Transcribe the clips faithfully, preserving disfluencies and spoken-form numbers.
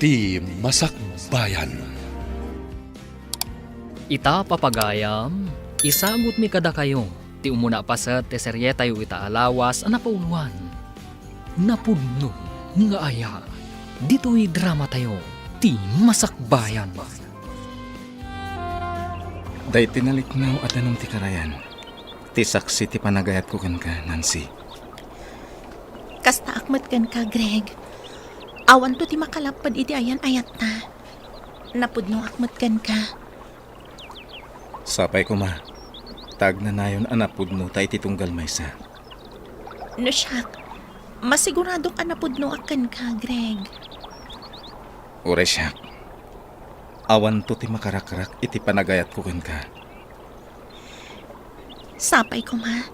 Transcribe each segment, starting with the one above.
Ti Masakbayan. Ita, papagayam, isagutmi kadakayo ti umuna paset ti serietayo ita a lawas a napauloan, Napudno nga Aya. Ditoy dramatayo, Ti Masakbayan. Daytoy naliknaw a danum ti karayan, ti saksi ti panagayatko kenka, Nancy. Kastaak met kenka, Greg. Awanto ti makalapped iti ayan-ayatta. Napudnoak met kenka. Sapay koma, ta agnanayon a napudnota iti tunggal maysa. No siak, masiguradok a napudnoak kenka, Greg. Uray siak, awanto ti makarakrak iti panagayatko kenka. Sapay koma,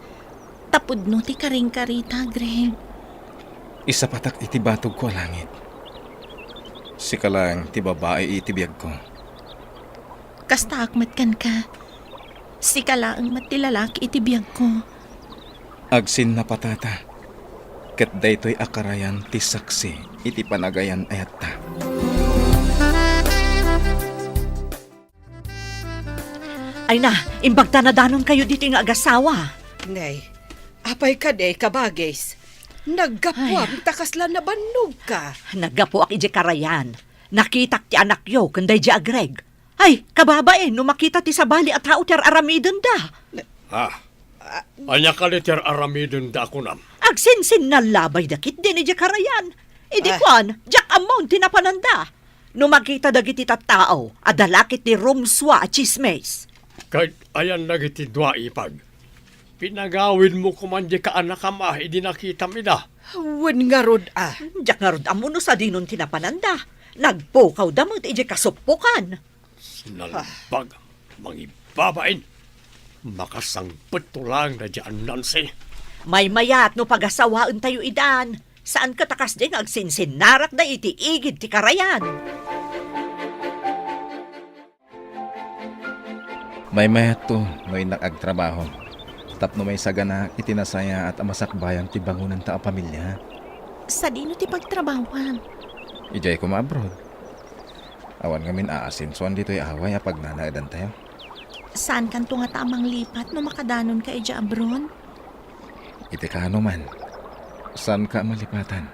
ta pudno ti karingkarita, Greg. Isapatak iti batogko a langit. Sika laeng ti babai iti biagko. Kastaak met kenka. Sika laeng met ti lalaki iti biagko. Agsinnapatata, ket daytoy a karayan ti saksi iti panagayan-ayatta. Ay na, imbag ta nadanonkayo ditoy nga agasawa. Nay, apay kadi, kabagis? Naggapuam ta kasla nabannogka. Naggapuak idiay karayan. Nakitak ti anakyo ken daydiay a Greg. Ay, kababain, no makita ti sabali a tao ti ar-aramidenda. Ah, ania kadi ti ar-aramidenda a kunam? Agsinsinnallabayda ketdin idiay karayan. Idi kuan, diak ammo ti napananda. No makita dagiti tattao, adda la ketdi rumsua a tsismis. Ket ayan dagiti dua, ipag? Pinagawidmo koman diay kaanakam a idi nakitam ida. Wen ngarud a. Diak ngarud ammo no sadinon ti napananda. Nagpukawda met idiay kasuppokan. Nalbag, mangibabain. Makasangpetto laeng daydiay a Nancy. Maymayat no pagasawaentayo idan. Saan ket a kasdi nga agsinsinnarakda iti igid ti karayan. Maymayatto no innak agtrabaho tapno maisaganaak iti nasayaat a masakbayan ti bangonanta a pamilia. Sadino ti pagtrabahoam? Idiay koma abroad. Awan ngamin aasensoan ditoy away a pagnanaedantayo. Saankanto ngata a manglipat no makadanonka idiay abroad? Iti kaano man, saanka a malipatan.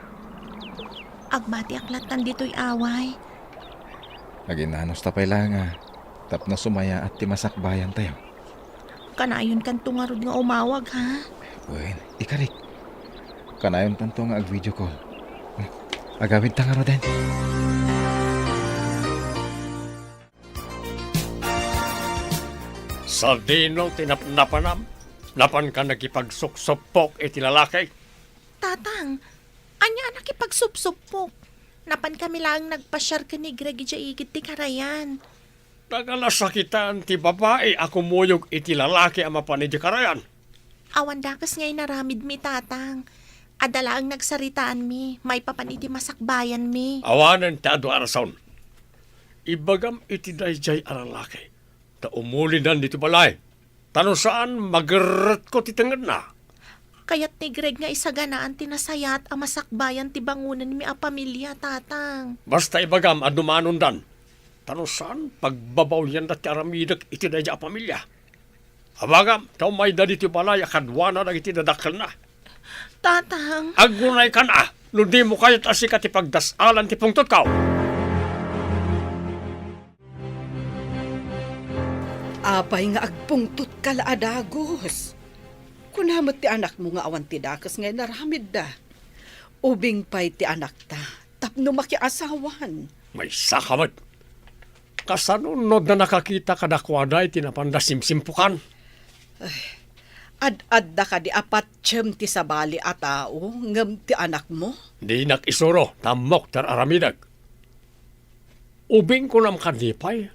Agbatiak lattan ditoy away. Aginnanusta pay la nga tapno sumayaat ti masakbayantayo. Kanayonkanto ngarud nga umawag, ha? Wen, ikarik. Kanayontanto nga ag-video call. Agawidta ngaruden. Sadino ti napnapanam? Napanka nakipagsuksupok iti lalaki? Tatang, ania a nakipagsupsupok? Napankami laeng nagpasiar ken ni Greg idiay igid ti karayan. Naganasakitan ti babai a kumuyog iti lalaki a mapan idiay karayan. Awan dakes nga inaramidmi, Tatang. Adda laeng nagsaritaanmi maipapan iti masakbayanmi. Awanen ti adu a rason. Ibagam iti daydiay a lalaki ta umulidan ditoy balay. Ta no saan, magerretko ti tengngedna. Kayat ni Greg nga isaganaan ti nasayaat a masakbayan ti bangonenmi a pamilia, Tatang. Basta ibagam a dumanondan. Ta no saan, pagbabawyanda ti aramidek iti daydiay a pamilia. Abagam, ta umayda ditoy balay a kaduana dagiti dadakkelna. Tatang. Agunaykan a, no dimo kayat a sika ti pagdas-alan ti pungtotko. Apay nga agpungtotka la a dagus? Kuna met ti anakmo nga awan ti dakes nga inaramidda. Ubing pay ti anakta tapno makiasawan. Maysaka met. Kasano no adda nakakita kadakuada iti napanda simsimpukan? Ay, ad-adda kadi a patiem ti sabali a tao ngem ti anakmo? Dinak isuro, ta ammok ti ar-aramidek. Ubing kunam kadi pay,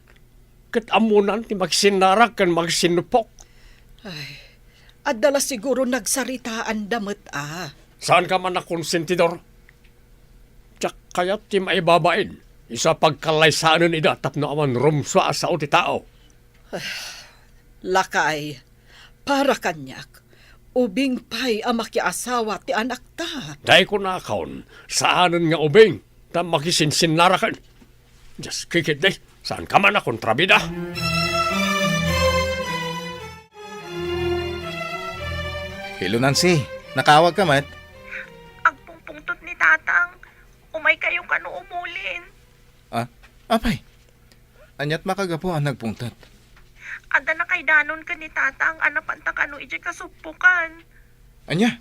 ket ammonan ti magsinnarak ken magsinnupok. Ay, adda la siguro nagsaritaanda met a. Saanka man a konsentidor? Diak kayat ti maibabain, isu a pagkallaysaenen ida tapno awan rumsua a sao ti tao. Lakay, para kaniak, ubing pay a makiasawa ti anakta. Dayta kunakon, saanen nga ubing. Ta makisinsinnaraken. Dios, kikit, day. Saan ka man a kontrabida? Hello, Nancy. Nakaawag ka met? Agpungpungtot ni Tatang. Umay kayo kano umulin. Ah, apay. Aniat makagapu a nagpungtot? Adda nakaidanon ken ni Tatang a napanta kano idiay kasuppokan. Ania?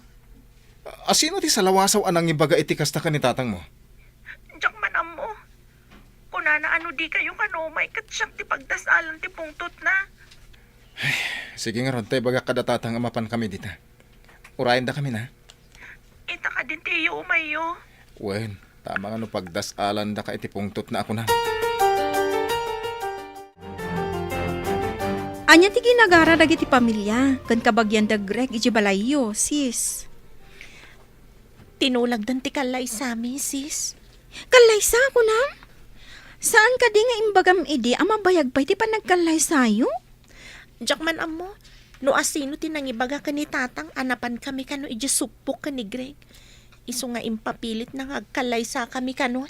A, sino ti salawasaw a nangibaga iti kasta ken ni Tatangmo? Diak man ammo. Kunana a no di kayo kano umay ket siak ti pagdasalan ti pungtotna. Sige ngarud, ta ibagak kada Tatang a mapan kami dita. Urayen da kami na. Ita kadin ti iyo umayyo. Wen, tama nga no pagdasalan da ka iti pungtot na ako na. Ania ti ginagara dagiti pamilia ken kabagian da Greg iti balayyo, sis? Tinulagdan ti kallaysami, sis. Kallaysa, kunam? Saan kadi nga imbagam idi a mabayag pay ti panagkallaysayo? Diak man ammo no asino ti nangibaga ken ni Tatang a napan kami kano idiay suppok ken ni Greg. Isu nga impapilitna nga agkallaysakami kanon.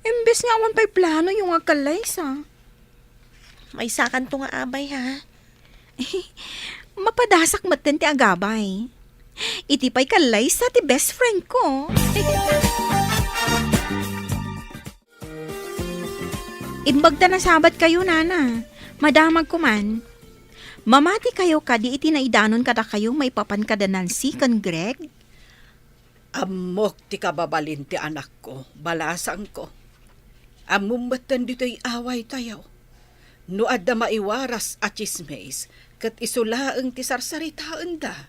Imbes nga awan pay planoyo nga agkallaysa. Maysakanto nga abay, ha? Mapadasak metten ti agabay. Iti pay kallaysa ti best friend ko. Imbag ta nasabat kayo, nana. Madamag ko man. Mamati kayo kadi iti naidanon kadakayo maipapan kada Nancy ken Greg? Ammok ti kababalin ti anakko, balasangko. Ammom metten ditoy awaytayo. No adda maiwaras a tsismis, ket isu laeng ti sarsaritaenda.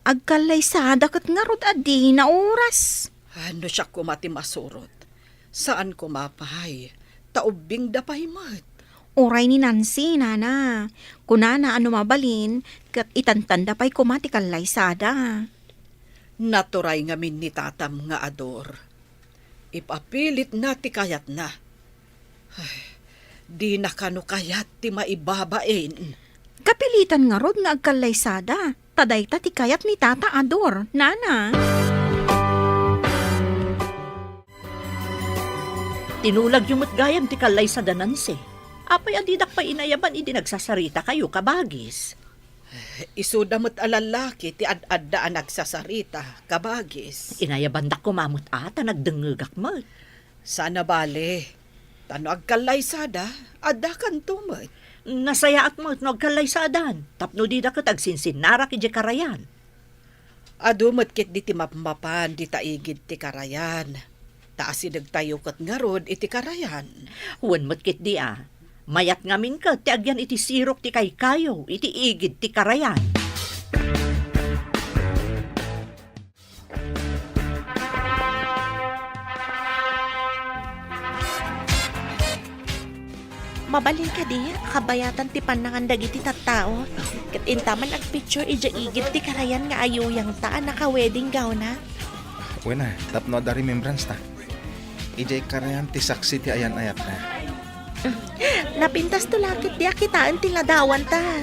Agkallaysada ket ngarud a dina oras. Ano siak koma ti masurot? Saan koma pay, ta ubbingda pay met. Uray ni Nancy, nana. Kunana a no mabalin, ket itantanda pay koma ti kallaysada. Naturay ngamin ni tatam nga ador. Ipapilitna ti kayatna. Ay, dina kano kayat ti maibabain. Kapilitan ngarud nga agkallaysada, ta dayta ti kayat ni Tata Ador, nana. Tinulagyo met gayam ti kallaysada, Nancy. Apay a didak pay inayaban idi nagsasaritakayo, kabagis? Isuda met a lallaki ti ad-adda a nagsasarita, kabagis. Inayabandak koma met a ta nagdengngegak met. Saan a bale. Ta no agkallaysada, addakanto met. Nasayaat met no agkallaysadan, tapno dida ket agsinsinnarak idiay karayan. Adu met ketdi ti mapmapan dita igid ti karayan. Ta asidegtayo ket ngarud iti karayan. Wen met ketdi a. Mayat ngamin ket ti agyan iti sirok ti kaykayo iti igid ti karayan. Mabalin kadi a kabayatan ti pannangan dagiti tattao, ket inta man agpicture idiay igid ti karayan nga ayuyangta a naka-wedding gown-na? Wen a, tapno adda remembrance ta. Idiay karayan ti saksi ti ayan-ayatna. Napintasto la ketdi a kitaen ti ladawanta.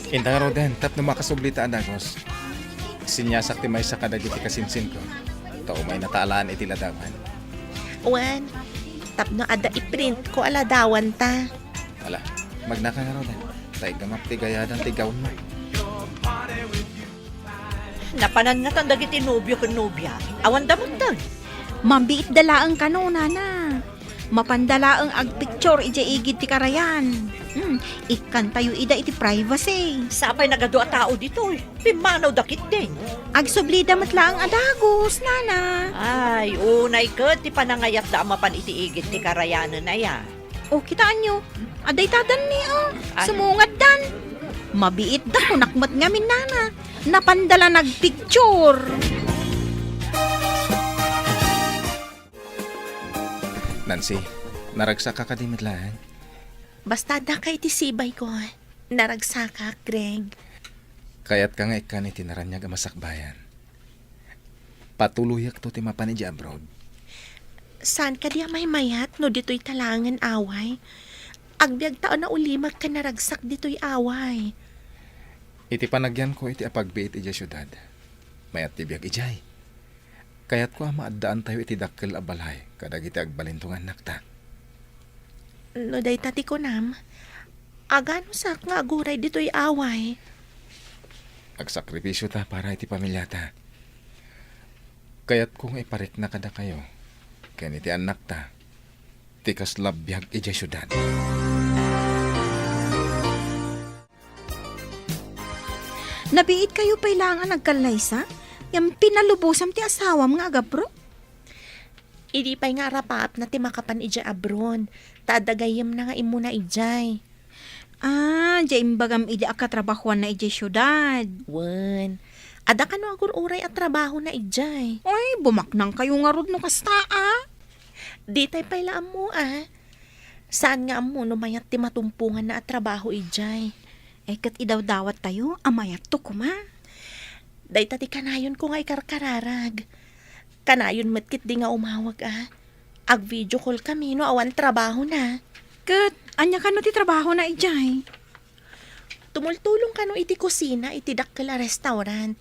Inta ngaruden, tapno makasubli ta a dagus. Sinyasak ti maysa kadagiti kasinsinko. Ta umaynata a laeng iti ladawan. Wen, tapno adda iprintko a ladawanta. Ala, magnaka ngaruden. Ta iggamak ti gayadan ti gownmo. Napanan ngatan dagiti nobio ken nobia. Awanda metten. Mabiitda laeng kano, nana. Mapanda laeng agpicture idiay igid ti karayan. Hmm, ikkantayo ida iti privacy. Sapay nagadu a tao ditoy. Pimmanawda ketdin. Agsublida met laeng a dagus, nana. Ay, unay ket ti panangayatda a mapan iti igid ti karayanen aya. O, kitaenyo, adda ita danni, o. Ay. Sumungaddan. Mabiitda, kunak met ngamin, nana. Napanda la nagpicture. Nancy, naragsakka kadi met laeng? Basta adda ka iti sibayko, naragsakak, Greg. Kayatka nga ikkan iti naraniag a masakbayan. Patuloyakto ti mapan idiay abroad. Saan kadi a maymayat no ditoy ta laengen away? Agbiagta a naulimek ken naragsak ditoy away. Iti panagyanko iti apagbiit idiay siudad, mayat ti biag idiay. Kayatko a maaddaantayo iti dakkel a balay kadagiti agbalinto nga annakta. No dayta ti kunam, aganusak nga aguray ditoy away. Agsakripisio ta para iti pamilyata. Kayatko nga iparikna kadakayo ken iti annakta ti kasla biag idiay siudad. Nabiit kayo pay laeng a nagkallaysa? Ngem pinalubosam ti asawam nga agabro? Idi pay nga arapaapna ti makapan idiay abroad, ta adda gayyemna nga immuna idiay. Ah, diay imbagam idi a katrabahoanna idiay siudad. Wen, adda kano agur-uray a trabahona idiay. Ay, bumaknang kayo ngarud no kasta, a. Ditay pay la ammo, a. Saan nga ammo no mayat ti matumponganna a trabaho idiay. Eh, ket idawdawattayo a mayatto koma. Dayta ti kanayonko nga ikarkararag. Kanayon met ketdi nga umawag, a. Ag-video call kami no awan trabahona. Ket ania kano ti trabahona idiay? Tumultulong kano iti kusina iti dakkel a restaurant.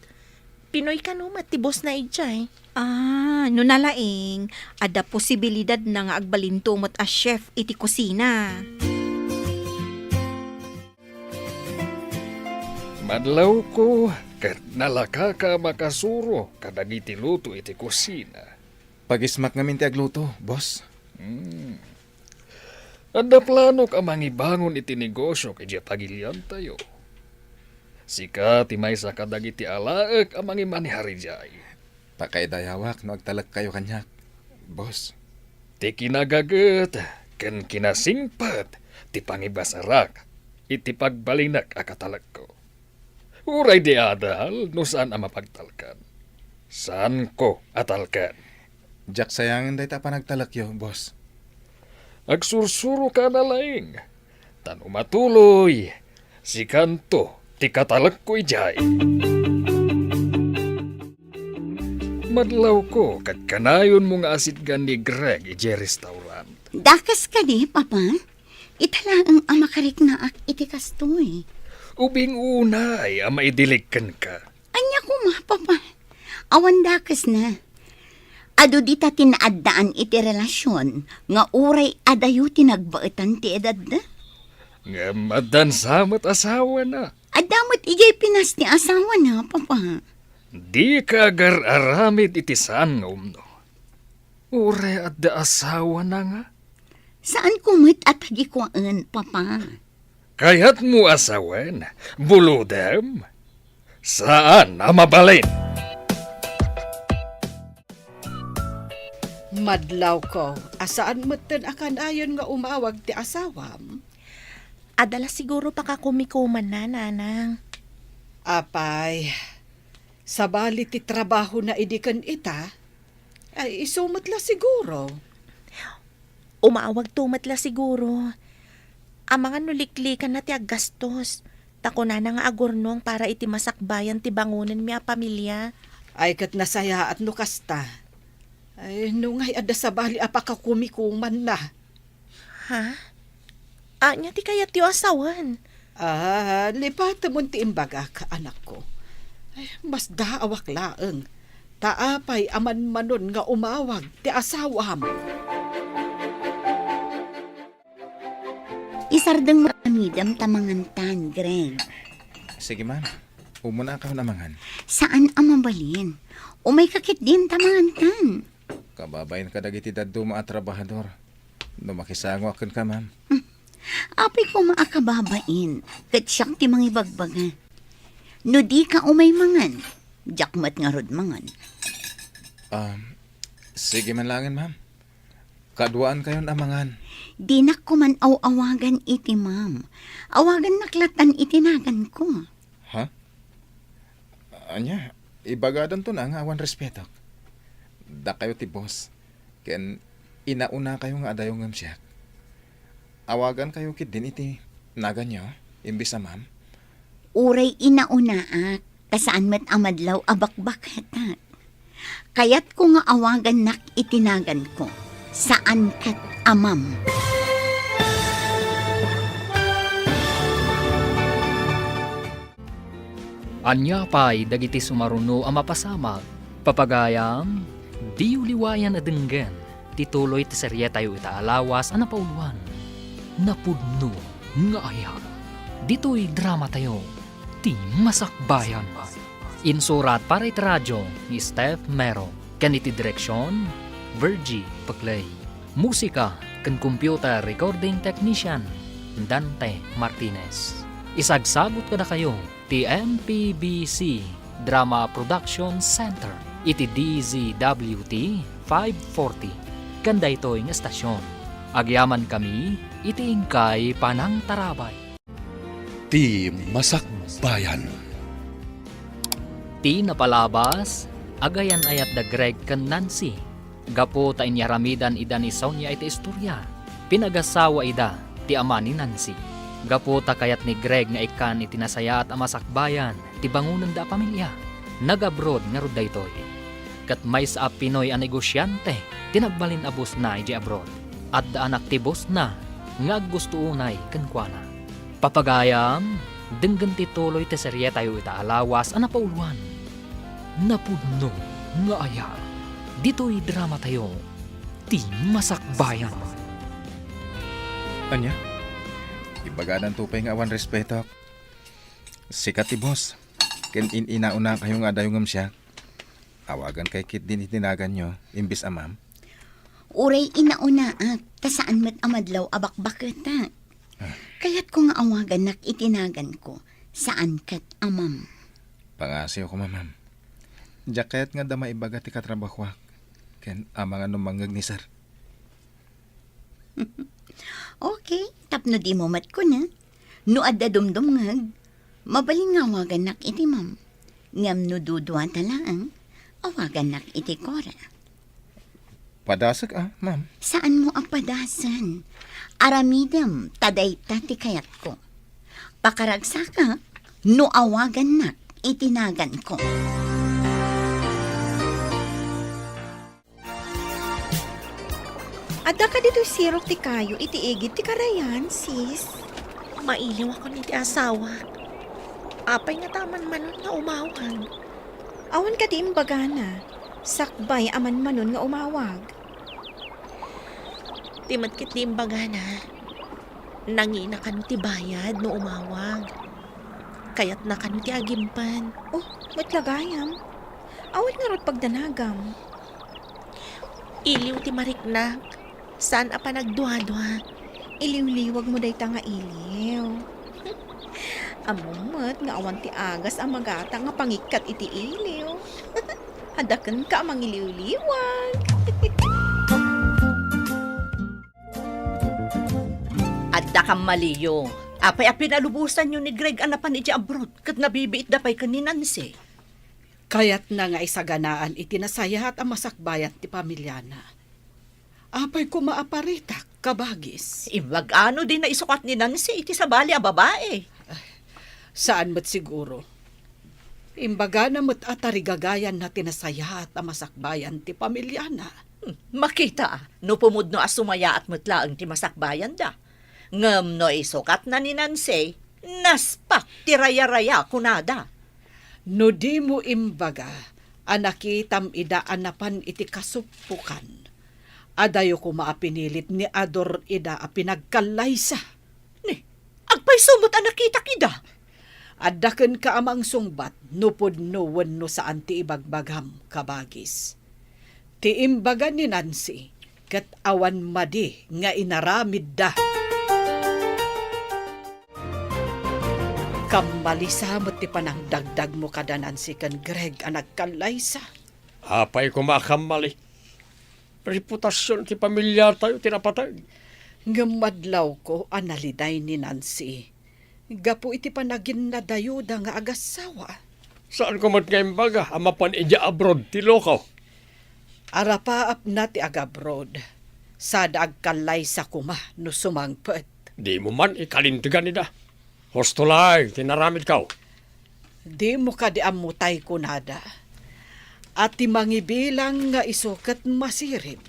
Pinoy kano met ti bossna idiay. Ah, no nalaing, adda posibilidadna nga agbalinto met a chef iti kusina. Madlawko, ket nalakaka a makasuro kadagiti luto iti kusina. Pagismak ngamin ti agluto, boss. Hmm. Adda planok a mangibangon iti negosiok idiay pagiliantayo. Sika ti maysa kadagiti alaek a mangimanehar idiay. Pakaidayawak no agtalekkayo kaniak, boss. Ti kinagaget ken kinasingpet ti pangibasarak iti pagbalinek a katalekko. Uray di adal no saan a mapagtalkan. Saanko a talkan. Diak sayangen dayta a panagtalekyo, boss. Agsursuroka a nalaing. Ta no matuloy, sikanto ti katalekko idiay. Madlawko, ket kanayonmo nga asitgan ni Greg idiay restaurant. Dakes kadi, Papa? Ita laeng a makariknaak iti kastoy. Ubing unay a maidilig kenka. Ania koma, Papa? Awan dakesna. Adu dita ti naaddaan iti relasion nga uray adayo ti nagbaetan ti edadda. Ngem addan sa met asawana. Adda met idiay Pinas ti asawana, Papa. Dika agar-aramid iti saan nga umno. Uray adda asawana nga. Saanko met a tagikuaen, Papa. Kayatmo a sawen, bulodem? Saan a mabalin. Madlawko, a saan metten a kanayon nga umawag ti asawam? Adda la siguro pakakumikumanna, Nanang. Apay, sabali ti trabahona idi ken ita? Ay, isu met la siguro. Umawagto met la siguro. Amangan no liklikanna ti aggastos. Ta kunana nga agurnong para iti masakbayan ti bangonenmi a pamilia. Ay, ket nasayaat no kasta. Ay, no ngay adda sabali a pakakumikumanna. Ha? Ania ti kayatyo a sawen? Ah, lipatemon ti imbagak, anakko. Ay, masdaawak laeng. Ta apay a manmanon nga umawag ti asawam? Isardeng mo amidem ta mangantan, Greg. Sige, ma'am. Umunakayon a mangan. Saan a mabalin. Umayka ketdin ta mangantan. Kababain kadagiti dadduma a trabahador. No makisangoak kenka, ma'am. Hmm. Apay koma a kababain, ket siak ti mangibagbaga. No dika umay mangan, diak met ngarud mangan. Um, sige man laengen, ma'am. Kaduaankayon a mangan. Dinak koman aw-awagan iti ma'am. Awagannak lattan iti naganko. Ha? Ania, ibagadanto na nga awan respetok. Dakayo ti boss, ken inaunakayo nga adayo ngem siak. Awagankayo ketdin iti naganyo, imbes a ma'am. Uray inaunaak, ta saan met a madlaw a bakbaketak. Kayatko nga awagannak iti naganko, saan ket a ma'am. Ania pay dagiti sumaruno a mapasamak? Papagayam, Diyo liwayan a denggen ti tuloy ti serietayo ita a lawas a napauluan, Napudno nga Ayat. Ditoy dramatayo, Ti Masakbayan. Insurat para iti radio ni Steph Mero, ken iti direksion, Virgie Peclay. Musika ken computer recording technician, Dante Martinez. Isagsagut kadakayo ti M P B C Drama Production Center iti D Z W T five forty. Ken daytoy nga estasion, agyamankami iti inkay panangtarabay. Ti Masakbayan. Ti napalabas, agayan-ayat da Greg ken Nancy. Gapu ta inyaramidan ida ni Sonia iti istoria, pinagasawa ida ti ama ni Nancy. Gapu ta kayat ni Greg nga ikkan iti nasayaat a masakbayan ti bangonenda a pamilia, nag-abroad ngarud daytoy. Ket maysa a Pinoy a negosiante ti nagbalin a boss-na idiay abroad. Adda anak ti boss-na nga aggusto unay kenkuana. Papagayam, denggen ti tuloy ti serietayo ita a lawas a napauluan, Napudno nga Ayat. Ditoy dramatayo, Ti Masakbayan. Ania? Ibagadanto pay nga awan respeto. Sika ti boss, ken in-inaunakayo nga adayo ngem siak. Awagankayo ketdin iti naganyo, imbes a ma'am. Uray inaunaak, ta saan met a madlaw a bakbaketak. Ah. Kayatko nga awagannak iti naganko, saan ket a ma'am. Pangasiwko, ma'am. Diak kayat nga adda maibaga ti katrabahoak ken amangan no mangngeg ni sir. Okay, tapno dimo met kuna. No adda dumdumngeg, mabalin nga awagannak iti ma'am. Ngem no duduata laeng, awagannak iti Cora. Padasek a, ma'am. Saanmo a padasen. Aramidem ta dayta ti kayatko. Pakaragsakak no awagannak iti naganko. Adda kadi toy sirok ti kayo iti igid ti karayan, sis? Mailiwakon iti asawak. Apay ngata a manmanon nga umawag? Awan kadi imbagana, sakbay a manmanon nga umawag? Ti met ketdi imbagana, nangina kano ti bayad no umawag. Kayatna kano ti agimpen. Oh, met la gayam. Awan ngarud pagdanagam. Iliw ti mariknak. Saan a panagduadua. Iliwliwagmo dayta nga iliw. Ammom met nga awan ti agas a magata nga pangikkat iti iliw. Adda kenka a mangiliwliwag. Adda kammaliyo. Apay a pinalubosanyo ni Greg a napan idiay abroad ket nabibiitda pay ken ni Nancy? Kayatna nga isaganaan iti nasayaat a masakbayan ti pamiliana. Apay koma a paritak, kabagis? Imbag-ano di naisukat ni Nancy iti sabali a babae? Saan met siguro. Imbagana met a tarigagayanna ti nasayaat a masakbayan ti pamiliana. Hmm, makita, no pumudno a sumayaat met laeng ti masakbayanda. Ngem no isukatna ni Nancy, naspak ti rayaraya, kunada. No dimo imbaga a nakitam ida a napan iti kasuppokan, adayo koma a pinilit ni Ador ida a pinagkallaysa. Ni, agpayso met a nakitak ida. Adda kenka a mangsungbat no pudno wenno saan ti ibagbagam, kabagis. Ti imbaga ni Nancy, ket awan madi nga inaramidda. Kammalisa met ti panangdagdagmo kada Nancy ken Greg a nagkallaysa. Apay koma a kammali. Reputasion ti pamiliatayo ti napateg. Ngem madlawko a naliday ni Nancy gapu iti panaginnadayuda nga agassawa. Saanko met nga imbaga a mapan idiay abroad ti loko? Arapaapna ti agabroad, sada agkallaysa koma no sumangpet. Dimo man ikalintegan ida. Husto laeng ti naramidko. Dimo kadi ammo tay kunada a ti mangibilang nga isu ket masirib,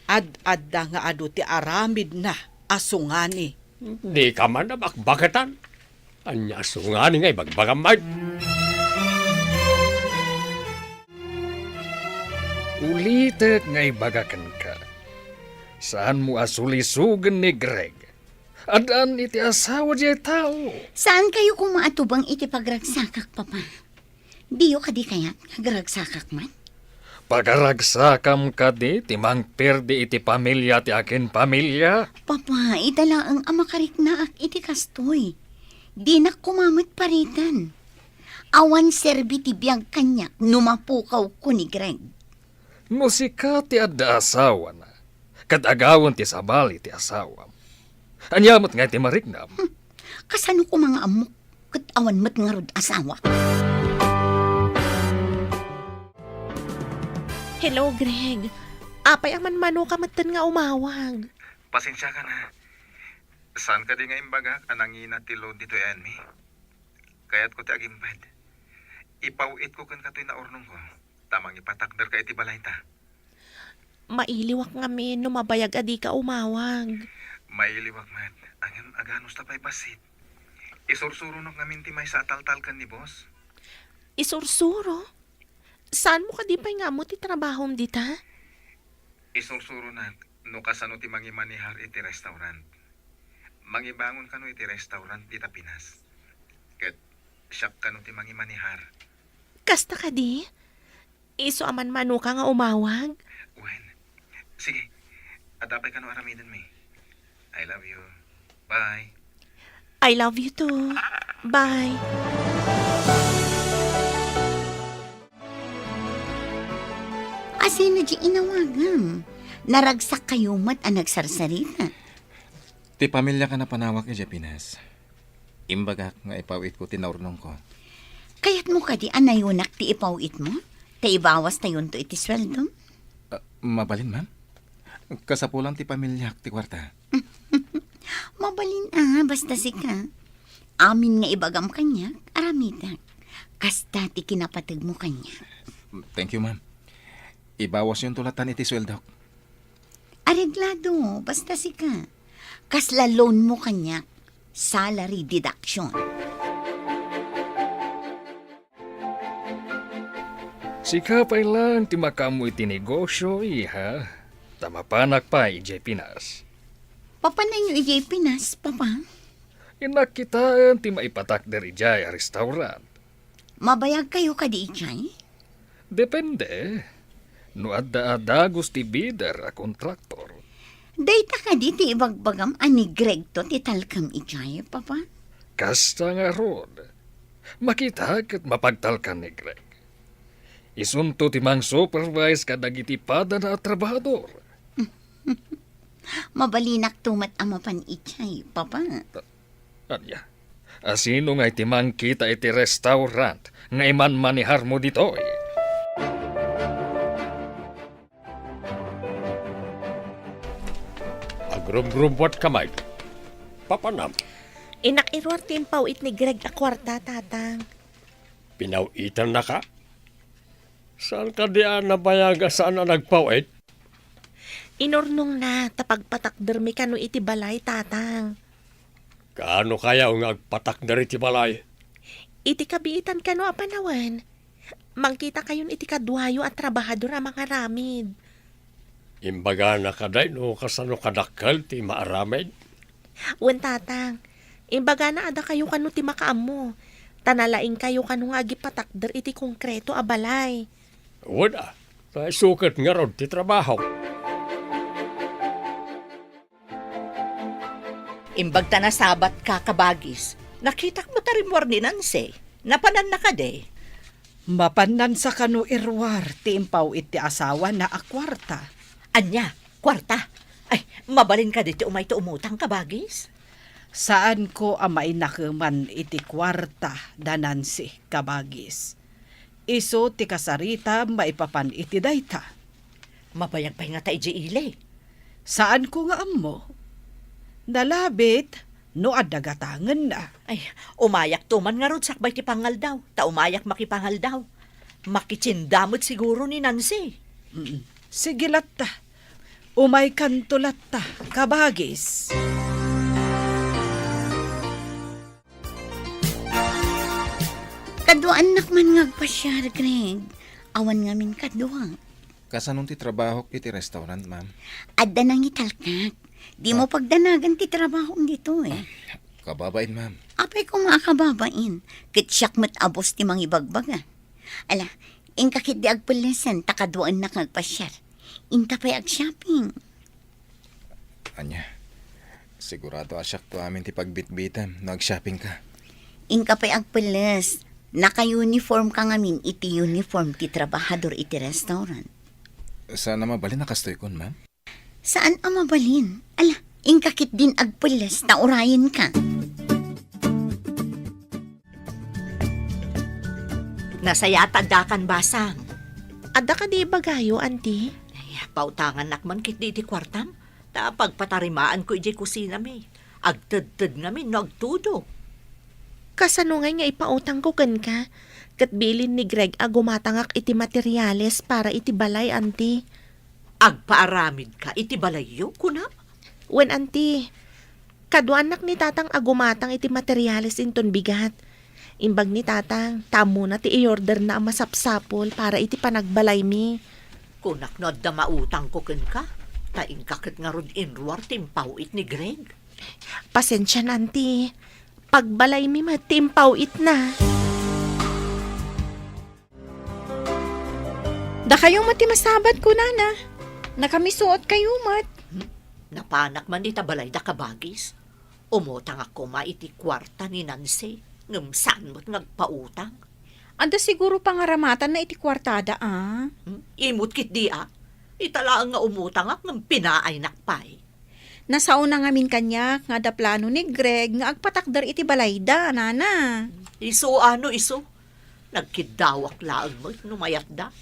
ad-adda nga adu ti aramidna a sungani. Dika man a bakbaketan. Ania a sungani nga ibagbagam met? Ulitek nga ibaga kenka, saanmo a sulisogen ni Greg. Addaan iti asawa diay tao. Saan kayo koma a tubeng iti pagragsakak, Papa? Diyo kadi kayat nga agragsakak man? Pagaragsakam kadi ti mangperdi iti pamilia ti akin pamilia? Papa, ita laeng a makariknaak iti kastoy. Dinak koma met pariten. Awan serbi ti biag kaniak no mapukawko ni Greg. No sika ti adda asawana, ket agawen ti sabali ti asawam, ania met ngay ti mariknam? Hmm. Kasano koma nga ammok ket awan met ngarud asawa? Hello, Greg. Apay a manmanoka metten nga umawag? Pasensiakan a. Saan kadi nga imbagak a nangina ti load ditoy ayanmi? Kayatko ti agimped. Ipaw-itko kenka toy naurnongko, ta mangipatakderka iti balayta. Mailiwak ngamin no mabayag a dika umawag. Mailiwak met, ngem aganusta pay bassit. Isursuronok ngamin ti maysa a taltalken ni boss. Isursuro? Saanmo kadi pay nga ammo ti trabahom dita? Isursuronak no kasano ti mangimanehar iti restaurant. Mangibangon kano iti restaurant dita Pinas. Ket siak kano ti mangimanehar. Kasta kadi? Isu a manmanoka nga umawag? Wen. Sige. Adda pay kano aramidenmi. I love you. Bye. I love you too. Bye. Asino di inawagam? Naragsak kayo met a nagsarsarita. Ti pamiliak a napanawak idiay Pinas. Imbagak nga ipaw-itko ti naurnongko. Kayatmo kadi a nayonak ti ipaw-itmo? Ta ibawastayonto iti sueldom? Ah, mabalin, ma'am. Kasapulan ti pamiliak ti kuarta. Mabalin a, basta sika. Amin nga ibagam kaniak, aramidek. Kasta ti kinapategmo kaniak. Thank you, ma'am. Ibawasyonto latan iti sueldok. Areglado, basta sika. Kasla loan mo kaniak, salary deduction. Sika pay laeng ti makaammo iti negosio, iha, ta mapanak pay idiay Pinas. Papananyo idiay Pinas, Papa? Innak kitaen ti maipatakder idiay a restaurant. Mabayag kayo kadi idiay? Depende. No adda a dagus ti bidder a kontraktor. Dayta kadi ti ibagbagam a ni Gregto ti talkem idiay, Papa? Kasta ngarud. Makita ket mapagtalkan ni Greg. Isunto ti mang-supervise kadagiti padana a trabahador. Mabalinakto met a mapan idiay, Papa. Ania, asino ngay ti mangkita iti restaurant nga imanmaneharmo ditoy? Agrumgrumbuat ka, Mike. Papanam. Innak iruar ti impaw-it ni Greg a kuarta, Tatang. Pinaw-itannaka? Saan kadi a nabayag a saan a nagpaw-it? Inurnongna ta pagpatakdermi kano iti balay, Tatang. Kaano kaya nga agpatakder iti balay? Iti kabiitan kano a panawen, mangkita kayon iti kaduayo a trabahador a mangaramid. Imbagana kadi no kasano kadakkel ti maaramid? Wen, Tatang. Imbagana a dakayo kano ti makaammo, ta nalaingkayo kano nga agipatakder iti konkreto a balay. Wen a, ta isu ket ngarud ti trabaho. Imbag ta nasabatka, kabagis, nakitak met a rimmuar ni Nancy. Napananna kadi? Mapannansa kano iruar ti impaw-it ti asawana a kuarta. Ania? Kuarta? Ay, mabalin kadi ti umayto umutang, kabagis? Saanko a mainakeman iti kuarta da Nancy, kabagis. Isu ti kasaritam maipapan iti dayta. Mabayag pay ngata idiay ili? Saanko nga ammo. Nalabit no adda gatangenna. Ay, umayakto man ngarud sakbay ti pangaldaw, ta umayak makipangaldaw. Makitienda met siguro ni Nancy. Mm. Sige latta. Umaykanto latta, kabagis. Kaduaannak man nga agpasiar, Greg. Awan ngamin kadua. Kasano ti trabahok iti restaurant, ma'am? Adda nangitalkak. Dimo Ah. pagdanagan ti trabahom ditoy. Kababain, ma'am. Apay koma a kababain, ket siak met a boss ti mangibagbaga. Ala, inka ketdi agpellesen ta kaduaennak nga agpasiar. Inta pay agshopping. Ania, sigurado a siakto amin ti pagbitbitem no agshopping ka. Inka pay agpelles. Naka-uniform ka ngamin iti uniform ti trabahador iti restaurant. Saan a mabalin a kastoykon, ma'am? Saan a mabalin? Ala, inka ketdin agpelles ta urayenka. Nasayaat addakan, basang. Adda kadi ibagayo, anti? Ay, pautangannak man ketdi iti kuartam. Ta pagpatarimaanko idiay kusinami. Agtedted ngamin no agtudo. Kasano ngay nga ipautangko kenka? Ket bilin ni Greg a gumatangak iti materiales para iti balay, anti. Agpaaramidka iti balayyo, kunam? Wen, anti. Kaduaennak ni Tatang a gumatang iti materiales inton bigat. Imbag ni Tatang, ta ammona ti i-orderna a masapsapul para iti panagbalaymi. Kunak no adda mautangko kenka, ta inka ket ngarud inruar ti impaw-it ni Greg. Pasensian, anti. Pagbalaymi met ti impaw-itna. Dakayo met ti masabat, kunana. Nakamisuot kayo met. Hmm? Napanak man ita balayda, kabagis. Umutangak koma iti kuarta ni Nancy, ngem saan met nga agpautang. Adda siguro pangaramatanna iti kuartada, a? Hmm? Imot ketdi, a? Ita laeng nga umutangak ngem pinaaynak pay. Nasaona ngamin kaniak nga adda plano ni Greg nga agpatakder iti balayda, nana. Isu a no isu? Nagkiddawak laeng met no mayatda.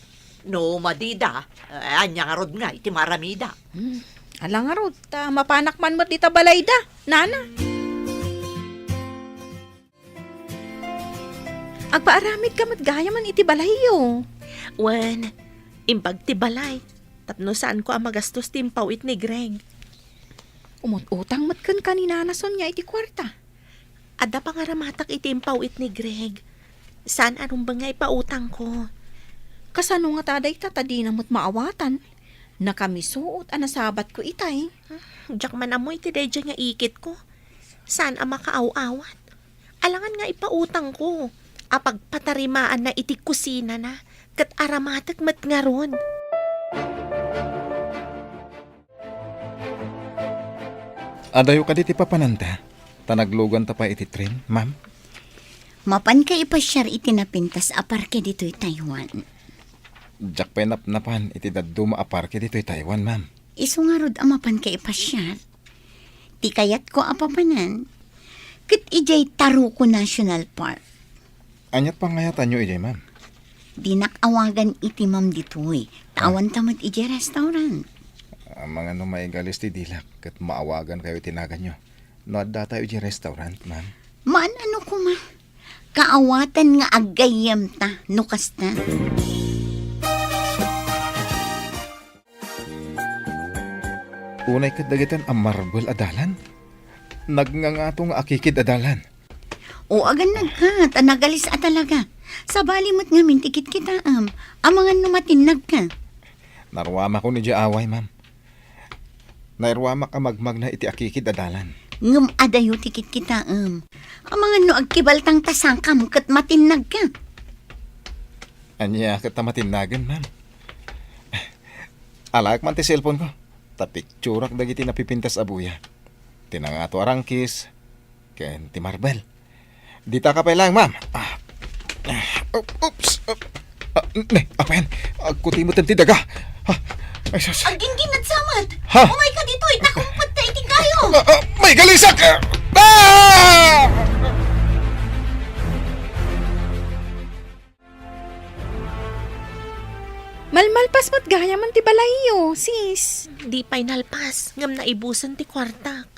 No madida, eh, ania ngarud ngay ti maaramida? Hmm, ala ngarud, ta mapanak man met dita balayda, nana. Agpaaramidka met gayamen iti balayyo. Wen, imbag ti balay, tapno saanko a magastos ti impaw-it ni Greg. Umut-utang met kenka ni Nana Sonia iti kuarta. Adda pangaramatak iti impaw-it ni Greg. Saan a rumbeng nga ipautangko. Kasano ngata dayta ta dina met maawatan? Nakamisuot a nasabatko itay. Diak man ammo iti daydiay nga ikitko. Saan a makaaw-awat. Alangan nga ipautangko a pagpatarimaanna iti kusinana, ket aramatek met ngarud. Adayo kadi ti papananta, ta nagluganta pay iti tren, ma'am? Mapanka ipasiar iti napintas a parke ditoy Taiwan. Diak pay napnapan iti dadduma a parke ditoy Taiwan, ma'am. Isu ngarud a mapanka ipasiar. Ti kayatko a papanan, ket idiay Taruco National Park. Aniat pangayatanyo idiay, ma'am? Dinak awagan iti ma'am ditoy. Ta Ah. awanta met idiay restaurant. Amangan no maigalis ti dilak, ket maawagankayo iti naganyo. No addatayo idiay restaurant, ma'am? Maan-ano koma. Kaawatan nga aggayyemta no kasta. Unay ket dagitoy a marbel a dalan. Nagngangato nga akikid a dalan. O, agannadka, ta nagalis a talaga. Sabali met ngamin ti kitkitaem. Amangan no matinnagka. Naruamakon idiay away, ma'am. Nairuamak a magmagna iti akikid a dalan. Ngem adayo ti kitkitaem. Amangan no agkibaltang ta sakam ket matinnagka. Ania ket ta matinnagen, ma'am? Alaek man ti cellphone ko. Ta picturak dagiti napipintas a buya. Ti nangato a rangkis, ken ti marbel. Ditaka pay laeng, ma'am. Ah. Ah, op-, oops. Op-, ah, ne, apayan. Agkutimot ti daga. Ah, ay, sus. Aggingginnad sa met. Ha? Umayka ditoy, ta kumpet ta iti kayo. Ah, ah, maigalisak! Ah! Malmalpas met gayamen ti balayyo, sis. Di pay nalpas, ngem naibusen ti kuartak.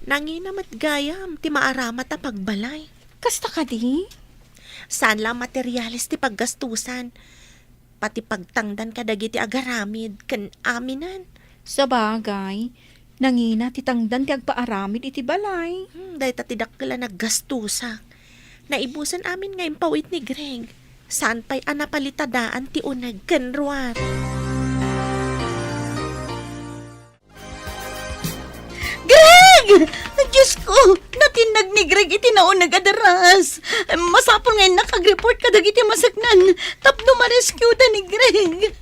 Nangina met gayam ti maaramat a pagbalay. Kasta kadi? Saan la a materiales ti paggastusan. Pati pagtangdan kadagiti agaramid ken aminen. Sabagay, nangina ti tangdan ti agpaaramid iti balay. Hmm, dayta ti dakkel a naggastusak. Naibusen amin nga impaw-it ni Greg. Saan pay a napalitadaan ti uneg ken ruar. Dios ko, natinnag ni Greg iti nauneg a deras. Masapul nga innak agreport kadagiti maseknan tapno ma-rescueda ni Greg.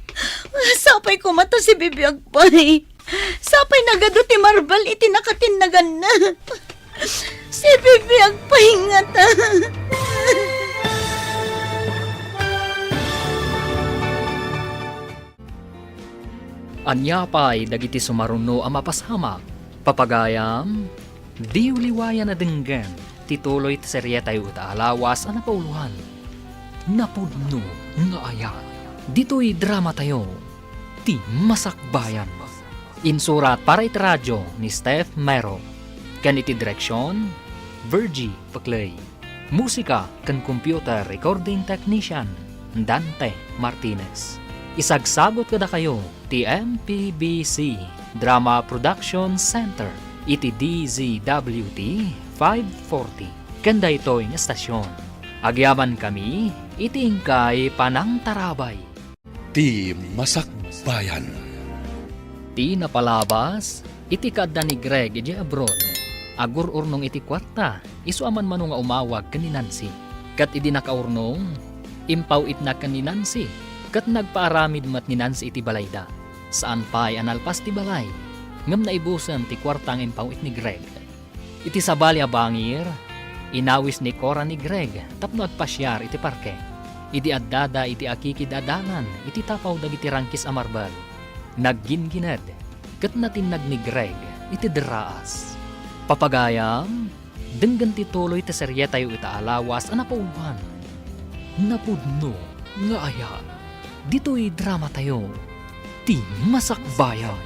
Sapay koma ta si Bibi agpay. Sapay nagadu ti marbel iti nakatinnaganna. Si Bibi agpay ngata. Ania pay dagiti sumaruno a mapasamak? Papagayam, diyo liwayan a denggen ti tuloy ti serietayo ita a lawas a napauloan, Napudno nga Ayat. Ditoy dramatayo, Ti Masakbayan. Insurat para iti radio ni Steph Mero, ken iti direksion, Virgie Paclay. Musika ken computer recording technician, Dante Martinez. Isagsagut kadakayo ti M P B C Drama Production Center iti D Z W T five forty ken daytoy nga estasion. Agyamankami iti inkay panangtarabay. Ti Masakbayan. Ti napalabas, iti kaadda ni Greg idiay abroad, agur-urnong iti kuarta, isu a manmano nga umawag ken ni Nancy. Ket idi nakaurnong, impaw-itna ken ni Nancy, ket nagpaaramid met ni Nancy iti balayda. Saan pay a nalpas ti balay, ngem naibusen ti kuarta nga impaw-it ni Greg. Iti sabali a bangir, inawis ni Cora ni Greg tapno agpasiar iti parke. Idi addada iti akikid a dalan iti tapaw dagiti rangkis a marbel, nagginggined ket natinnag ni Greg iti derraas. Papagayam, denggen ti tuloy ti serietayo ita a lawas a napauloan, Napudno nga Ayat. Ditoy dramatayo, Ti Masakbayan.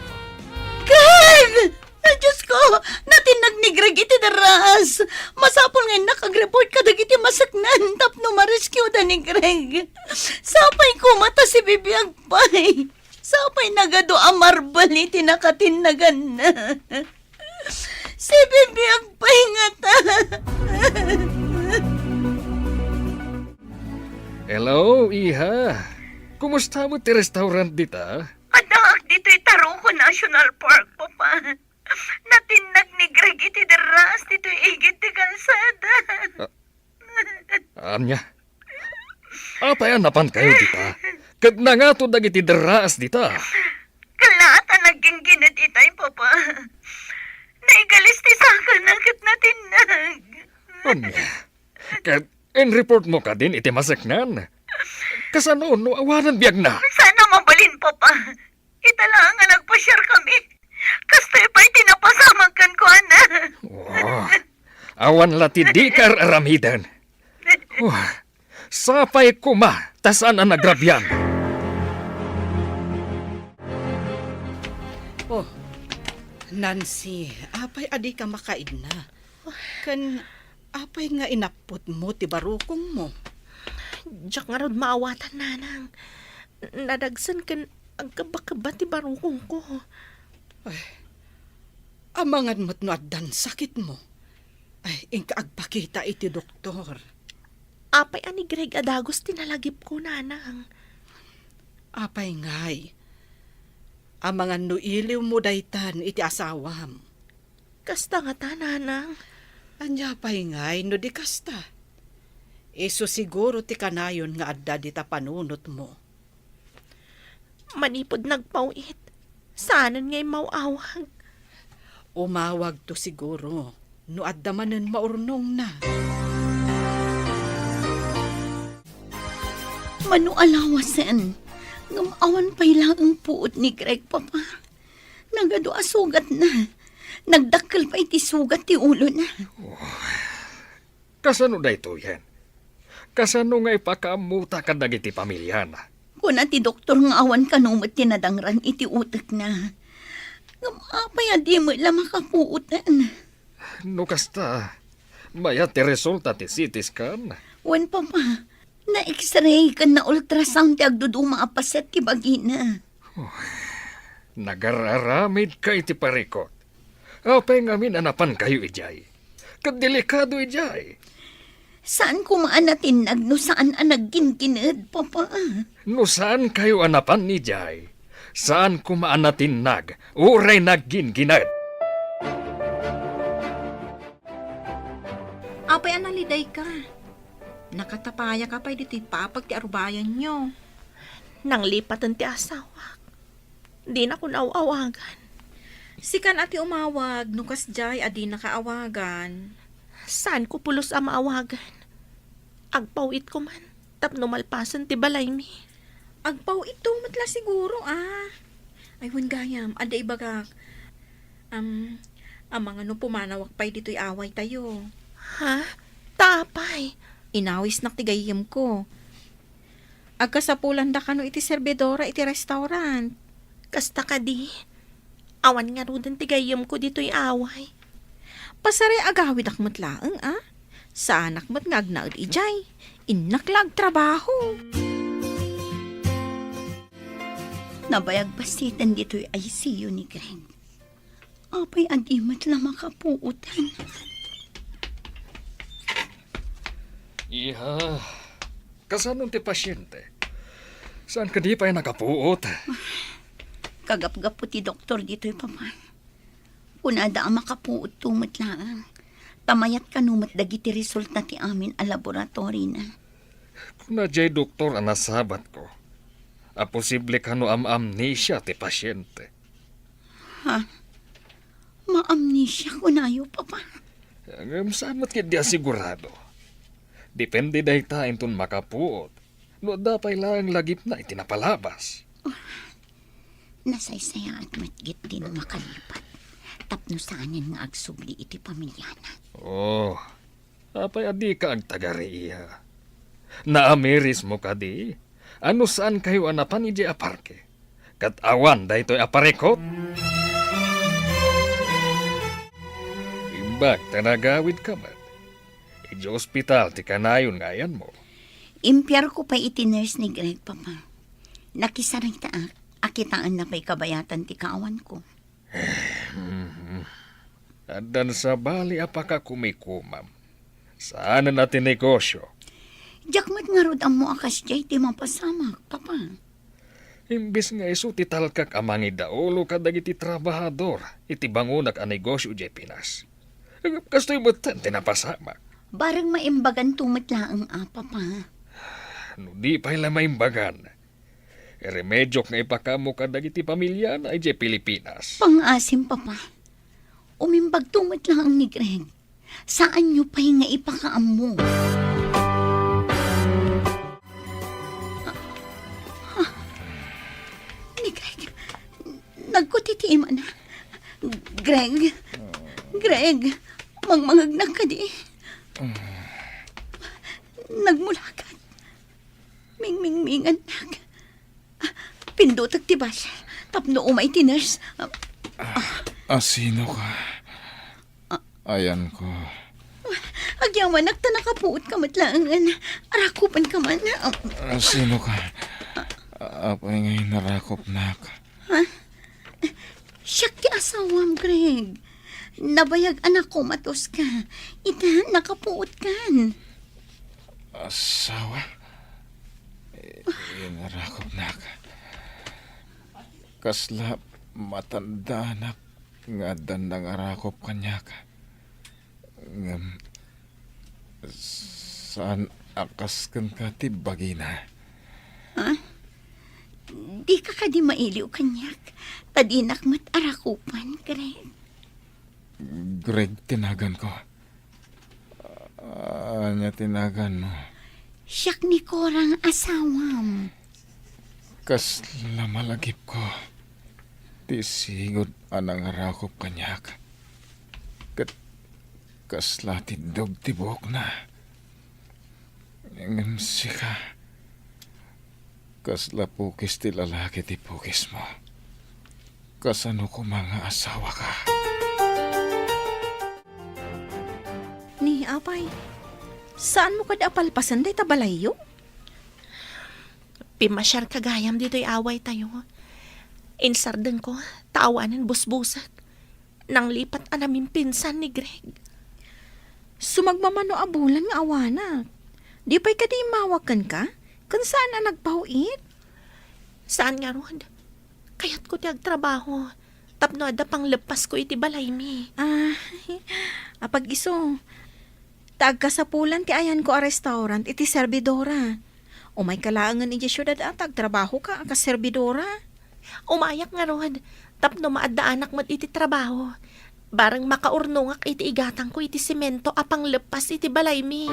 Greg! Ay, Diyos ko! Natinnag ni Greg iti derraas! Masapul nga innak agreport kadagiti maseknan tapno ma-rescueda ni Greg. Sapay koma ta si Bibi agpay. Sapay nagadu a marbel iti nakatinnaganna. Si Bibi agpay ngata. Hello, iha. Kumusta met ti restaurant dita? Addaak ditoy Taruco National Park, Papa. Natinnag ni Greg iti derraas ditoy igid ti kalsada. Ah, ania? Apay a napankayo dita? Ket nangato dagiti derraas dita? Kallaat a nagginggined itay, Papa. Naigalis ti sakana ket natinnag. Ania? Ket inreport mo kadin iti maseknan? Kasano no awanan biagna? Saan a mabalin, Papa. Ita laeng nga nagpasiar kami. Kastoy pay ti napasamak kenkuana. Oh, awan la ti dika ar-aramiden. Oh, sapay koma ta saan a nagrabian. Oh, Nancy, apay a dika makaidna? Ken apay nga inapputmo ti barukongmo? Diak ngarud maawatan, Nanang. Nadagsen ken agkebba-kebba ti barukongko. Ay, amangan met no addan sakitmo. Ay, inka agpakita iti doktor. Apay a ni Greg a dagus ti nalagipko, Nanang? Apay ngay, amangan no iliwmo daytan iti asawam. Kasta ngata, Nanang. Ania pay ngay no di kasta? Isu siguro ti kanayon nga adda dita panunotmo. Manipud nagpaw-it, saanen nga immaw-awag. Umawagto siguro no adda manen maurnongna. Mano a lawasen, ngem awan pay laeng puot ni Greg, Papa. Nagadu a sugatna. Nagdakkel pay ti sugat ti ulona. Kasano daytoyen? Kasano nga ipakaammota kadagiti pamilyana? Kuna ti doktor nga awan kano met ti nadangran iti utekna. Ngem apay a di met la makapuoten? No kasta, mayat ti resulta ti C T scan? Wen, Papa. Na-X-ray ken na-ultrasound ti agduduma a paset ti bagina. Nagar-aramidka iti parikut. Apay ngamin a napankayo idiay? Ket delikado idiay. Saan koma a natinnag no saan a nagginggined, Papa. No saankayo a napan idiay, saan koma a natinnag uray nagginggined. Apay a nalidayka? Nakatapayaka pay ditoy papag ti arubayanyo. Nanglipaten ti asawak. Dinakon aw-awagan. Sikan a ti umawag no kasdiay a dinaka awagan. Saanko pulos a maawagan. Agpaw-itko man tapno malpasen ti balaymi. Agpaw-itto met la siguro, a. Ay, wen gayam, adda ibagak. Am, amangan no pumanawak pay ditoy awaytayo. Ha? Ta apay? Inawisnak ti gayyemko. Agkasapulandakano iti serbidora iti restaurant. Kasta kadi? Awan ngaruden ti gayyemko ditoy away. Pasarey agawidak met laeng, a? Saanak met nga agnaed idiay. Innak la agtrabaho. Nabayag basiten ditoy I C U ni Greg. Apay a di met la makapuotan? Iha, kasano ti pasyente? Saan kadi pay nakapuot? Kagapgapu ti doktor ditoy, Papa. Kunada a makapuotto met laeng. Ta mayat kano met dagiti resulta ti amin a laboratory na. Kuna jay doktor a nasabatko a posible kano am-amnesia ti pasyente. Ha? Maamnesia kunayo, Papa? Ngem saan met ketdi a sigurado. Depende dayta inton makapuot no adda pay laeng lagipna iti napalabas. Nasaysayaat met ketdi no makalipat tapno saanen nga agsubli iti pamiliana. Oh, apay a dika agtagari, iha? Naamirismo kadi a no saankayo a napan idiay a parke ket awan daytoy a parikut? Imbag ta nagawidka met, idiay ospital ti kanayon nga ayanmo. Impiarko pay iti nurse ni Greg, Papa. Nakisaritaak a kitaenna pay kabayatan ti kaawanko. Mhm. Addan sabali a pakakumikomam. Saanen a ti negosio. Diak met ngarud ammo a kasdiay ti mapasamak, Papa. Imbes nga isu ti talkak a mangidaulo kadagiti trabahador iti bangonak a negosio idiay Pinas. Kastoy metten ti napasamak. Bareng maimbaganto met laeng a, Papa. No di pay la maimbagan, iremediok nga ipakaammo kadagiti pamiliana idiay Pilipinas. Pangngaasim, Papa. Umimbagto met laeng ni Greg. Saanyo pay nga ipakaammo. Ah, ah. Ni Greg, nagkuti ti imana. Greg, Greg, mangmangegnak kadi. Nagmulakat. Mingmingmingannak. Ah, pindutek ti basol tapno umay ti nurse. Ah, ah. Ah, sino ka? Ah. Ayanko. Agyamanak ta nakapuot ka met laengen. Arakupan ka man. Ah. Ah, sino ka? Apay nga inarakupnak? Ha? Siak ti asawam, Greg. Nabayag a nakomatos ka. Ita, nakapuot kan. Asawa? I-, inarakupnak. Kasla matandaanak nga addan nangarakup kaniak. Ngem, saan a kas kenka ti bagina. Ha? Dika kadi mailiw kaniak, ta dinak met arakupan, Greg. Greg ti naganko. Ania ti naganmo? Siak ni Cora nga asawam. Kasla malagipko ti sigud a nangarakup kaniak. Ket kasla tiddog ti buokna. Ngem sika, kasla pukis ti lalaki ti pukismo. Kasano koma nga asawaka? Ni, apay, saanmo kadi a palpasen dayta balayyo? Pimasiarka gayam ditoy awaytayo. Insardengko, ta awanen busbusek. Nanglipat a namimpinsan ni Greg. Sumagmamano a bulan nga awanak. Di pay kadi immawag kenka? Ken saan a nagpaw-it? Saan ngarud. Kayatko ti agtrabaho tapno adda pangleppasko iti balaymi. Ah, apag-isu. Ta agkasapulan ti ayanko a restaurant iti serbidora. Umayka laengen idiay siudad a ta agtrabahoka a kas serbidora. Umayak ngarud, tapno maaddaanak met iti trabaho. Bareng makaurnongak iti igatangko iti semento a pangleppas iti balaymi.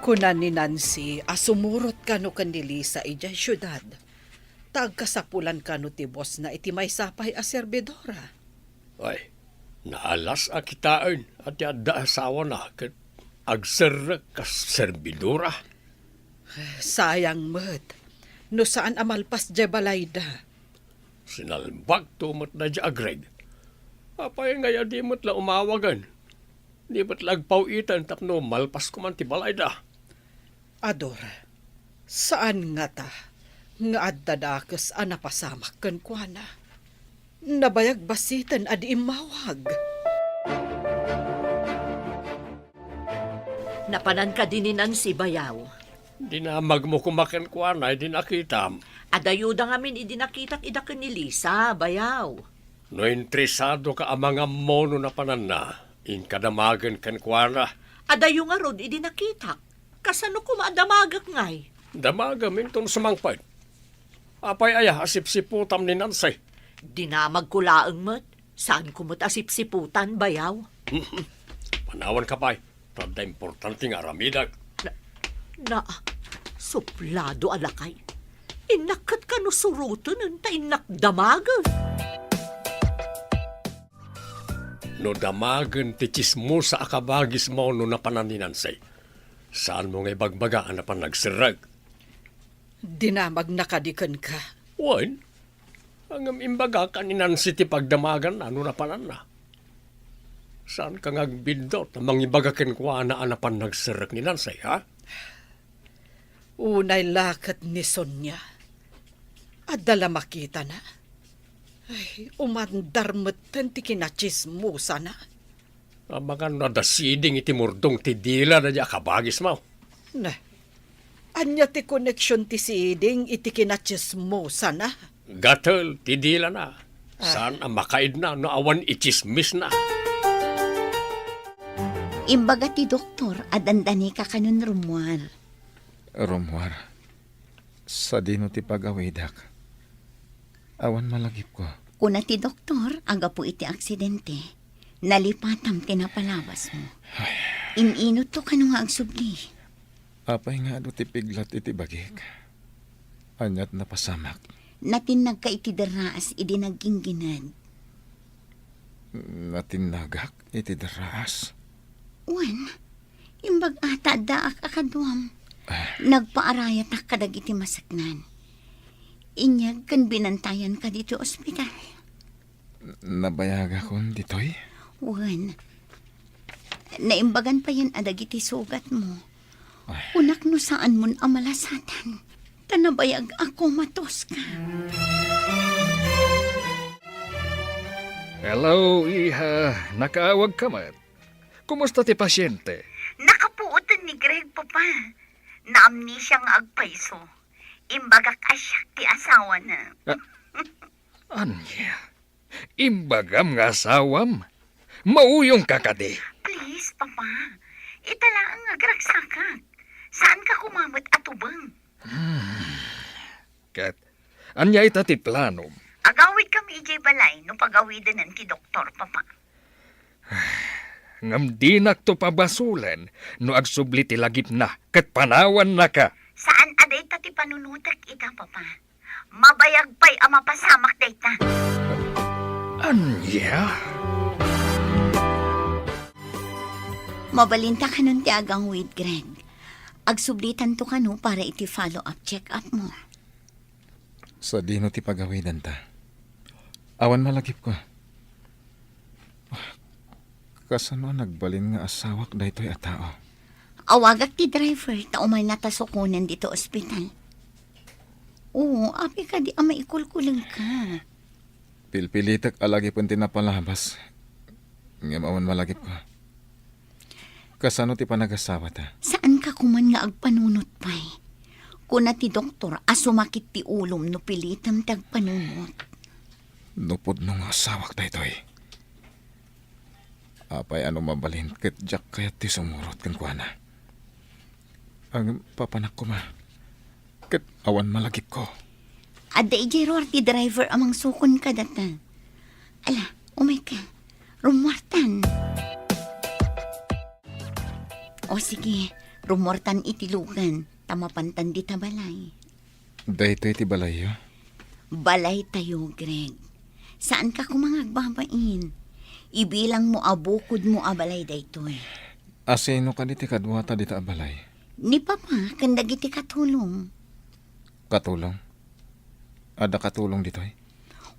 Kuna ni Nancy a sumurot kano ken ni Lisa idiay siudad, ta agkasapulan kano ti bosna iti maysa pay a serbidora. Ay, naalas a kitaen a ti adda asawana ket agserrek kas serbidora. Sayang met, no saan a malpas diay balayda. Sinalbagto met daydiay a Greg. Apay ngay a di met la umawagen? Di met la agpaw-iten tapno malpas koman ti balayda. Ador, saan ngata nga adda dakes a napasamak kenkuana. Nabayag bassiten a di immawag. Napanan kadi ni Nancy, bayaw? Dinamagmo koma kenkuana idi nakitam. Adayoda ngamin idi nakitak ida ken ni Lisa, bayaw. No interesadoka a mangammo no napananna, inka damagen kenkuana. Adayo ngarud idi nakitak. Kasano koma a damagek ngay? Damagem inton sumangpet. Apay aya a sipsiputam ni Nancy? Dinamagko laeng met. Saanko met a sipsiputan, bayaw. Panawanka pay. Ta adda importante nga aramidek. Na, na, suplado a lakay. Innak ket kano suroten ta innak damagen. No damagen ti tsismosa a kabagismo no napanan ni Nancy, saanmo nga ibagbaga a napan nagserrek? Dinamagna kadi kenka? Wen, ngem imbagak a ni Nancy ti pagdamaganna no napananna. Saanka nga agbiddut a mangibaga kenkuana a napan nagserrek ni Nancy, ha? Unay la ket ni Sonia. Adda la makitana. Ay, umandar metten ti kinatsismosana. Amangan no adda siding iti murdong ti dila daydiay a kabagismo. Ne, ania ti koneksion ti siding iti kinatsismosana? Gatel ti dilana. Ah. Saan a makaidna no awan itsismisna. Imbaga ti doktor a dandanika kanon rummuar. Rummuar, sadino ti pag-awidek? Awan malagipko. Kuna ti doktor a gapu iti aksidente, nalipatam ti napalabasmo. Ay. In-inutto kano nga agsubli. Apay nga adu ti piglat iti bagik? Aniat napasamak? Natinnagka iti derraas idi nagginggined. Natinnagak iti derraas? Wen, imbag-a ta addaak a kaduam. Ah. Nagpaarayatak kadagiti maseknan. Inyag ken binantayanka ditoy ospital. Nabayagakon ditoy? Wen, naimbagan payen a dagiti sugatmo. Ay. Kunak no saanmon a malasatan, ta nabayag a komatos ka. Hello, iha. Nakaawag ka met. Kumusta ti pasyente? Nakapuoten ni Greg, Papa. Naamnesia nga agpayso. Imbagak a siak ti asawana. Ah, ania? Imbagam nga asawam? Mauyongka kadi? Please, Papa. Ita laeng nga agragsakak. Saanka koma met a tubeng. Hmm. Ket, ania ita ti planom? Agawidkami idiay balay no pagawidenen ti doktor, Papa. Ngem dinakto pabasolen no agsubli ti lagipna ket panawannaka. Saan a dayta ti panunotek ita, Papa. Mabayag pay a mapasamak dayta. Ania? Mabalinta kanon ti agawid, Greg. Agsublitanto kano para iti follow-up check-up mo. Sadino ti pagawidanta? Awan malagipko. Kasano a nagbalin nga asawak daytoy a tao? Awagak ti driver ta umayna ta sukonen ditoy ospital. Oo, apay kadi a maikulkulengka? Pilpilitek a lagipen ti napalabas. Ngem awan malagipko. Kasano ti panagasawata? Saanka koman nga agpanunot pay? Kuna ti doktor a sumakit ti ulom no pilitem ti agpanunot. No pudno nga asawak daytoy, apay a no mabalin ket diak kayat ti sumurot kenkuana. Ngem papanak koma, ket awan malagipko. Adda idiay ruar ti driver a mangsukon kadata. Ala, umayka. Rummuartan. O sige, rummuartan iti lugan, ta mapantan dita balay. Daytoy ti balayyo? Balaytayo, Greg. Saanka koma nga agbabain. Ibilangmo a bukodmo a balay daytoy. Asino kadi ti kaduata dita a balay? Ni Papa ken dagiti katulong. Katulong? Adda katulong ditoy?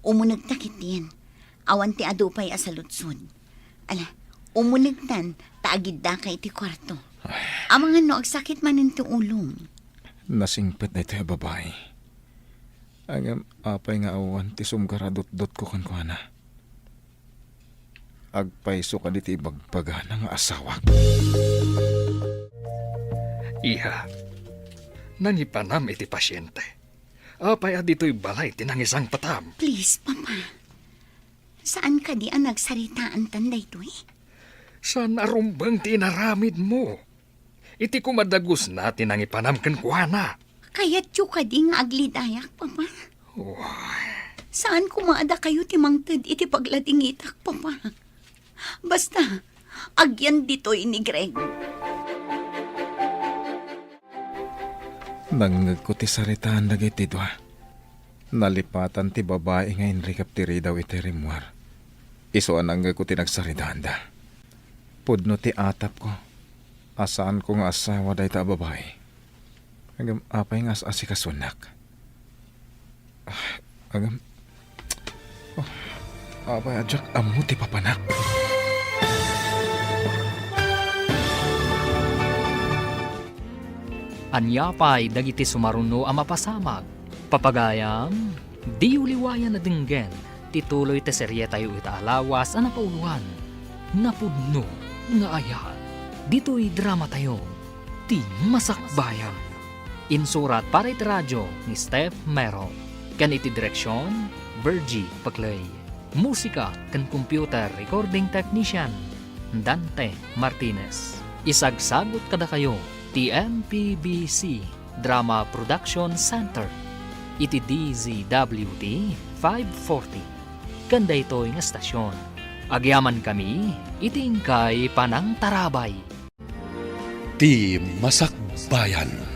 Umunegta ketdin. Awan ti adu pay a saludsod. Ala, umunegtan, ta agiddaka iti kuarto. Ay. Amangan no agsakit manen ti ulom. Nasingpet daytoy a babai. Ngem apay nga awan ti sumgaradutdotko kenkuana? Agpayso kadi ti ibagbagana nga asawak? Iha, nangipanam iti pasiente. Apay a ditoy balay ti nangisangpetam? Please, Papa. Saan kadi a nagsaritaantan daytoy? Saan a rumbeng ti inaramidmo? Iti kumadagusna ti nangipanam kenkuana. Kayatyo kadi nga aglidayak, Papa? Uy. Saan koma a dakayo ti mangted iti pagladingitak, Papa? Basta, agyan ditoy ni Greg. Nangngegko ti saritaan dagiti dua. Nalipatan ti babai nga inrikep ti ridaw iti rimmuar. Isu a nangngegko ti nagsaritaanda. Pudno ti atapko a saanko nga asawa dayta a babai. Ngem apay nga as-asikasunak? Ah, ngem, oh, apay a diak ammo ti papanak? Ania pay dagiti sumaruno a mapasamak? Papagayam, diyo liwayan a denggen ti tuloy ti serietayo ita a lawas a napauloan, Napudno nga Ayat. Ditoy dramatayo, Ti Masakbayan. Insurat para iti radio ni Steph Mero, ken iti direksion, Virgie Paclay. Musika ken computer recording technician, Dante Martinez. Isagsagut kadakayo ti M P B C Drama Production Center iti D Z W T five forty. Ken daytoy nga estasion, agyamankami iti inkay panangtarabay. Ti Masakbayan.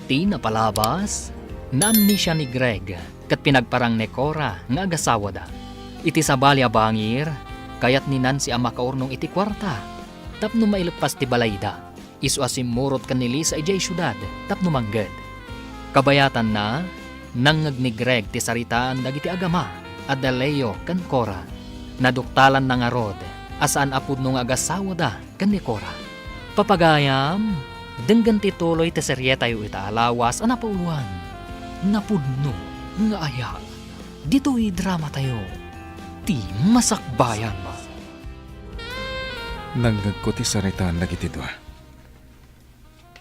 Ti napalabas, naamnesia ni Greg ket pinagparang ni Cora nga agasawada. Iti sabali a bangir, kayat ni Nancy a makaurnong iti kuarta tapno maileppas ti balayda. Isu a simmurot ken ni Lisa idiay siudad tapno mangged. Kabayatanna, nangngeg ni Greg ti saritaan dagiti agama a da Leo ken Cora. Naduktalanna ngarud a saan a pudno nga agasawada ken ni Cora. Papagayam, denggen ti tuloy ti serietayo ita a lawas a napauloan, Napudno nga Ayat. Ditoy dramatayo, Ti Masakbayan. Nangngegko ti saritaan dagiti dua.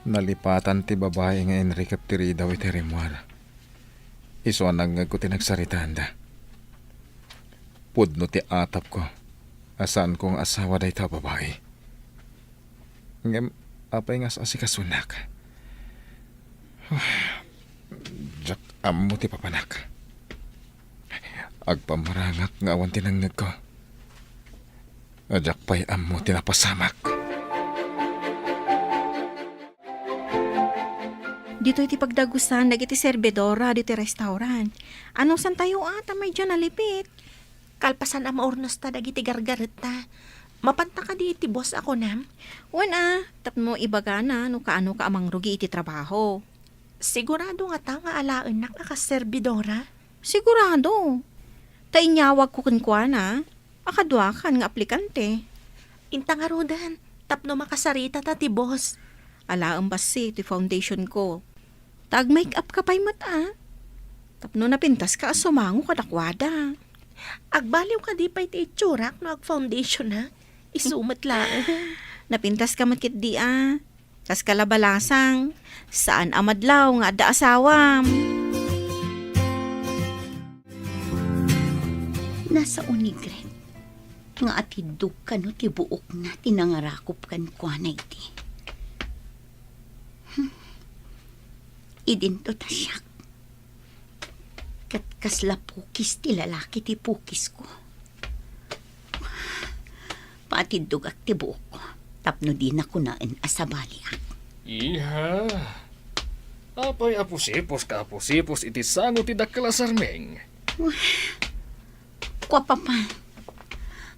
Nalipatan ti babai nga inrikep ti ridaw iti rimmuar. Isu a nangngegko ti nagsaritaanda. Pudno ti atapko a saanko nga asawa dayta a babai. Ngem apay nga as-asikasunak? Diak ammo ti papanak. Agpamarangak nga awan ti nangngegko. Diak pay ammo ti napasamak. Ditoy ti pagdagusan dagiti serbidora ditoy restaurant. Anusantayo a, ta medyo nalipit. Kalpasan a maurnosta dagiti gargaretta, mapanta kadi iti boss a kunam? Wen a, tapno ibagana no kaano ka a mangrugi iti trabaho. Sigurado ngata nga alaennak a kas serbidora? Sigurado. Ta inyawagko kenkuana a kaduakan nga aplikante. Inta ngaruden, tapno makasaritata ti boss. Alaem bassit ti foundation ko. Ta ag-make up ka pay met a. Tapno napintas ka a sumango kadakuada. Agbaliw kadi pay ti itsurak no ag-foundation a? Isu met laeng. Napintas ka met ketdi a. Kas kalabalasang, saan a madlaw nga adda asawam. Nasao ni Greg. nga atiddog kano ti buokna ti nangarakop kenkuana iti. Hmm. Idinto ta siak. Ket kasla pukis ti lalaki ti pukisko. Paatiddogak ti buokko tapno dina kunaen a sabaliak. Iha. Apay a pusiposka a pusipos iti sango ti dakkel a sarming? Kua, Papa,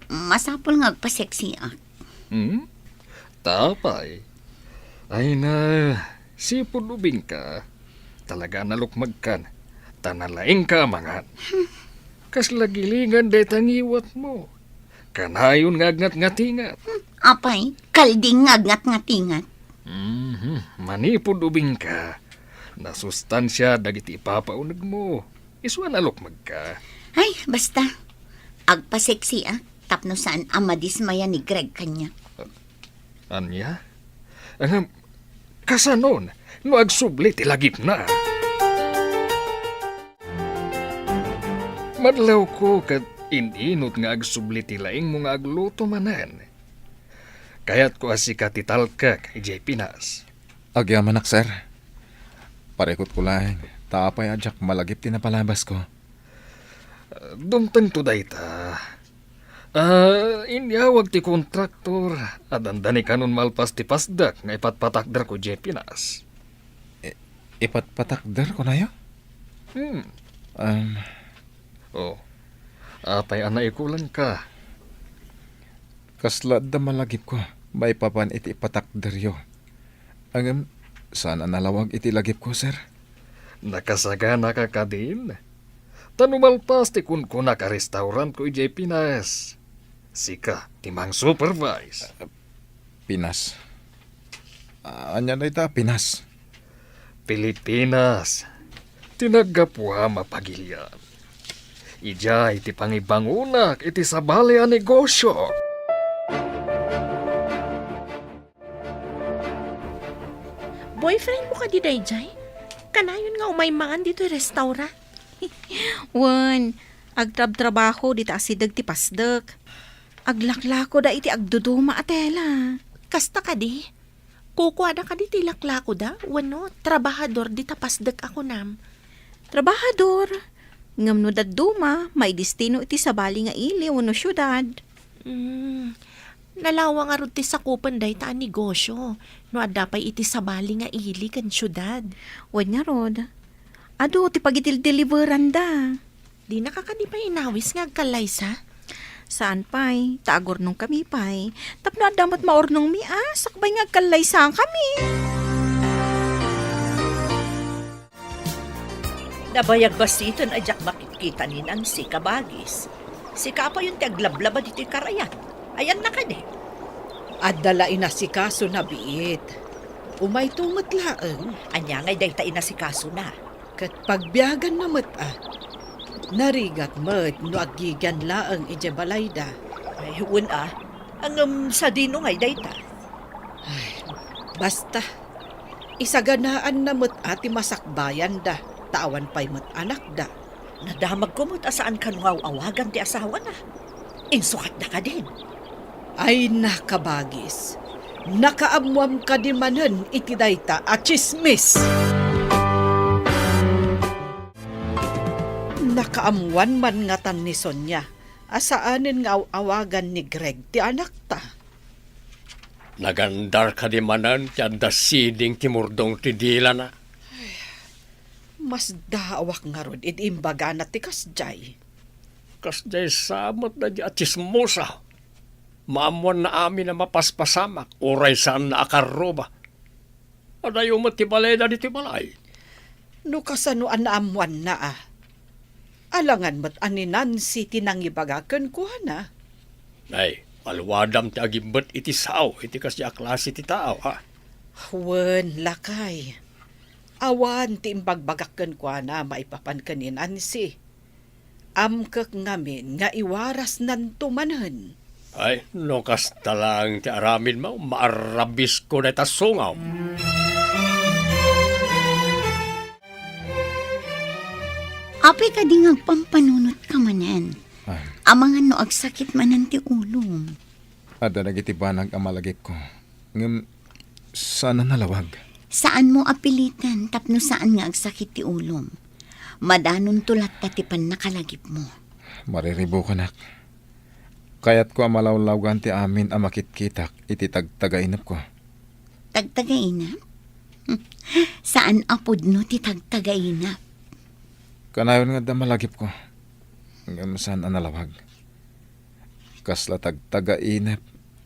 masapul nga agpaseksiak. Hmm? Ta apay? Ay na, sipud ubingka. Talaga a nalukmagkan. Ta nalaingka a mangan. Kasla gilingan dayta ngiwatmo. Kanayon nga agngatngatingat. Hmm, apay, kalding nga agngatngatingat. Mhm. Manipud ubingka, nasustansia dagiti ipapaunegmo. Isu a nalukmagka. Ay, basta. Agpaseksiak tapno saan a madismaya ni Greg kaniak. Ania? Ngem, kasanon no agsubli ti lagipna? Madlawko ket in-inut nga agsubli ti laingmo nga agluto manen. Kayatko a sika ti talkek idiay Pinas. Agyamanak, sir. Parikutko laeng, ta apay a diak malagip ti napalabasko. Dumtengto dayta. Ah, inyawag ti kontraktor a dandani kanon malpas ti pasdek nga ipatpatakderko idiay Pinas. I-, ipatpatakder, kunayo? Hmm. Um. Oh, apay a naikulangka? Kasla adda malagipko maipapan iti ipatakderyo. Ngem, saan a nalawag iti lagipko, sir. Nakasaganaka kadin? Ta no malpas ti kunkunak a restaurantko idiay Pinas, sika ti mang-supervise. Pinas? Ania dayta a Pinas? Pilipinas ti naggapuam a pagilian. Idiay ti pangibangonak iti sabali a negosio. Boyfriend mo kadi daydiay? Kanayon nga umay mangan ditoy restaurant? Wen, agtrabtrabaho dita asideg ti pasdek. Aglaklakoda iti agduduma a tela. Kasta kadi? Kukuada kadi ti laklakoda wenno trabahador dita pasdek a kunam? Trabahador. Ngem no dadduma, maidestino iti sabali nga ili wenno siudad. Mm, nalawa ngarud ti sakupen dayta a negosio no adda pay iti sabali nga ili ken siudad. Wen ngarud, adu ti pagidildeliveranda. Dinaka kadi pay inawis nga agkallaysa? Saan pay, ta agurnongkami pay. Tapno adda met maurnongmi a, sakbay nga agkallaysakami. Nabayag basiten a diak makitkita ni Nancy, kabagis. Sika payen ti aglablaba ditoy karayan. Ayanna kadi? Adda la inasikasona biit. Umayto met laeng. Ania ngay dayta inasikasona? Ket pagbiaganna met a. Narigat met no aggigian laeng idiay balayda. Ay, wen a. Ngem sadino ngay dayta? Ay, basta. Isaganaanna met a ti masakbayanda, ta awan pay met anakda. Nadamagko met a saan kano nga aw-awagan ti asawana. Insukatda kadin? Ay, nakabagis. Nakaammoam kadi manen iti dayta a tsismis? Nakaammoan man ngatan ni Sonia a saanen nga aw-awagan ni Greg ti anakta. Nagandar kadi manen ti adda siding ti murdong ti dilana? Masdaawak ngarud idi imbagana ti kasdiay. Kasdiay sa met daydiay a tsismosa. Maammoanna amin a mapaspasamak, uray saanna a karruba. Adayo met ti balayda ditoy balay. No kasano a naammoanna a? Alangan met a ni Nancy ti nangibaga kenkuana. Nay, aluadam ti agimbet iti sao iti kasdi a klase ti tao, ha? Wen, lakay. Awan ti imbagbagak kenkuana maipapan ken ni Nancy. Amkek ngamin nga iwarasnanto manen. Ay, no kasta laeng ti aramidmo, maarrabisko dayta sungawm. Apay kadi nga agpampanunotka manen? Ah. Amangan no agsakit manen ti ulom. Adda dagiti banag a malagipko. Ngem saan a nalawag. Saanmo a pilitan tapno saan nga agsakit ti ulom. Madanonto latta ti pannakalagipmo. Mariribukanak. Kayatko a malawlawgan ti amin a makitkitak iti tagtagainepko. Tagtagainep? Saan a pudno ti tagtagainep. Kanayon nga adda malagipko. Ngem saan a nalawag. Kasla tagtagainep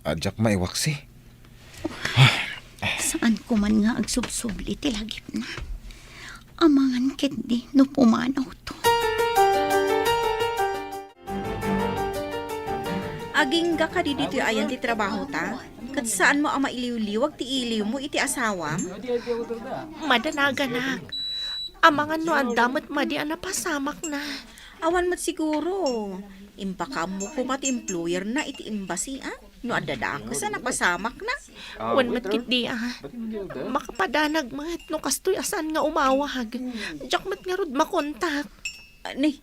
a diak maiwaksi. Saan ko man nga agsubsubli ti lagipna. Amangan ketdi no pumanawto. Agingga kadi ditoy ayan ti trabahota? Ket saanmo a mailiwliwag ti iliwmo iti asawam? Madanaganak. Amangan no adda met madi a napasamakna. Awan met siguro. Impakaammo koma ti employer na iti embassy, a? No adda dakes a napasamakna. Wen met ketdi, a. Makapadanag met no kastoy a saan nga umawag. Diak met ngarud makontak. Ah, ni,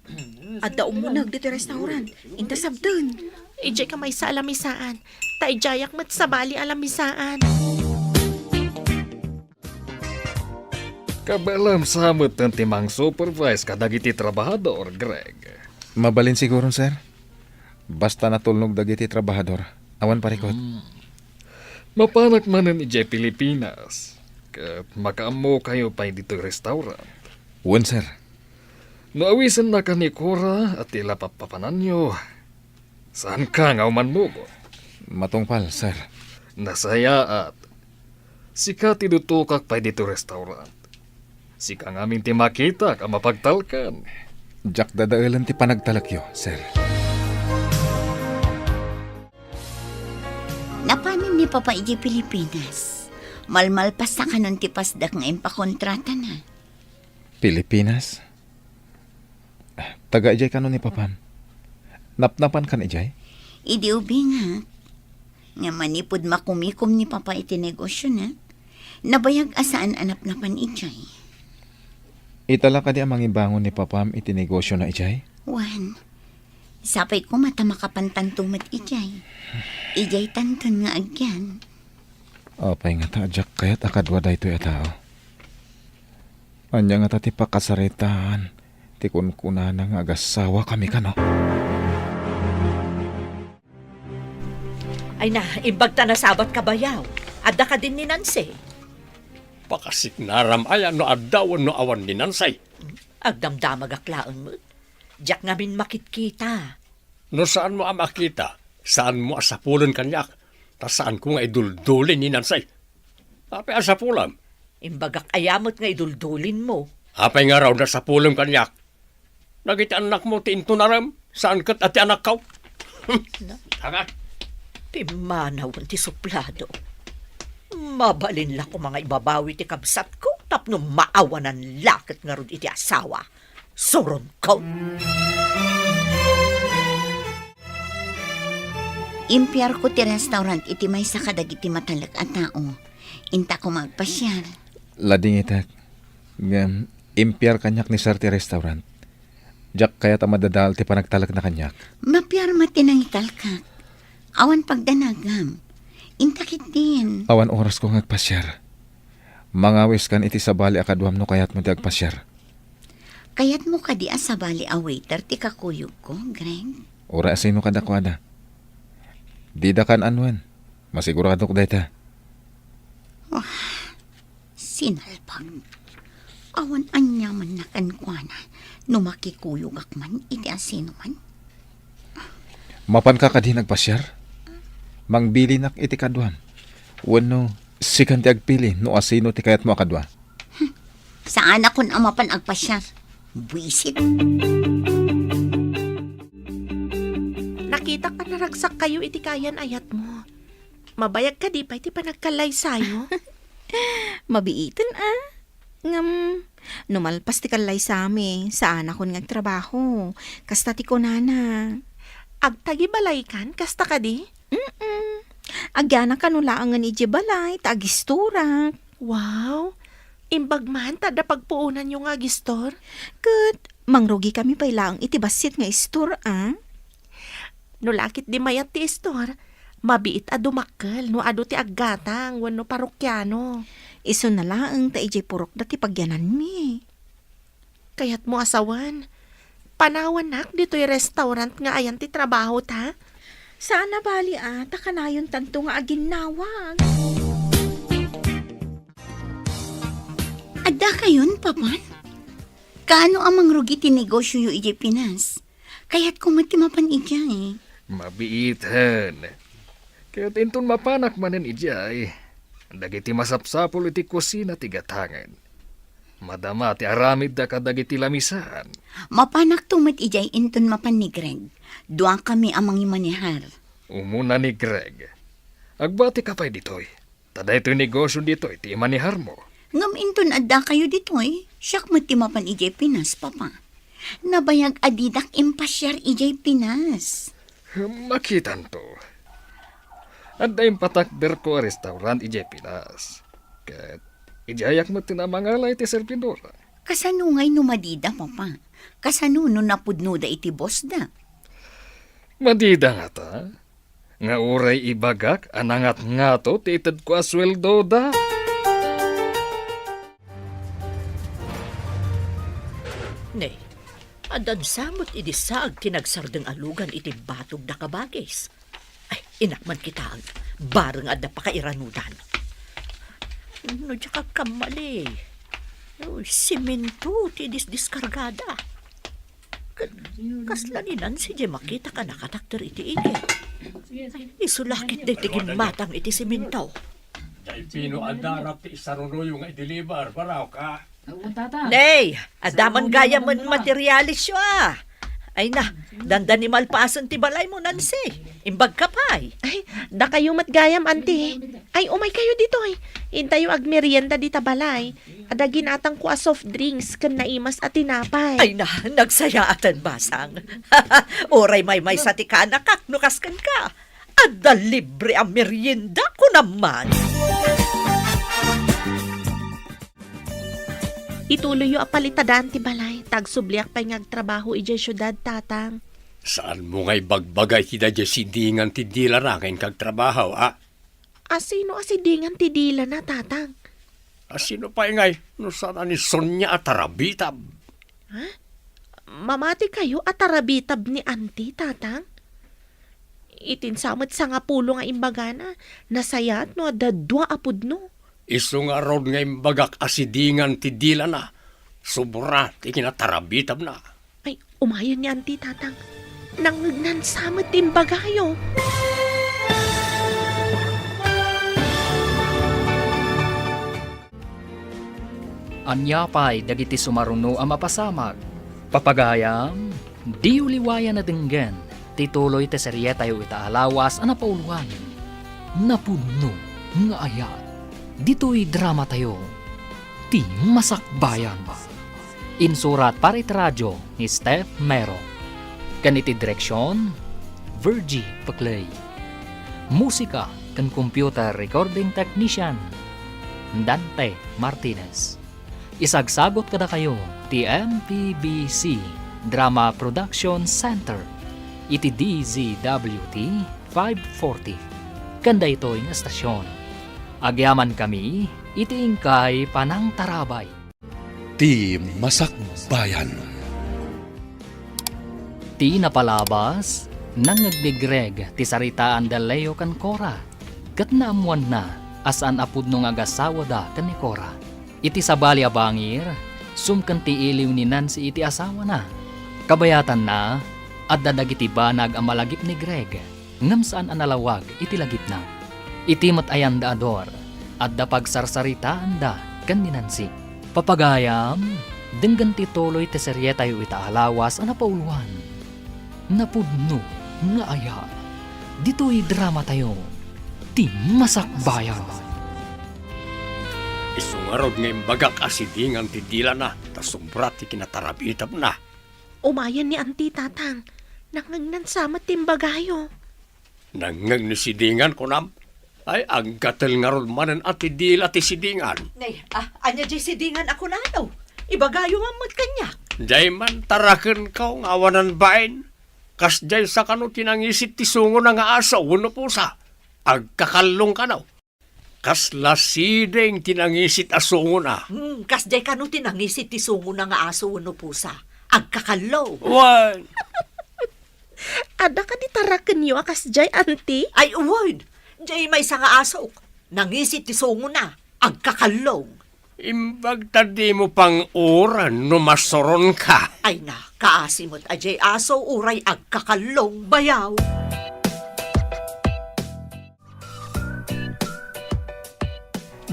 adda umuneg ditoy restaurant. Inta sabten. Idiay ka maysa a lamisaan. Ta idiayak met sabali a lamisaan. Kabaelam sa met ti mang-supervise kadagiti trabahador, Greg. Mabalin siguron, sir. Basta natulnog dagiti trabahador, awan parikut. Hmm. Mapanak manen idiay Pilipinas, ket makaammokayo pay ditoy restaurant. Wen, sir. No awisenna ka ni Cora a ti la papapananyo, saanka nga umannurot? Matungpal, sir. Nasayaat. Sika ti dutokak pay ditoy restaurant. Sika ngamin ti makitak a mapagtalkan. Diak dadaelen ti panagtalekyo, sir. Napanen ni Papa idiay Pilipinas. Malmalpasta kanon ti pasdak nga impakontratana. Pilipinas? Taga idiay kano ni Papam? Napnapan kan idiay? Idi ubingak. Nga manipud makumikom ni Papa iti negosiona, nabayag a saan a napnapan idiay. Ita la kadi a mangibangon ni Papam iti negosiona idiay? Wen, sapay koma ta makapantanto met idiay. Idiay tanton nga agyan. Apay ngata a diak kayat a kadua daytoy a tao? Ania ngata ti pakasaritaan ti kunkunana nga agasawakami kano? Ay na, imbag ta nasabat ka bayaw. Adda kadin ni Nancy? Pakasiknaram aya no adda wenno awan ni Nancy? Agdamdamagak laeng met. Diak ngamin makitkita. No saanmo a makita, saanmo a sapulen kaniak, ta saanko nga iduldulin ni Nancy. Apay a sapulam? Imbagak aya met nga iduldulinmo? Apay ngarud a sapulem kaniak? Dagiti annakmo ti intunarem, saan ket a ti anakko. Na? Tanga. Pimmanawen ti suplado. Mabalin la koma nga ibabawi ti kabsatko tapno maawanan la ket ngarud iti asawa. Suronko. Impiarko ti restaurant iti maysa kadagiti matalek a tao. Inta koma agpasiar. Ladingitek. Ngem, impiar kaniak ni Sir ti restaurant. Diak kayat a madadael ti panagtalekna kaniak. Mapiar met ti nangitalkak. Awan pagdanagam. Inta ketdin. Awan orasko nga agpasiar. Mangawiskan iti sabali a kaduam no kayatmo ti agpasiar. Kayatmo kadi a sabali a waiter ti kakuyogko, Greg? Uray a sino kadakuada. Dida kan-an wen. Masiguradok dayta. Ah, sinalpag. Awan aniamanna kenkuana no makikuyogak man iti asinoman. Mapanka kadi nga agpasiar? Mangbilinak iti kaduam. Wenno, sikan ti agpili no asino ti kayatmo a kadua? Hmm. Saanakon a mapan agpasiar. Buisit. Nakitak a naragsakkayo iti kayan-ayatmo. Mabayag kadi pay ti panagkallaysayo? Mabiiten, a. Ngem, no malpas ti kallaysami, saanakon nga agtrabaho. Kasta ti kunana. Agtagibalaykan, kasta kadi? Mm-mm. Agyana kano laengen idiay balay, ta agistorak. Wow! Imbag man ta adda pagpuonanyo nga agistor? Ket, mangrugikami pay laeng iti bassit nga istor, a? No la ketdi mayat ti istor, mabiit a dumakkel no adu ti aggatang wenno parokiano. Isuna laeng ta idiay purokda ti pagyananmi. Kayatmo a sawen, panawannak ditoy restaurant nga ayan ti trabahota? Saan a bali a, ta kanayon tanto nga aginnawag. Adda kayon, Papan? Kaano a mangrugi ti negosioyo idiay Pinas? Kayatko met ti mapan idiay. Mabiiten. Ket inton mapanak manen idiay, dagiti masapsapul iti kusina ti gatangen. Madama ti aramidda kadagiti lamisan. Mapanakto met idiay inton mapan ni Greg. Duakami a mangimanehar. Umuna ni Greg. Agbatika pay ditoy. Ta daytoy negosio ditoy ti imaneharmo. Ngem inton addakayo ditoy, siak met ti mapan idiay Pinas, Papa. Nabayag a didak impasiar idiay Pinas. Makitanto. Adda impatakderko a restaurant idiay Pinas. Ket idiayak met ti namangala iti servidora. Kasano ngay no madida, Papa? Kasano no napudnoda iti bossda? Madida ngata? Nga uray ibagak a nangatngato ti itedko a sueldoda. Ne, addan sa met idi saag ti nagsardeng a lugan iti batog da kabagis. Ay, inak man kitaen, bareng adda pakairanudan. No diak agkammali, uy, simento ti disdiskargada. Ket kasla ni Nancy diay makitak a nakatakder iti igid. Isu la ket daytoy gimmatang iti simento. Diay pino a darap ti isarunoyo nga i-deliver, baraw ka? Nay, adda man gayam met materialisyo a. Ay na, dandani malpasen ti balaymo, Nancy. Imbagka pay. Ay, dakayo met gayam, Auntie. Ay, umaykayo ditoy. Intayo agmerienda dita balay. Adda ginatangko a soft drinks ken naimas a tinapay. Ay na, nagsayaaten, basang. Uray maymaysa ti kanakak no kaskenka. Adda libre a merienda, kunam man. Ituloyyo a palitadan ti balay, ta agsubliak pay nga agtrabaho idiay siudad, Tatang. Saanmo nga ibagbaga iti daydiay sidingan ti dilana nga inkagtrabaho, a? Asino a sidingan ti dilana, Tatang? Asino pay ngay no saan a ni Sonia a tarabitab? Ha? Mamati kayo a tarabitab ni Auntie, Tatang? Itin sa met sangapulo nga imbagana, nasayaat no adda dua a pudno. Isu ngarud nga imbagak a sidingan ti dilana, sobra ti kinatarabitabna. Ay, umayen ni Auntie, Tatang. Nangngegnan sa met ti imbagayo. Ania pay dagiti sumaruno a mapasamak? Papagayam, diyo liwayan a denggen ti tuloy ti serietayo ita a lawas a napauloan, Napudno nga Ayat. Ditoy dramatayo, Ti Masakbayan. Insurat para iti radio ni Steph Mero. Ken iti direksion, Virgie Peclay. Musika ken computer recording technician, Dante Martinez. Isagsagot kadakayo ti M P B C Drama Production Center iti D Z W T five forty. Ken daytoy nga estasion, agyamankami iti inkay panangtarabay. Ti Masakbayan. Ti napalabas, nangngeg ni Greg ti saritaan da Leo ken Cora, ket naammoanna a saan a pudno nga agasawada ken ni Cora. Iti sabali a bangir, sumken ti iliw ni Nancy iti asawana. Kabayatanna, adda dagiti banag a malagip ni Greg, ngem saan a nalawag iti lagipna. Iti met ayan da a Dor, adda pagsarsaritaanda ken ni Nancy. Papagayam, denggen ti tuloy ti serietayo ita a lawas a napauloan, Napudno nga Ayat. Ditoy dramatayo, Ti Masakbayan. Isu ngarud nga imbagak a sidingan ti dilana, ta sobra ti kinatarabitabna. Umayen ni Auntie, Tatang. Nangngegnan sa met ti imbagayo. Nangngeg ni sidingan, kunam? Ay, aggatel ngarud manen a ti dila ti sidingan. Nay, ah, ania diay sidingan a kunano? Ibagayo man met kaniak. Diay man tarakenko nga awanan bain. Kasdiay sa kano ti nangisit ti sungona nga aso wenno pusa? Agkakallong kano. Kasla siding ti nangisit a sungona. Hmm, kasdiay kano ti nangisit ti sungona nga aso wenno pusa? Agkakallong. Wen. Adda kadi tarakenyo a kasdiay, Auntie? Ay, wen. Diay maysa nga asok. Nangisit ti sungona. Agkakallong. Imbag ta dimo pang-uran no masuronka. Ay na, kaasi met a diay aso uray agkakallong, bayaw.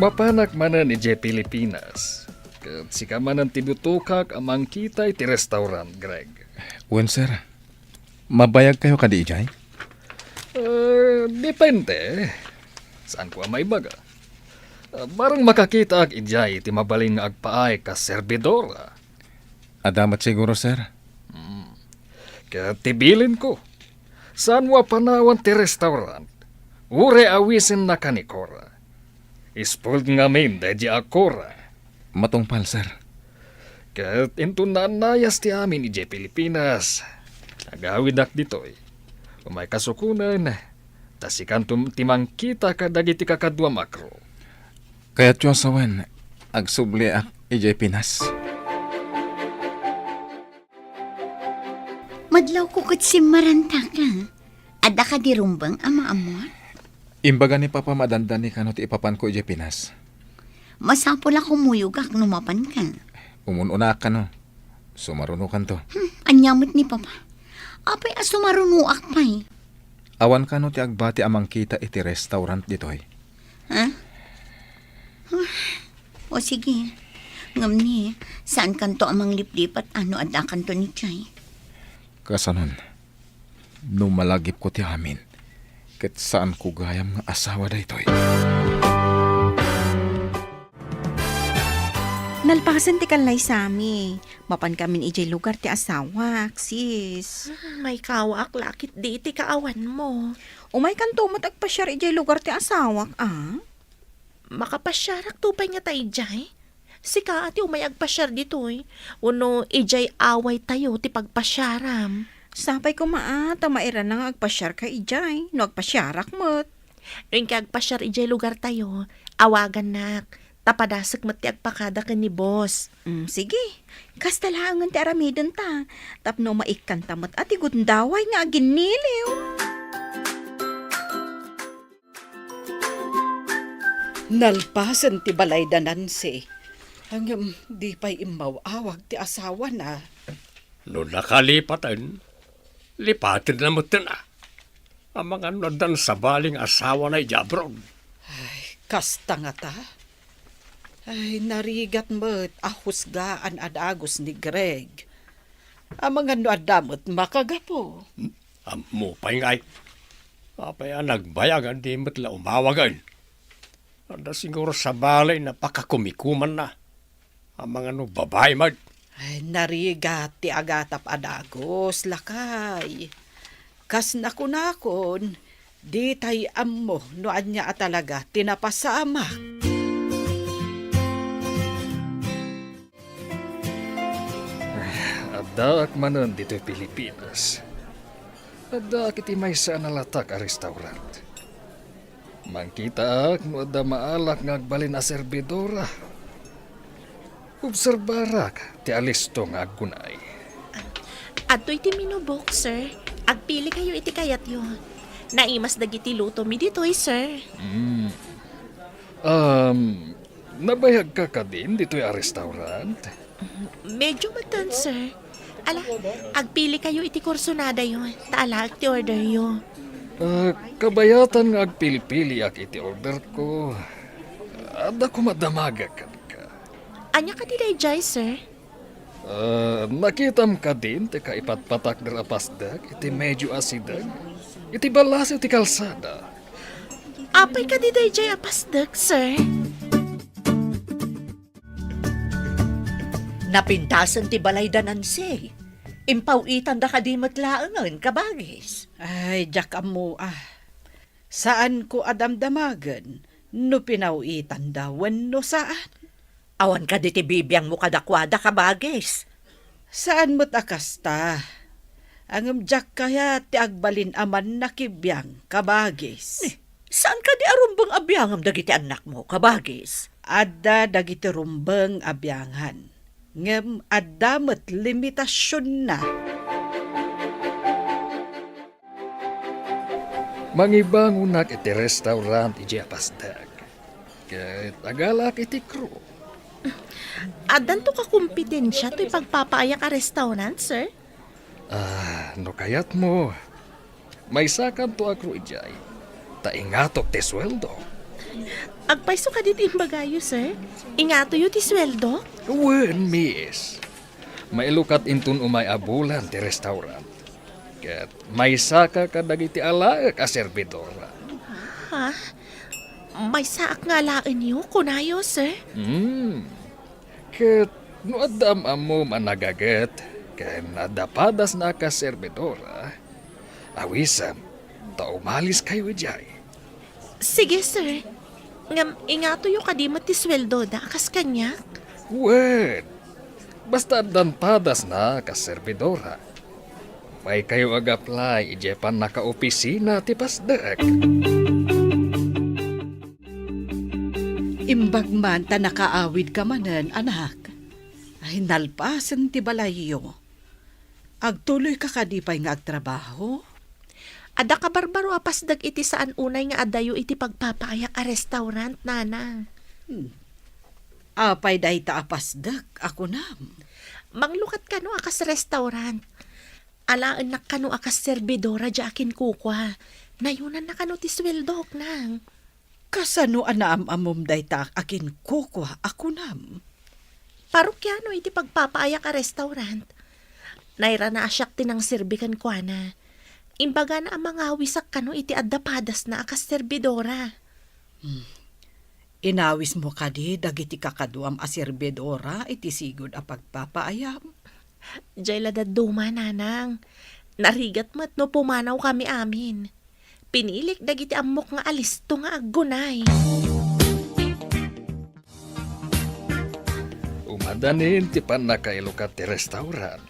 Mapanak manen idiay Pilipinas. Ket sika manen ti dutokak a mangkita iti restaurant, Greg. Wen, sir. Mabayagkayo kadi idiay? Eh, depende. Saanko a maibaga. Eh, barang makakitaak idiay iti mabalin nga agpaay kas serbidora. Adda met siguro, sir. Hmm. Ket ti bilinko, saanmo a panawan ti restaurant, uray awisennaka ni Cora. Spoiled ngamin daydi a Cora. Matungpal, sir. Ket inton naannayas ti amin idiay Pilipinas, agawidak ditoy. Umayka sukonen, ta sikanto ti mangkita kadagiti kakaduam a crew. Kayatyo a sawen, agsubliak idiay Pinas. Madlawko ket simmarantaka. Adda kadi rumbeng a maammoak? Imbaga ni Papa madandani kano ti ipapanko idiay Pinas. Masapul a kumuyogak no mapanka. Umun-unaak kano. Sumarunokanto. Hmm, ania met ni Papa? Apay a sumarunoak pay? Awan kano ti agbati a mangkita iti restaurant ditoy? Ha? Ah, o sige. Ngem ni, saankanto a mangliplipat no addakanto idiay? Kasanon, no malagipko ti amin, ket saanko gayam nga asawa daytoy. Nalpasen ti kallaysami. Mapankamin idiay lugar ti asawak, sis. Hmm, maikawaak la ketdi iti kaawanmo. Umaykanto met agpasiar idiay lugar ti asawak, a? Makapasiarakto pay ngata idiay? Sika a ti umay agpasiar ditoy, wenno idiay awaytayo ti pagpasiaram? Sapay koma a, ta mairana nga agpasiarka idiay, no agpasiarak met. No inka agpasiar idiay lugartayo, awagannak, ta padasek met ti agpakada ken ni boss. Mm, sige. Kasta laengen ti aramidenta, tapno maikkanta met a ti gundaway nga aginniliw. Nalpasen ti balay da Nancy. Ngem di pay immaw-awag ti asawana. No nakalipaten, lipatenna metten a. Amangan no addan sabali nga asawana idiay abroad. Ay, kasta ngata. Ay, narigat met a husgaan a dagus ni Greg. Amangan no adda met makagapu. Hmm? Ammo pay ngay. Apay a nagbayag a di met la umawagen? Adda siguro sabali a pakakumikumanna. Amangan no babai met. Ay, narigat ti agatap a dagus, lakay. Kas nakunakon, ditay ammo no ania a talaga ti napasamak. Addaak manen ditoy Pilipinas. Addaak iti maysa a nalatak a restaurant. Mangkitaak no adda maalak nga agbalin a serbidora. Obserbarak ti alisto nga agkunay. Adtoy ti menu book, sir. Agpilikayo iti kayatyo. Naimas dagiti lutomi ditoy, sir. Mm. Um, nabayagka kadin ditoy a restaurant? Medyo metten, sir. Ala, agpilikayo iti kursonadayo, ta alaek ti orderyo. Ah, kabayatan nga agpilipiliak iti orderko. Adda koma damagek kenka. Ania kadi daydiay, sir? Ah, nakitam kadin ti kaipatpatakder a pasdek iti medyo asideg iti ballasiw ti kalsada? Apay kadi daydiay a pasdek, sir? Napintasen ti balay da Nancy. Impaw-itanda kadi met laengen, kabagis? Ay, diak ammo a. Saanko a damdamagen no pinaw-itanda wenno saan. Awan kadi ti bibiangmo kadakuada, kabagis? Saan met a kasta. Ngem diak kayat ti agbalin a mannakibiang, kabagis. Ni, saan kadi a rumbeng a biangem dagiti annakmo, kabagis? Adda dagiti rumbeng a biangan, ngem adda met limitasionna. Mangibangonak iti restaurant idiay a pasdek. Ket agalaak iti crew. Addanto kakompetensia toy pagpapaayak a restaurant, sir? Ah, no kayatmo, maysakanto a crew idiay, ta ingatok ti sueldo. Agpayso kadi ti imbagayo, sir? Ingatoyo ti sueldo? Wen, miss. Mailukat inton umay a bulan ti restaurant. Ket maysaka kadagiti alaek a serbidora. Ha? Maysaak nga alaenyo, kunayo, sir? Hmm. Ket no adda am-ammom a nagaget ken adda padasna a kas serbidora, awisem ta umaliskayo idiay. Sige, sir. Ngem ingatoyo kadi met ti sueldoda a kas kaniak? Wen, basta addan padasna a kas serbidora. Maykayo ag-apply idiay pannakaopisina ti pasdek. Imbag man ta nakaawidka manen, anak. Ay, nalpasen ti balayyo. Agtuloyka kadi pay nga agtrabaho? Adda kabarbaro a pasdek iti saan unay nga adayo iti pagpapaayak a restaurant, Nana. Hmm. Apay dayta a pasdek a kunam? Manglukat kano a kas restaurant. Alaennak kano a kas serbidora diay akinkukua. Nayonanna kano ti sueldok, Nang. Kasano a naam-ammom dayta a kinkukua a kunam? Parokiano iti pagpapaayak a restaurant. Nairana a siak ti nangserbi kenkuana. Imbagana a mangawisak kano iti adda padasna a kas serbidora. Hmm. Inawismo kadi dagiti kakaduam a serbidora iti sigud a pagpapaayam? Diay la dadduma, Nanang. Narigat met no pumanawkami amin. Pinilik dagiti ammok nga alisto nga aggunay. Umadanin ti pannakailukat ti restaurant.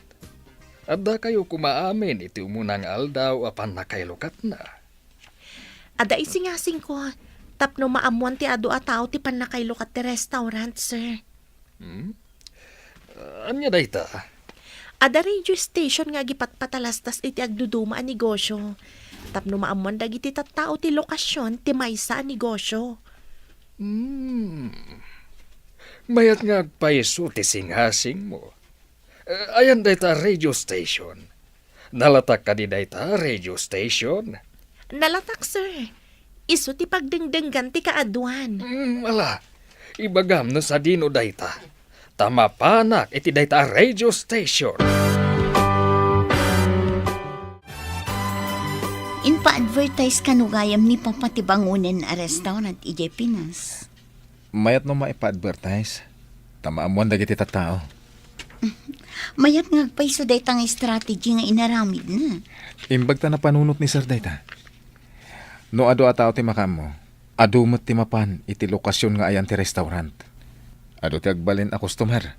Addakayo koma amin iti umuna nga aldaw a pannakailukatna. Adda isingasingko tapno maammoan ti adu a tao ti pannakailukat ti restaurant, sir. Hmm? Ania dayta? Adda radio station nga agipatpatalastas iti agduduma a negosio tapno maammoan dagiti tattao ti lokasion ti maysa a negosio. Hmm. Mayat nga agpayso ti singasingmo. Eh, ayan dayta radio station. Nalatak kadi dayta radio station? Nalatak, sir. Isu ti pagdengdenggan ti kaaduan. Mm, ala, ibagam no sadino dayta. Ta mapanak iti dayta a radio station. Impa-advertise kano gayam ni Papa ti bangonen a restaurant idiay Pinas? Mayat no maipa-advertise, ta maammoan dagiti tattao. Mayat nga agpayso dayta nga strategy nga inaramidna. Imbag ta napanunot ni Sir dayta. No adu a tao ti makaammo, adu met ti mapan iti lokasion nga ayan ti restaurant. Adu ti agbalin a customer.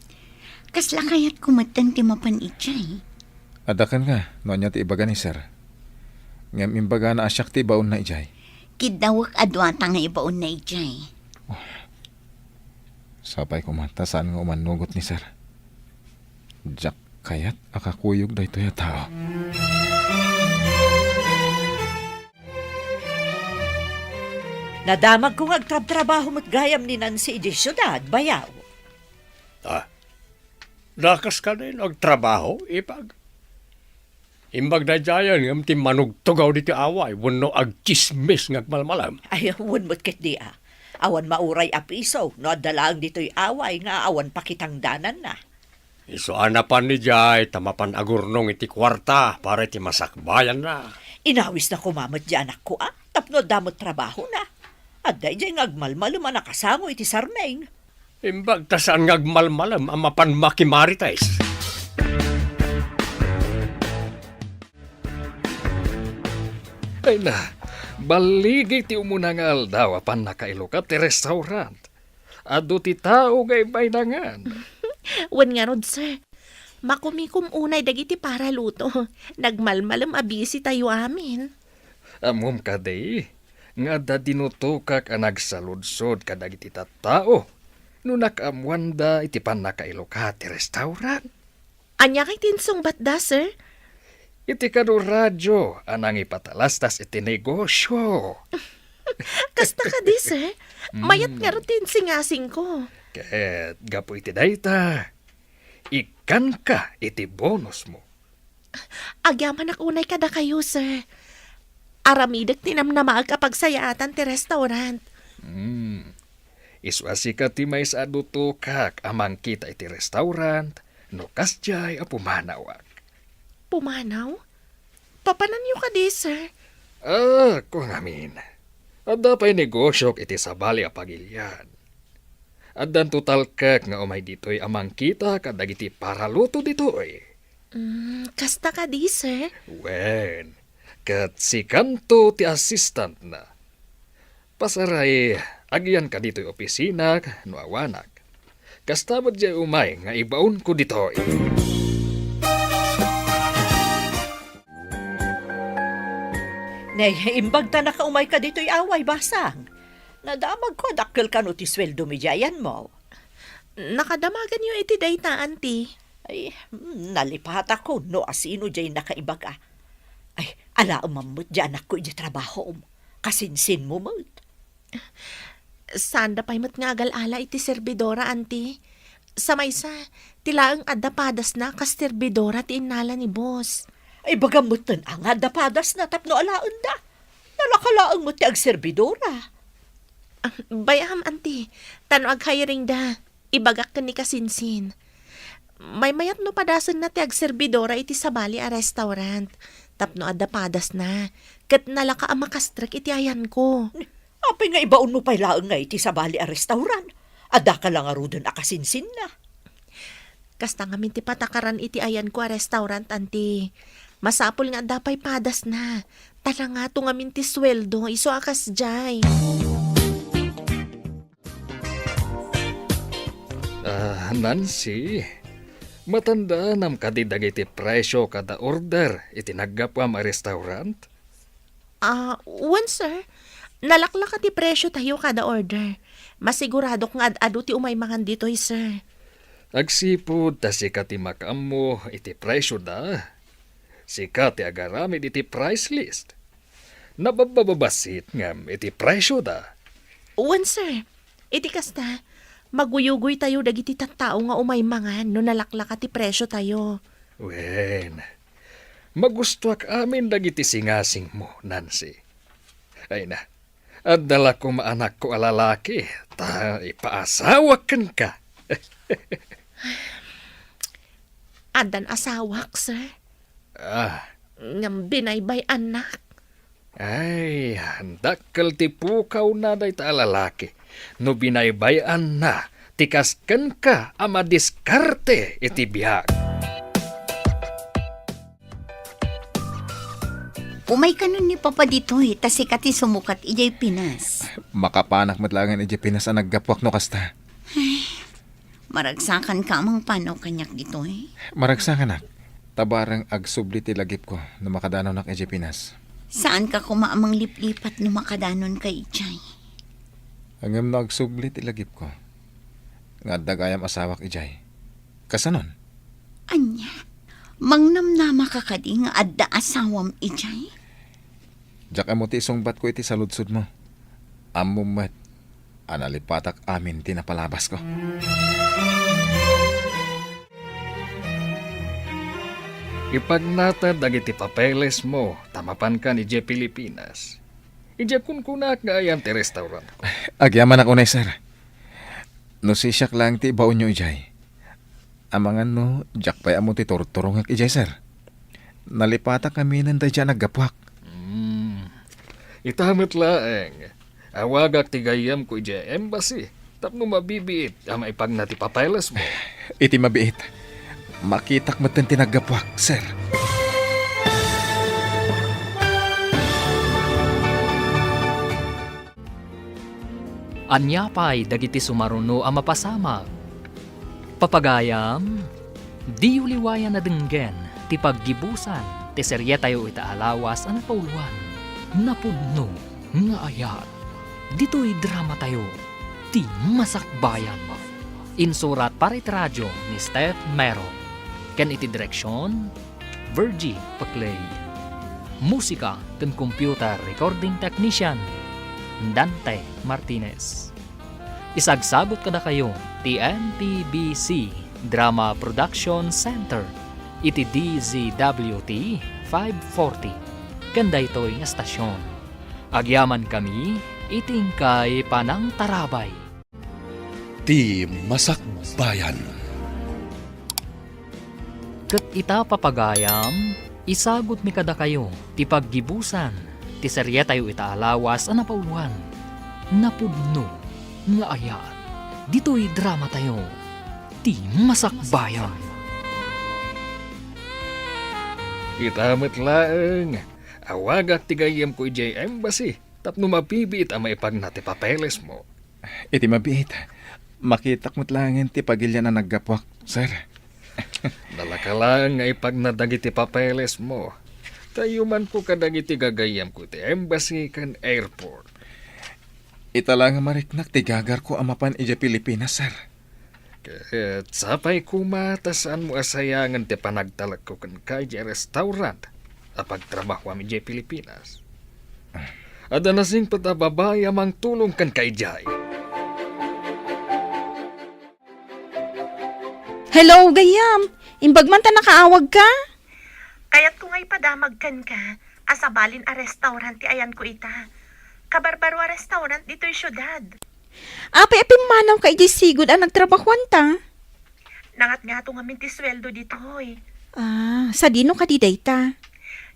Kasla kayatko metten ti mapan idiay. Adda kenka no ania ti ibaga ni Sir. Ngem imbagana a siak ti ibaonna idiay. Kiddawek a duata nga ibaonna idiay. Oh. Sapay koma ta saan nga umannugot ni Sir. Diak kayat a kakuyog daytoy a tao. Nadamagko nga agtrabtrabaho met gayam ni Nancy idiay siudad, bayaw. Ah, dakas kadi no agtrabaho, ipag? Imbag daydiayen ngem ti manugtugaw ditoy away wenno agtsismis nga agmalmalem. Ay, wen met ketdi a. Awan mauray a piso no adda laeng ditoy away nga awan pakitangdananna. Isu a napan idiay ta mapan agurnong iti kuarta para iti masakbayanna. Inawisna koma met di anakko a, tapno adda met trabahona. Adda idiay nga agmalmalem a nakasango iti sarming. Imbag ta saan nga agmalmalem a mapan makimarites. Ay na, balligi ti umuna nga aldaw a pannakailukat ti restaurant. Adu ti tao nga ibaynangan. Wen ngarud, sir. Makumikom unay dagiti paraluto. Nagmalmalem a busy tayo amin. Ammom kadi nga adda dinutokak a nagsaludsod kadagiti tattao no nakaammoanda iti pannakailoka ti restaurant. Ania kay ti insungbatda, sir? Iti kano radio a nangipatalastas iti negosyo. Kasta kadi, sir? Mayat Mm. ngarud ti insingasingko. Ket gapu iti dayta, ikkanka iti bonusmo. Agyamanak unay kadakayo, sir. Aramidek ti namnamaek a pagsayaatan ti restaurant. Hmm. Isu a sika ti maysa a dutokak a mangkita iti restaurant no kasdiay a pumanawak. Pumanaw? Papananyo kadi, sir? Ah, kung amin. Adda pay negosyok iti sabali a pagilian. Addanto talkek nga umay ditoy a mangkita kadagiti paraluto ditoy. Mm, kasta kadi, sir? Wen, ket sikanto ti assistantna. Pasaray, agyanka ditoy opisina no awanak. Kasta met diay umay nga ibaonko ditoy. Nay, imbag ta nakaumay ka ditoy away, basang. Nadamagko a dakkel kano ti sueldo mi diay ayanmo. Nakadamaganyo iti dayta, anti. Ay, mm, nalipatakon no asino diay nakaibaga. Ay, alaem met diay anakko iti trabahom. Kasinsinmo met. Saanda pay met nga agal-ala iti serbidora, anti. Sa maysa, ti laeng adda padasna kas serbidora ti innala ni boss. Ay, bagam metten a nga adda padasna tapno alaenda. Nalaka laeng met ti agserbidora. Ah, bay-am, anti. Ta no aghiringda, ibagak ken ni kasinsin. Maymayat no padasenna ti agserbidora iti sabali a restaurant. Tapno adda padasna. Ket nalaka a makastrek iti ayanko. Apay nga ibaonmo pay laeng nga iti sabali a restaurant? Addaka la ngaruden a kasinsinna. Kasta ngamin ti patakaran iti ayanko a restaurant, anti. Masapul nga adda pay padasna. Ta nangato ngamin ti sueldo, isu a kasdiay. Ah, Nancy, matandaanam kadi dagiti presyo kada order iti naggapuam a restaurant? Ah, wen, sir. Nalaklaka ti presyo tayo kada order. Masiguradok nga ad-adu ti umay mangan ditoy, sir. Agsipud ta sika ti makaammo iti presyoda. Sika ti agaramid iti price list. Nababbabassit ngem iti presyoda. Wen, sir. Iti kasta, maguyugoy tayo dagiti tattao nga umay mangan no nalaklaka ti presyo tayo. Wen, magustoak amin dagiti singasingmo, Nancy. Ay na, adda la koma anakko a lalaki, ta ipaasawak kenka. Addan asawak, sir. Ah. Ngem binaybay-annak. Ay, dakkel ti pukawna dayta a lalaki no binaybay-anna ti kas kenka a madiskarte iti biag. Umay kanon ni Papa ditoy, ta sika ti sumukat idiay Pinas. Makapanak met laengen idiay Pinas a naggapuak no kasta. Ay, maragsakanka a mangpanaw kaniak ditoy? Maragsakanak. Ta bareng agsubli ti lagipko no makadanonnak idiay Pinas. Saanka koma a mangliplipat no makadanonka idiay? Ngem no agsubli ti lagipko nga adda gayam asawak idiay, kasanon? Ania? Mangnamnamaka kadi nga adda asawam idiay? Diak ammo ti isungbatko iti saludsodmo. Ammom met a nalipatak amin ti napalabasko. Ipagnated dagiti papelesmo ta mapankan idiay Pilipinas. Idiay kunkunaak nga ayan ti restaurantko. Agyamanak unay, sir. No sisiak laeng ti ibaonyo idiay, amangan no diak pay ammo ti turturongek idiay, sir. Nalipatak ngaminen daydiay a naggapuak. Hmm. Ita met laeng, awagak ti gayyemko idiay embassy tapno mabibiit a maipagna ti papelesmo. Iti mabiit, makitak metten ti naggapuak, sir. Ania pay dagiti sumaruno a mapasamak? Papagayam, Diyo liwayan a denggen ti paggibusan ti serietayo ita a lawas a napauluan, Napudno nga Ayat. Ditoy dramatayo, Ti Masakbayan. Insurat para iti radio ni Steph Mero, ken iti direksion, Virgie Paclay. Musika ken computer recording technician, Dante Martinez. Isagsabot kadakayo ti M P B C Drama Production Center iti D Z W T five forty ken daytoy nga stasyon. Agyamankami iti inkay panangtarabay. Ti Masakbayan. Ket ita, papagayam, isagutmi kadakayo ti paggibusan ti serietayo ita a lawas a napauluan, Napudno nga Ayat. Ditoy dramatayo, Ti Masakbayan. Ita met laeng, awagak ti gayyemko idiay embassy tapno mabibiit a maipagna ti papelesmo. Iti mabiit, makitak met laengen ti pagilian a naggapuak, sir. Nalaka laeng nga ipagna dagiti papelesmo. Ta iyumanko kadagiti gagayyemko iti embassy ken airport. Ita la nga mariknak ti gagarko a mapan idiay Pilipinas, sir. Ket sapay koma ta saanmo a sayangen ti panagtalekko kenka idiay restaurant a pagtrabahoam idiay Pilipinas. Adda nasingpet a babai a mangtulong kenka idiay. Hello, gayyem. Imbag man ta nakaawagka? Kayatko nga ipadamag kenka a sabalin a restaurant ti ayanko ita. Kabarbaro a restaurant ditoy siudad. Apay a pimmanawka idiay sigud a nagtrabahoanta? Nangatngato ngamin ti sueldo ditoy. Ah, sadino kadi dayta?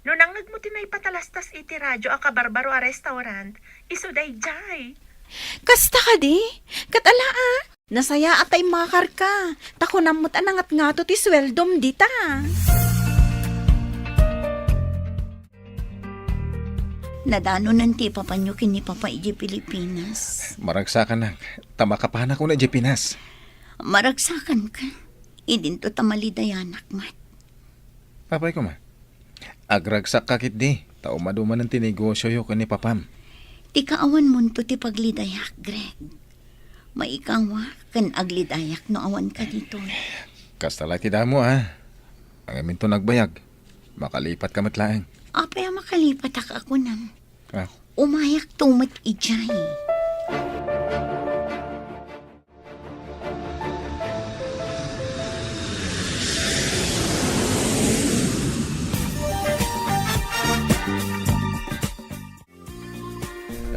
No nangngegmo ti naipatalastas iti radio a kabarbaro a restaurant, isu daydiay. Kasta kadi? Ket ala a, nasayaat ta immakarka, ta kunam met a nangatngato ti sueldom dita. Nadanonen ti ipapanyo ken ni Papa idiay Pilipinas. Maragsakanak, ta makapanak una idiay Pinas. Maragsakanka, idinto ta malidayanak met. Apay koma, agragsakka ketdi, ta umadumanen ti negosioyo ken ni Papam. Ti kaawanmonto ti paglidayak, Greg. Maikawak ken aglidayak no awanka ditoy. Kasta la ti damo, a. Ngaminto nagbayag. Makalipatka met laeng. Apay a makalipatak a kunam? Ah. Umayakto met idiay.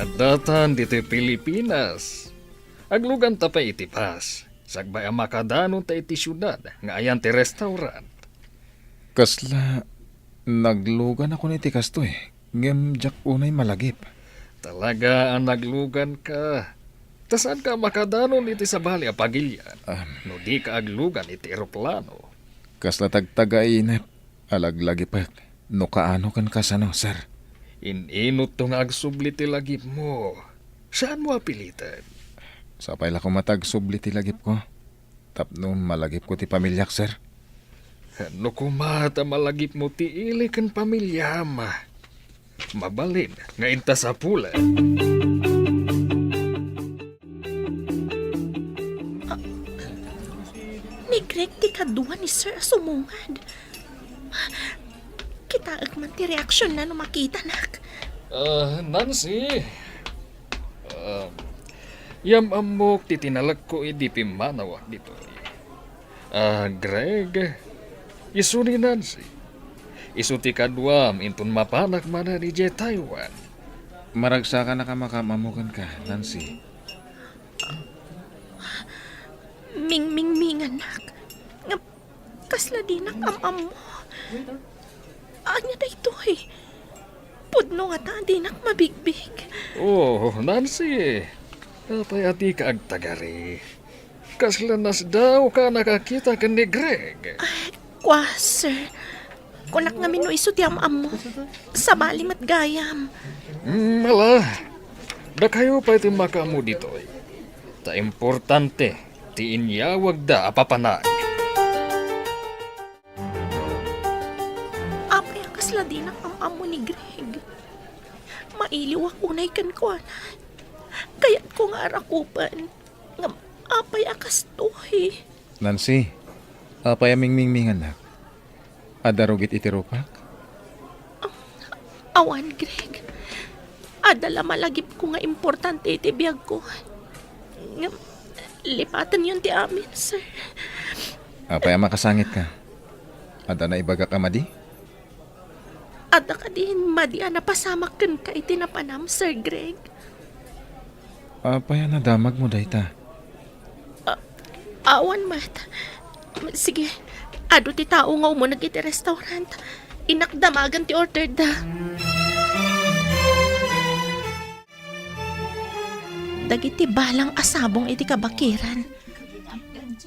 Addatan ditoy Pilipinas. Agluganta pay iti bus. Sakbay a makadanonta iti siudad nga ayan ti restaurant. Kasla, nagluganakon iti kastoy, ngem diak unay malagip. Talaga a nagluganka. Ta saanka a makadanon iti sabali a pagilian, am, no dika aglugan iti eroplano. Kasla tagtagainep a laglagipek no kaano ken kasano, sir. In-inutto nga agsubli ti lagipmo. Saanmo a piliten. Sapay la koma ta agsubli ti lagipko. Tapno malagipko ti pamiliak, sir. No koma ta malagipmo ti ili ken pamiliam, mabalin nga inta sapulen. Ah, ni Greg ti kadua ni Sir a sumungad. Kitaek man ti reaksionna no makitanak. Ah, Nancy. Ah, yam-ammok ti tinalekko idi pimmanawak ditoy. Ah, Greg, isu ni Nancy. Isu ti kaduam inton mapanak manen idiay Taiwan. Maragsakannak a makaam-ammo kenka, Nancy. Mingmingminganak. Ngem kasla dinak am-ammo. Ania daytoy? Pudno ngata a dinak mabigbig. Oh, Nancy. Apay a dika agtagari? Kasla nasdawka a nakakita ken ni Greg. Ay, kua, sir. Kunak ngamin no isu ti am-ammo. Sabali met gayam. Mm, ala. Dakayo pay ti makaammo ditoy. Ta importante ti inyawagda a papanak. ni Greg. Mailiwak unay kenkuana. Kayatko nga arakupan. Ngem apay a kastoy? Nancy, apay a mingmingmingannak? Adda rugit iti rupak? Awan, Greg. Adda la malagipko nga importante iti biagko. Ngem, lipatenyon ti amin, sir. Apay a makasangitka? Adda naibagak a madi? Adda kadi madi a napasamak kenka iti napanam, Sir Greg? Apay a nadamagmo dayta? A-, awan met. Sige, adu ti tao nga umuneg iti restaurant. Innak damagen ti orderda. Dagiti balang a sabong iti kabakiran.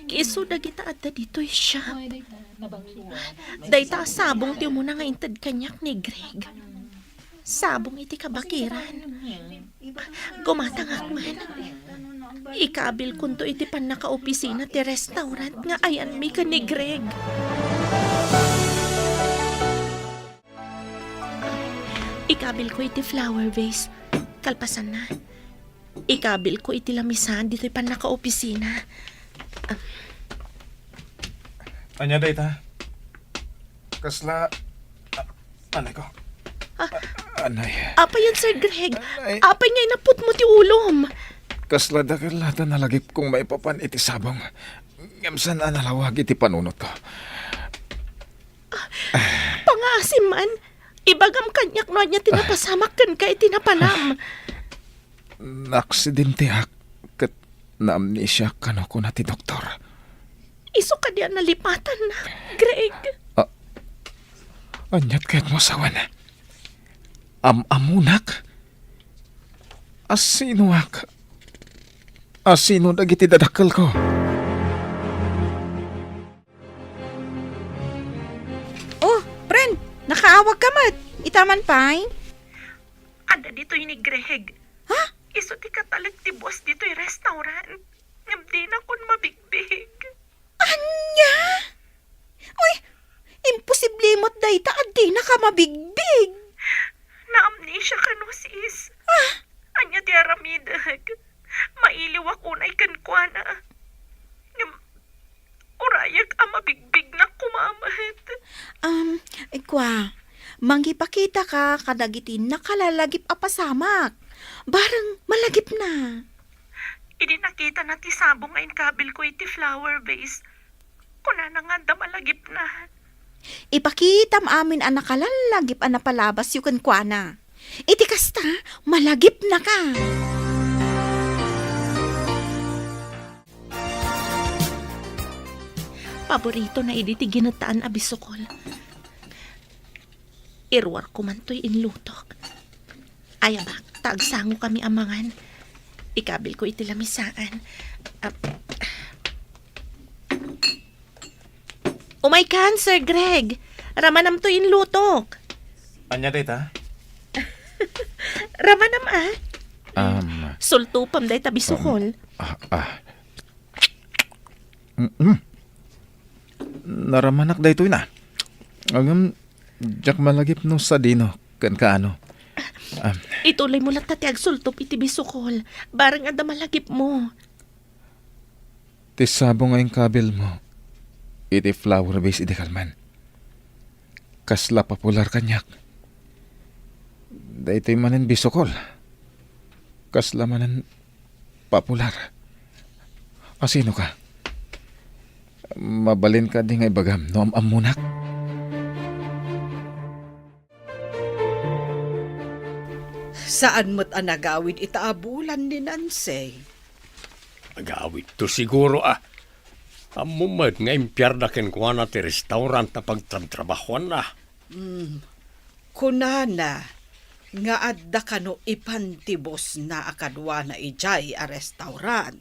Isu dagita adda ditoy shop. Dayta a sabong ti umuna nga inted kaniak ni Greg. Sabong iti kabakiran. Gumatangak man. Ikabilkonto iti pannakaopisina ti restaurant nga ayanmi ken ni Greg. Ikabilko iti flower vase. Kalpasanna, ikabilko iti lamisaan ditoy pannakaopisina. Ania dayta? Kasla, a-, anay ko. Ah. Anay. Apay yan, Sir Greg? Anay. Apay nga inaputmo ti ulom? Kasla dakkel ta nalagipkong maipapan iti sabong. Ngem saan a nalawag iti panunotko. Pangaasim man, ibagam kaniak no ania ti napasamak kenka iti napanam. Naaksidentiak ket naamnesiak kano kuna ti doktor. Isu kadi a nalipatanna, Greg? A-, aniat kayatmo a sawen? Am-ammonak? A sinoak? A sino dagiti dadakkelko? Oh, friend, nakaawagka met. Ita man pay? Adda ditoy ni Greg. Ha? Isu ti katalek ti boss ditoy restaurant. Ngem dinakon mabigbig. Ania? Uy, imposible met dayta a dinaka mabigbig. Naamnesia kano, sis. Ah? Ania ti aramidek? Mailiwak unay kenkuana. Ngem, urayak a mabigbignak koma met. Um, kua, mangipakitaka kadagiti nakalalagip a pasamak. Bareng malagipna. Idi nakitana ti sabong nga inkabilko iti flower vase, kunana nga adda malagipna. Ipakitam amin a nakalallagip a napalabasyo kenkuana. Iti kasta, malagipnaka. Paboritona idi ti ginettaan a bisukol. Iruarko man toy inlutok. Ay, abak, ta agsangokami a mangan. Ikabilko iti lamisaan. Ah. Umaykan, Sir Greg. Ramanam toy inlutok. Ania dayta? Ramanam, ah. Um, Sultopam dayta bisukol. Um, ah, ah. Mm-mm. Naramanak daytoy na. Ngem, diak malagip no sadino ken kaano. Am. Ituloymo latta ti agsultop iti bisukol. Bareng adda malagipmo. Ti sabong nga inkabilmo iti flower vase idi kalman. Kasla popular kaniak. Daytoy manen bisukol. Kasla manen popular. A sinoka? Mabalin kadi nga ibagam no am-ammonak? Saan met a nagawid ita a bulan ni Nancy. Agawidto siguro a. Ammom met nga impiarda kenkuana ti restaurant a pagtrabtrabahuanna. Hmm. Kunana nga adda kano ipan ti bossna a kaduana idiay a restaurant.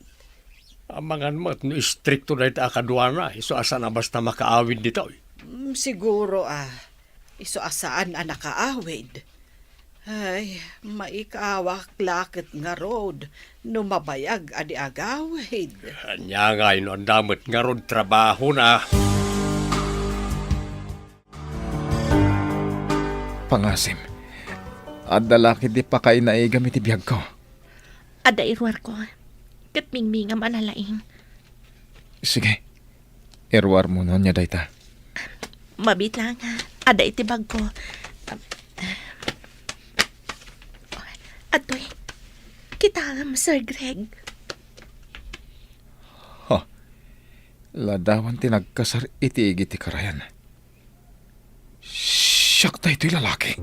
Amangan met no istrikto dayta a kaduana, isu a saan a basta makaawid ditoy. Hmm, siguro a. Isu a saan a nakaawid. Ay, maikawak la ket ngarud no mabayag a di agawid. Ania ngay no adda met ngarud trabahona? Pangasim, Adda la ketdi pakainaigam iti biagko. Adda iruarko, ket mingmingam a nalaing. Sige, iruarmo no ania dayta. Mabiit laeng, adda iti bagko. Adtoy, kitaem, Sir Greg. Ha, ladawan ti nagkasar iti igid ti karayan. Siak daytoy lalaki.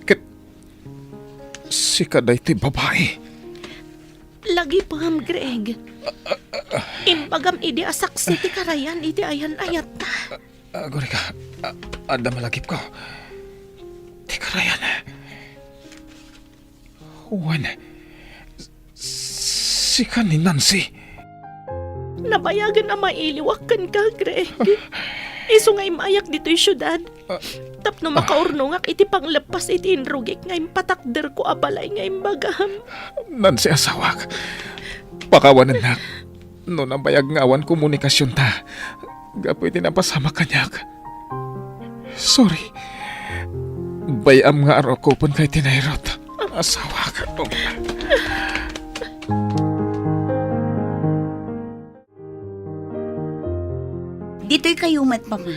Ket sika daytoy babai. Lagipem, Greg. Imbagam idi a saksi ti karayan iti ayan-ayatta. Agurika, a-, adda malagipko. Ti karayan. Wen, sika ni Nancy. Nabayagen a mailiwak kenka, Greg. Isu nga immayak ditoy siudad. Tapno makaurnongak iti pangleppas iti inrugik nga impatakderko a balay nga imbagam. Nancy, asawak. Pakawanennak. No nabayag nga awan komunikasionta, gapu iti napasamak kaniak. Sorry. Bay-am nga arukopenka iti nairut. Asawak. Ditoy kayo met, Papa.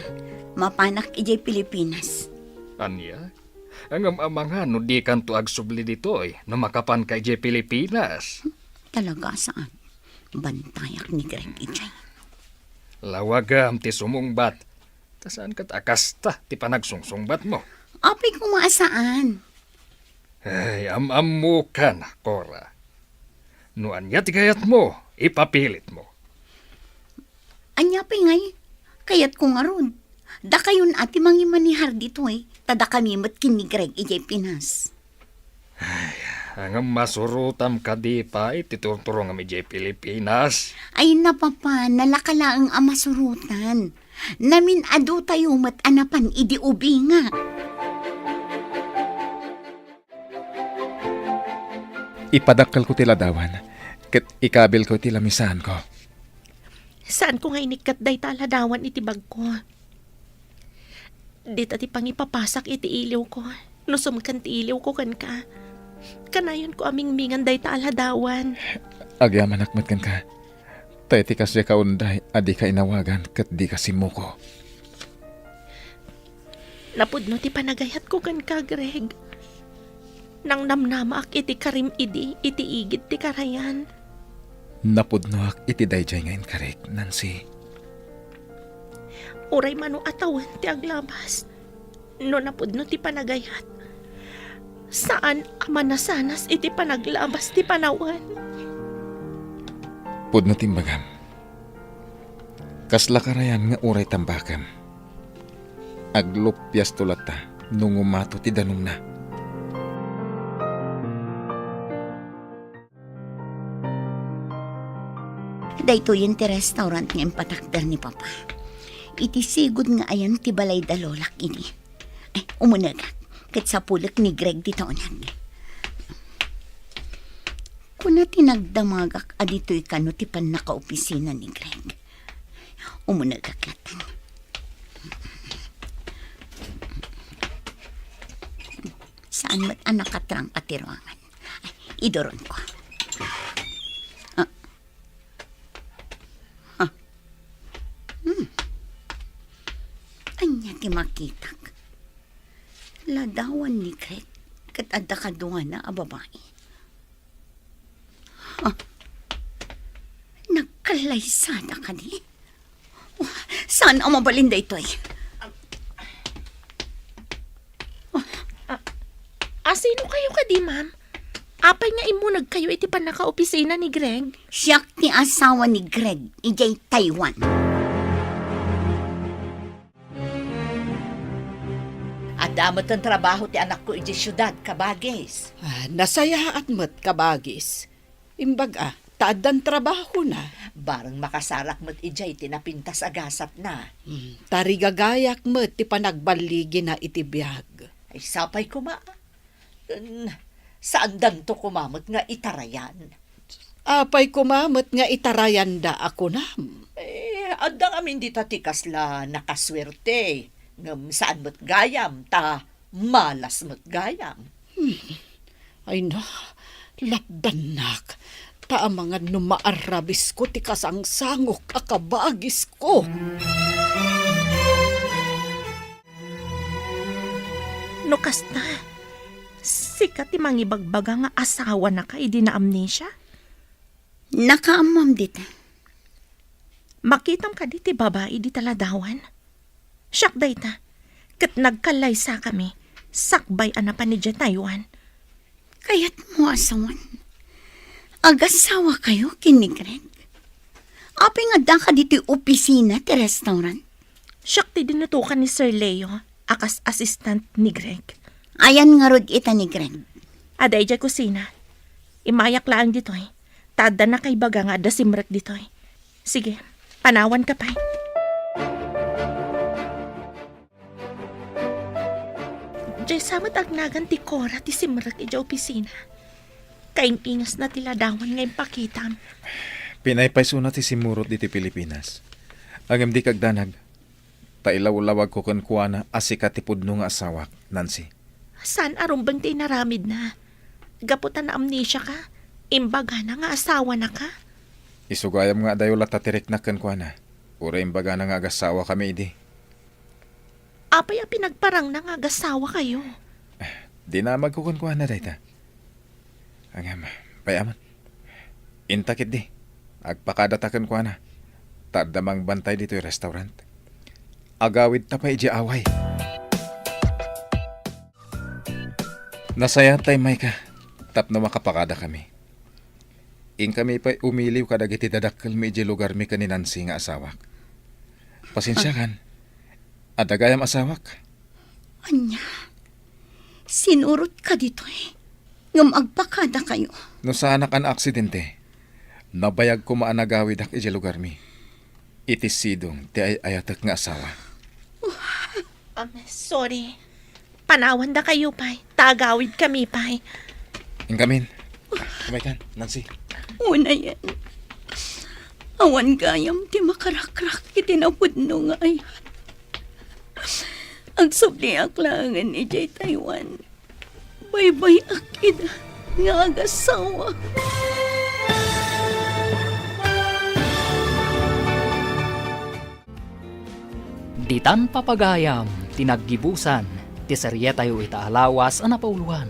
Mapanak idiay Pilipinas. Ania? Ngem amangan no dikanto agsubli ditoy no makapanka idiay Pilipinas. Talaga saan. Bantayak ni Greg idiay. Lawagam ti sumungbat. Ta saan ket a kasta ti panagsungsungbatmo. Apay koma a saan. Ay, am-ammokan, Cora. No ania ti kayatmo, ipapilitmo. Ania pay ngay? Kayatko ngarud, dakayon a ti mangimanihar ditoy, ta dakami met ken ni Greg idiay Pinas. Ay, ngem masurotam kadi pay ti turturongam idiay Pilipinas? Ay, na, Papa, nalaka laeng a masurotan. Namin-adotayo met a napan idi ubinga. Ipadakkelko ti ladawan, ket ikabilko iti lamisaanko. Saanko nga inikkat dayta a ladawan iti bagko. Dita ti pangipapasak iti iliwko. No sumken ti iliwko kenka, kanayonko a mingmingan dayta a ladawan. Agyamanak met kenka. Ta iti kasdiak a unday a dika inawagan ket dika simmuko. Napudno ti panagayatko kenka, Greg. Nangnamnamaak iti karim idi iti igid ti karayan. Napudnoak iti daydiay nga inkarik, Nancy. Uray mano a tawen ti aglabas, no napudno ti panagayat, saan a manasanas iti panaglabas ti panawen. Pudno ti imbagam. Kasla karayan nga uray tambakem. Aglupiasto latta no ngumato ti danumna. Daytoyen ti restaurant nga impatakder ni Papa. Iti sigud nga ayan ti balay da Lolak idi. Ay, umunegak. Ket sapulek ni Greg dita uneg. Kuna ti nagdamagak a ditoy kano ti pannakaopisina ni Greg. Umunegak latta. Saan met a nakatrangka ti ruangan. Ay, iduronko. Ah. Ah. Hmm. Ania ti makitak? Ladawan ni Greg ket adda kaduana a babai. Ah. Nagkallaysada kadi? Saan a mabalin daytoy? Ah, ah, sino kayo kadi, ma'am? Apay nga immuneg kayo iti pannakaopisina ni Greg? Siak ti asawa ni Greg, idiay Taiwan. Adda met trabaho ti anakko idiay siudad, kabagis. Ah, nasayaat met, kabagis. Imbag a, ta addan trabahona. Bareng makasarak met idiay ti napintas a gasatna. Hmm, tarigagayak met ti panagballigina iti biag. Ay, sapay koma. Ken, saandanto koma met nga itarayan. Apay koma met nga itarayanda a kunam? Eh, adda ngamin dita ti kasla nakasuerte. Ngem saan met gayam, ta Malas met gayam. Hmm. Ay na, lapdannak. Ta amangan no maarabisko ti kasangsangok a kabagisko. No kasta, sika ti mangibagbaga nga asawanaka idi naamnesia? Nakaammoam dita. Makitam kadi ti babai dita ladawan? Siak dayta, ket nagkallaysakami sakbay a napan idiay Taiwan. Kayatmo a sawen, agasawakayo ken ni Greg? Apay nga addaka ditoy opisina ti restaurant? Siak ti dinutokan ni Sir Leo a kas assistant ni Greg. Ayan ngarud ita ni Greg? Adda idiay kusina. Immayak laeng ditoy. Ta adda nakaibaga nga adda simrek ditoy. Sige, panawanka pay. Diay sa met agnagan ti Cora ti simrek idiay opisina. Kaing-ingasna ti ladawan nga impakitam. Pinaypaysona ti simmurot ditoy Pilipinas. Ngem dika agdanag, ta ilawlawagko kenkuana a sika ti pudno nga asawak, Nancy. Saan a rumbeng ti inaramidna? Gapu ta naamnesiaka, imbagana nga asawanaka. Isu gayam nga adayo latta ti riknak kenkuana. Uray imbagana nga agasawakami idi. Apay a pinagparangna nga agasawakayo? Dinamagko kenkuana dayta. Ngem, bay-am. Inta ketdi, agpakadata kenkuana. Ta adda mangbantay ditoy restaurant. Agawidta pay idiay away. Nasayaat ta immayka tapno makapakadakami. Inkami pay umiliw kadagiti dadakkelmi idiay lugarmi ken ni Nancy nga asawak. Pasensiakan. Adda gayam asawak. Ania? Sinurotka ditoy ngem agpakadakayo? No saanak a naaksidente, nabayag koma a nagawidak idiay lugarmi. Iti sidong ti ay-ayatek nga asawa. Um, sorry. Panawandakayo pay, ta agawidkami pay. Inkamin. Kumaykan, Nancy. Unayen. Awan gayam ti makarakrak iti napudno nga ayat. Agsubliak laengen idiay Taiwan. Baybay-ak ida nga agasawa. Ditan papagayam ti naggibusan ti serietayo ita a lawas a napauluan,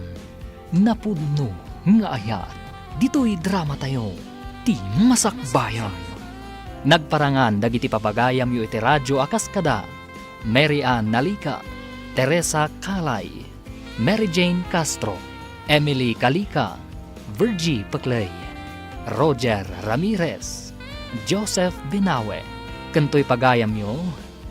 Napudno nga Ayat, ditoy dramatayo, Ti Masakbayan. Nagparangan dagiti papagayamyo iti radyo a kas kada, Mary Ann Nalica, Teresa Calay, Mary Jane Castro, Emily Calica, Virgie Peclay, Roger Ramirez, Joseph Binawe, ken toy pagayamyo,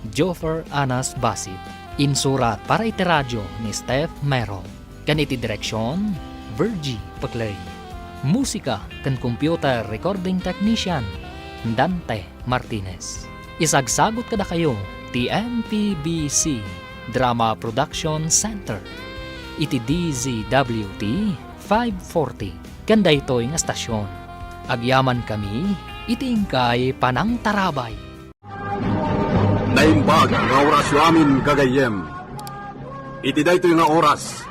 Joffer Anas Basit. Insurat para iti radyo ni Steph Mero, ken iti direksion, Virgie Peclay. Musika ken computer recording technician, Dante Martinez. Isagsagut kadakayo ti M P B C Drama Production Center iti D Z W T five forty ken daytoy nga estasion. Agyamankami iti inkay panangtarabay. Naimbag nga orasyo amin, gagayyem. Iti daytoy nga oras,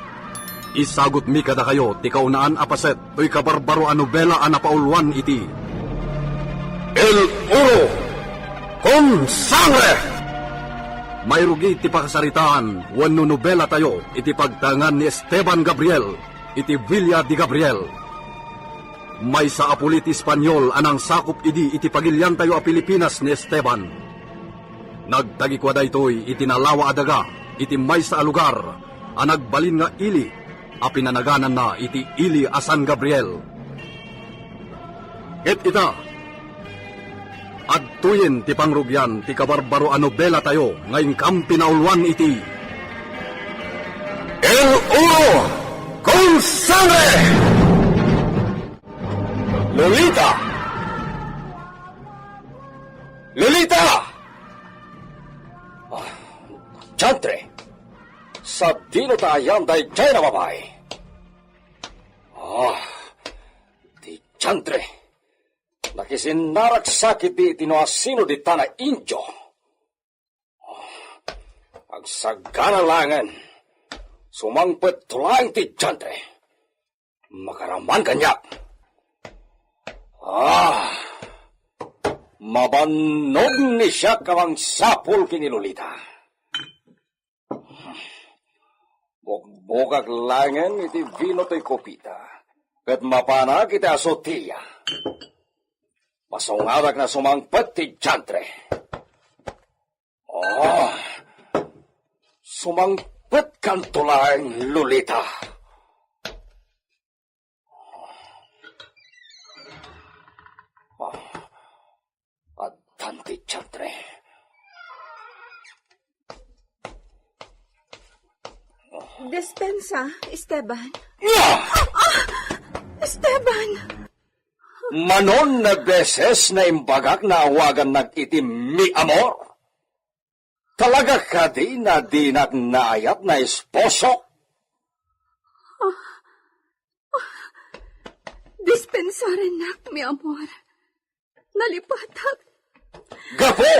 isagutmi kadakayo ti kaunaan a paset toy kabarbaro a nobela a napauluan iti El Oro con Sangre! Mairugi ti pakasaritaan wenno nobelatayo iti pagtaengan ni Esteban Gabriel iti Villa de Gabriel. Maysa a puli ti Espanyol a nangsakop idi iti pagiliantayo a Pilipinas ni Esteban. Nagtagikua daytoy iti nalawa a daga iti maysa a lugar a nagbalin nga ili a pinanagananna iti Ili a San Gabriel. Ket ita, adtoyen ti pangrugian ti kabarbaro a nobelatayo nga inkam pinauluan iti El Oro con Sangre! Lolita! Lolita! Ah, diantre! Sadino ta ayan daydiay a babai? Ah, diantre! Nakisinnarak sakit iti no asino dita nga indio. Agsagana laengen. Sumangpet to laeng ti diantre. Makaraman kaniak. Ah, mabannog ni siak a mangsapul ken ni Lolita. Bukbokak laengen iti vino toy kopita, ket mapanak iti azotea. Masungadak na sumangpet ti diantre. Oh, sumangpetkanto laeng, Lolita. Ah, addan ti diantre. Dispensa, Esteban. Ah! Esteban! Manon a beses naimbagak nga awagannak iti mi amor? Talaga kadi nga dinak naayat nga esposo? Dispensarennak, mi amor. Nalipatak. Gapu!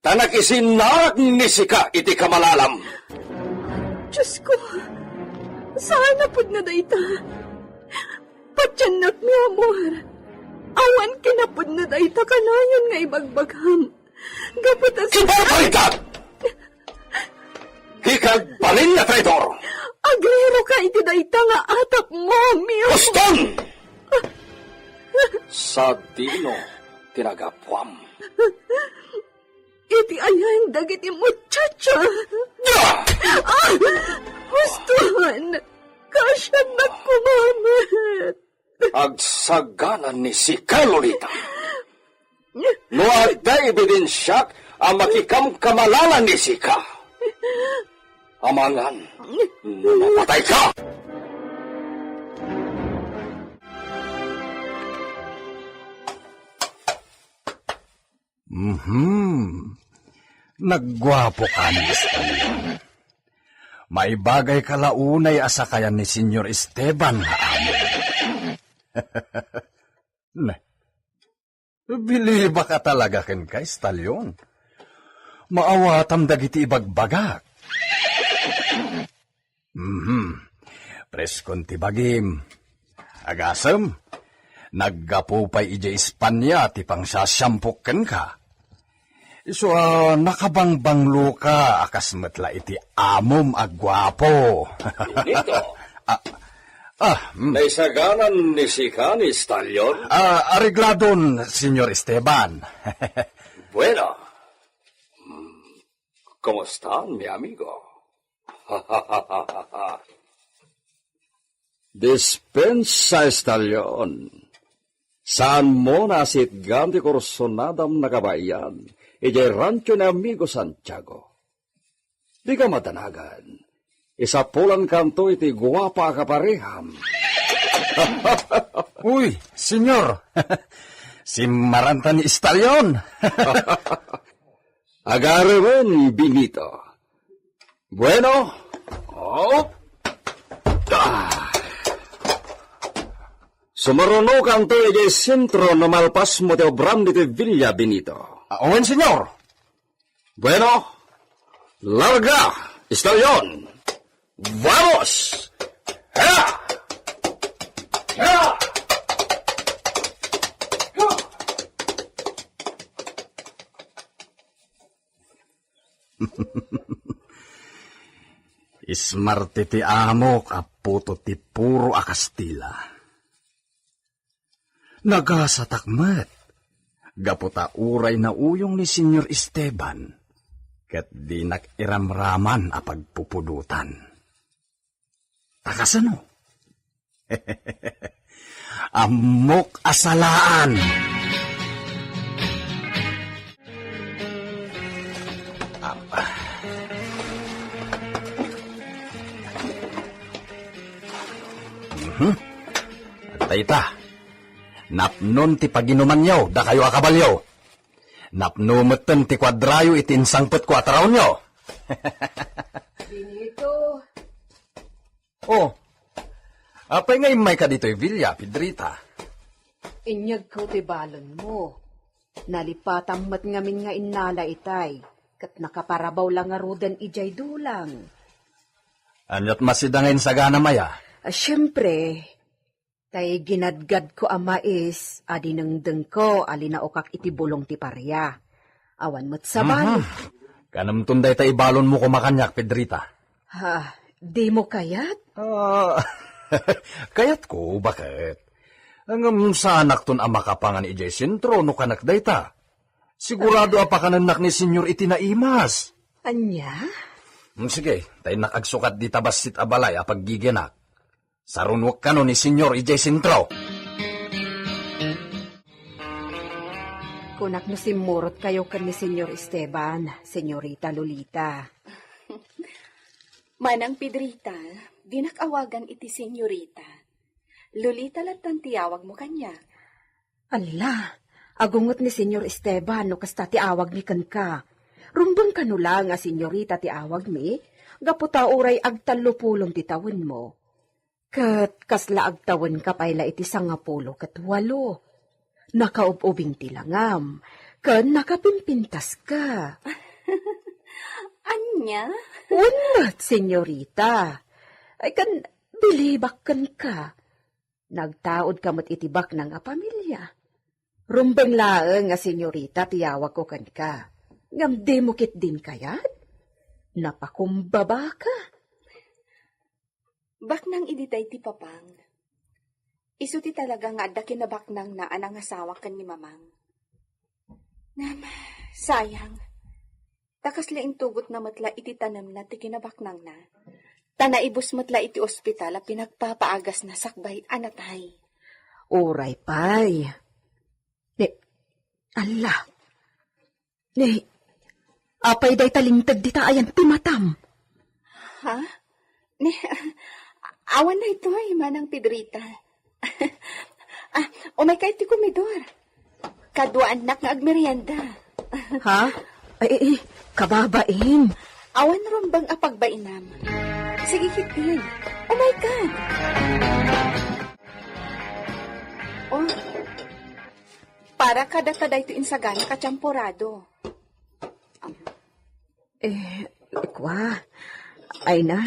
Ta nakisinnarak ni sika iti kamalalam. Diyos ko, saan a pudno dayta? Patiennak, mi amor. Awan kinapudno dayta kanayon nga ibagbagam. Gapu ta si... Kibarbarita! Ikagbalin nga traidor! Agriroka iti dayta nga atapmo, mi amor. Huston! Sadino ti nagapuam? Iti ayan dagiti muchacha. Ah! Ah! Huston! Kasiannak koma met. Agsagana ni sika, Lolita. No adda ebidensiak a makikamkamalanan ni sika, amangan no mapatayka. Mhm. Nagguapo ka ni Esteban. Maibagay ka la unay a sakayan ni Senyor Esteban nga amo. Ne. Bilibak a talaga kenka, Estalion. Maawatam dagiti ibagbagak. Mhm. Preskon ti bagim. Agasem, naggapu pay idiay Espanya ti pangsasiampok kenka. Isu a nakabangbangloka a kas met la iti amom a guapo. Benito. Ah, ah, mm. Naisaganan ni sika ni Estalion? Ah, arregladon, Senyor Esteban. Bueno. Hmm, kumusta, mi amigo? Dispensa, Estalion. Saanmo a sitgan ti kursonadam nakabayan idiay rancho ni amigo Santiago. Dika madanagan. Isapulankanto iti guapa a kapareham. Uy, Senyor. Simmaranta ni Estalion. Agaremen, Benito. Bueno. Oh. Ah. Sumarunokanto idiay sentro no malpasmo ti obram ditoy villa, Benito. Ah, wen, Senyor. Bueno, larga, Estalion. Vamos! Ha! Ha! Ismarte ti amok a puto ti puro a Kastila. Nagasatak met, gapu ta uray nauyong ni Senyor Esteban, ket dinak iramraman a pagpupudotan. Ta kasano? Ammok a salaan! Apa. Mhm. Dayta. Napnon ti paginumanyo, dakayo a kabalio. Napno metten ti kuadrayo iti insangpetko a taraonyo. Benito. Oh, apay nga immayka ditoy villa, Pedrita? Inyegko ti balenmo. Nalipatam met ngamin nga innala itay, ket nakaparabaw la ngaruden idiay dulang. Aniat masida nga insaganam aya? Ah, siempre, tay ginadgadko a mais a dinengdengko a linaokak iti bulong ti paria. Awan met sabali. Mhm. Kanemton dayta ibalonmo koma kaniak, Pedrita. Ha, dimo kayat? Ah, kayatko, baket. Ngem saanakton a makapangan idiay sentro no kanak dayta. Sigurado a pakanennak ni Senyor iti naimas. Ania? Mm, sige, ta innak agsukat dita bassit a balay a paggigianak. Sarunuek kano ni Senyor idiay sentro. Kunak no simmurotkayo ken ni Senyor Esteban, Senyorita Lolita. Manang Pedrita, dinak awagan iti Senyorita. Lolita lattan ti awagmo kaniak. Alla, agunget ni Senyor Esteban no kasta ti awagmi kenka. Rumbeng kano la nga Senyorita ti awagmi, gapu ta uray agtallopulom ti tawenmo. Ket kasla agtawenka pay la iti sangapulo ket walo. Nakaub-ubing ti langam, ken nakapimpintaska. Ania? Wen met, Senyorita. Ay, ken bilibak kenka. Nagtaudka met iti baknang a pamilia. Rumbeng laeng nga Senyorita ti yawagko kenka. Ngem dimo ketdin kayat? Napakumbabaka. Baknang idi tay ti papang. Isu ti talaga nga adda kinabaknangna a nangasawa ken ni Mamang. Ngem, sayang. Ta kasla intugotna met la iti tanemna ti kinabaknangna. Ta naibus met la iti ospital a pinagpapaagasna sakbay a natay. Uray pay. Ni, alla. Ni, apay dayta linteg dita ayan ti matam? Ha? Ni, awan daytoy, Manang Pedrita. Ah, umayka iti komedor. Kaduaannak nga agmerienda. Ha? Ay, ay, ay, kababain. Awan rumbeng a pagbainam. Sige, ketdin. Umayka. Oh, para kadata daytoy insaganak a champorado. Eh, kua, ay na.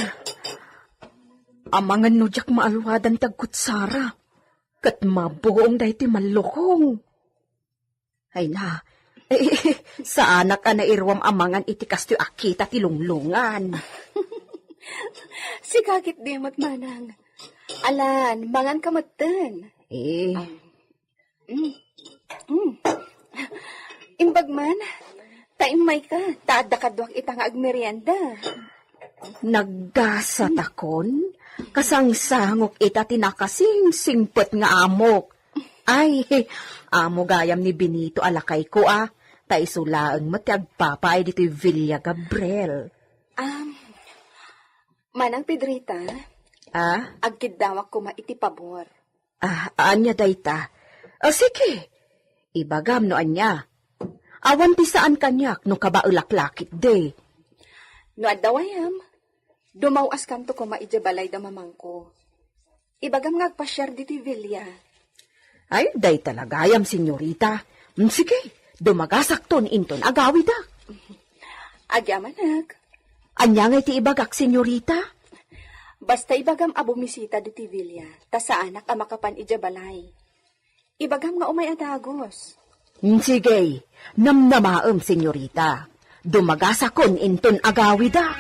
Amangan no diak maaluadan ti agkutsara. Ket mabuong daytoy mallukong. Ay na. Eh, saanak a nairuam a mangan iti kastoy a kita ti lunglungan. Sigagit di met, Manang. Alan, mangan ka metten. Eh. Mm. Mm. Imbag man, ta immayka, ta adda kaduak ita nga agmerienda. Naggasatakon, kasangsangok ita ti nakasingsingpet nga amok. Ay, amo gayam ni Benito a lakayko a, ta isu laeng met ti agpapaay ditoy Villa Gabriel. Um, Manang Pedrita, ah? Agkiddawak koma iti pabor. Ah, ania dayta? Ah, sige. Ibagam no ania. Awan ti saan kaniak no kabaelak la ketdi. No adda wayam, dumaw-askanto koma idiay balay da mamangko. Ibagam nga agpasiar ditoy Villa. Ay, dayta la gayam, senyorita. Mm, sige, dumagasakton inton agawidak. Agyamanak. Ania ngay ti ibagak, senyorita? Basta ibagam a bumisita ditoy Villa, ta saanak a makapan idiay balay. Ibagam nga umay a dagus. Mm, sige, namnamaem, senyorita. Dumagasakon inton agawidak.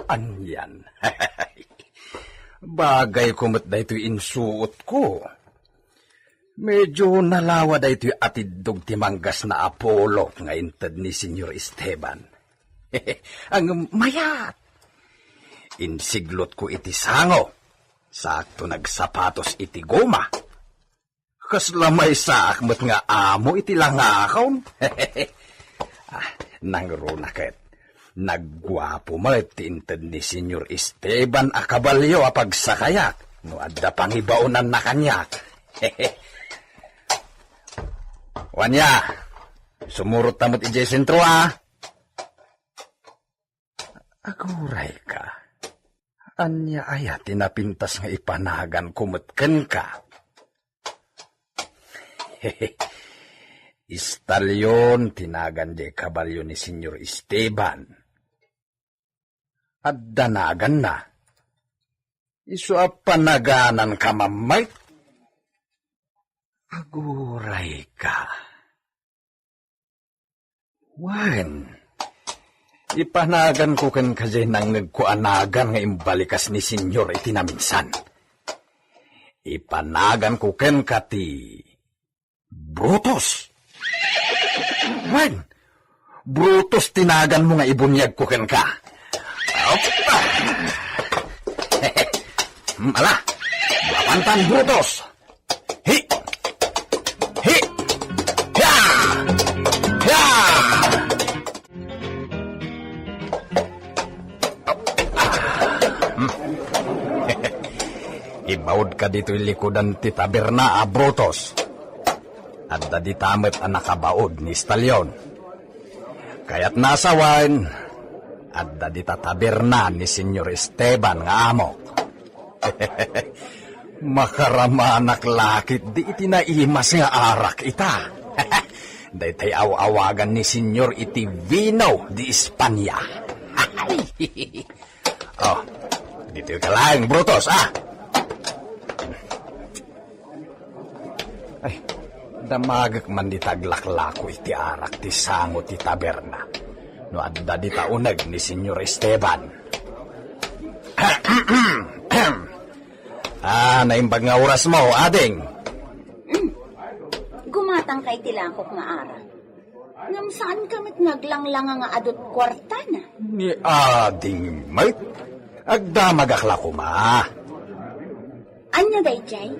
Anian. Bagay ko met daytoy insuotko. Medyo nalawa daytoy atiddog ti manggasna a pulok nga inted ni Senyor Esteban. Ang mayat! Insiglotko iti sango. Sakto nagsapatos iti goma. Kasla maysaak met nga amo iti langakon. Ah, nangruna ket. Nagguapo met ti inted ni Senyor Esteban a kabalio a pagsakayak no adda pangibaonanna kaniak. Wania, sumurot ta met idiay sentro, a. Aguray ka. Ania aya ti napintas nga ipanaganko met kenka? Istalyon ti nagan diay kabalio ni Señor Esteban. Adda naganna. Isu a panagananka, Mike? Agurayka. Wen, ipanaganko kenka diay nangngegko a nagan nga imbalikas ni Señor iti naminsan. Ipanaganko kenka ti Brutus. Wen, Brutus ti naganmo nga ibunyagko kenka. Opa! Ala, mapantan, Brutus! Hi! Hi! Hia! Hia! Ibaudka ditoy likudan ti taberna a Brutus. Adda dita met a nakabaud ni Stalyon. Kayatna a sawen, adda dita taberna ni Señor Esteban nga amok. Makaramanak la ketdi iti naimas nga arak ita. Daytay aw-awagan ni Señor iti vino de España. Oh, ditoy ka laeng, Brutus, ah! Ay, damagek man dita aglaklako iti arak ti sango ti taberna. No adda dita uneg ni Señor Esteban. Ah, naimbag nga orasmo, ading. Mm. Gumatangka iti lakok nga arak. Ngem saanka met nga aglanglanga nga adu ti kuartana? Ni ading met, agdamagak la koma. Ania daydiay?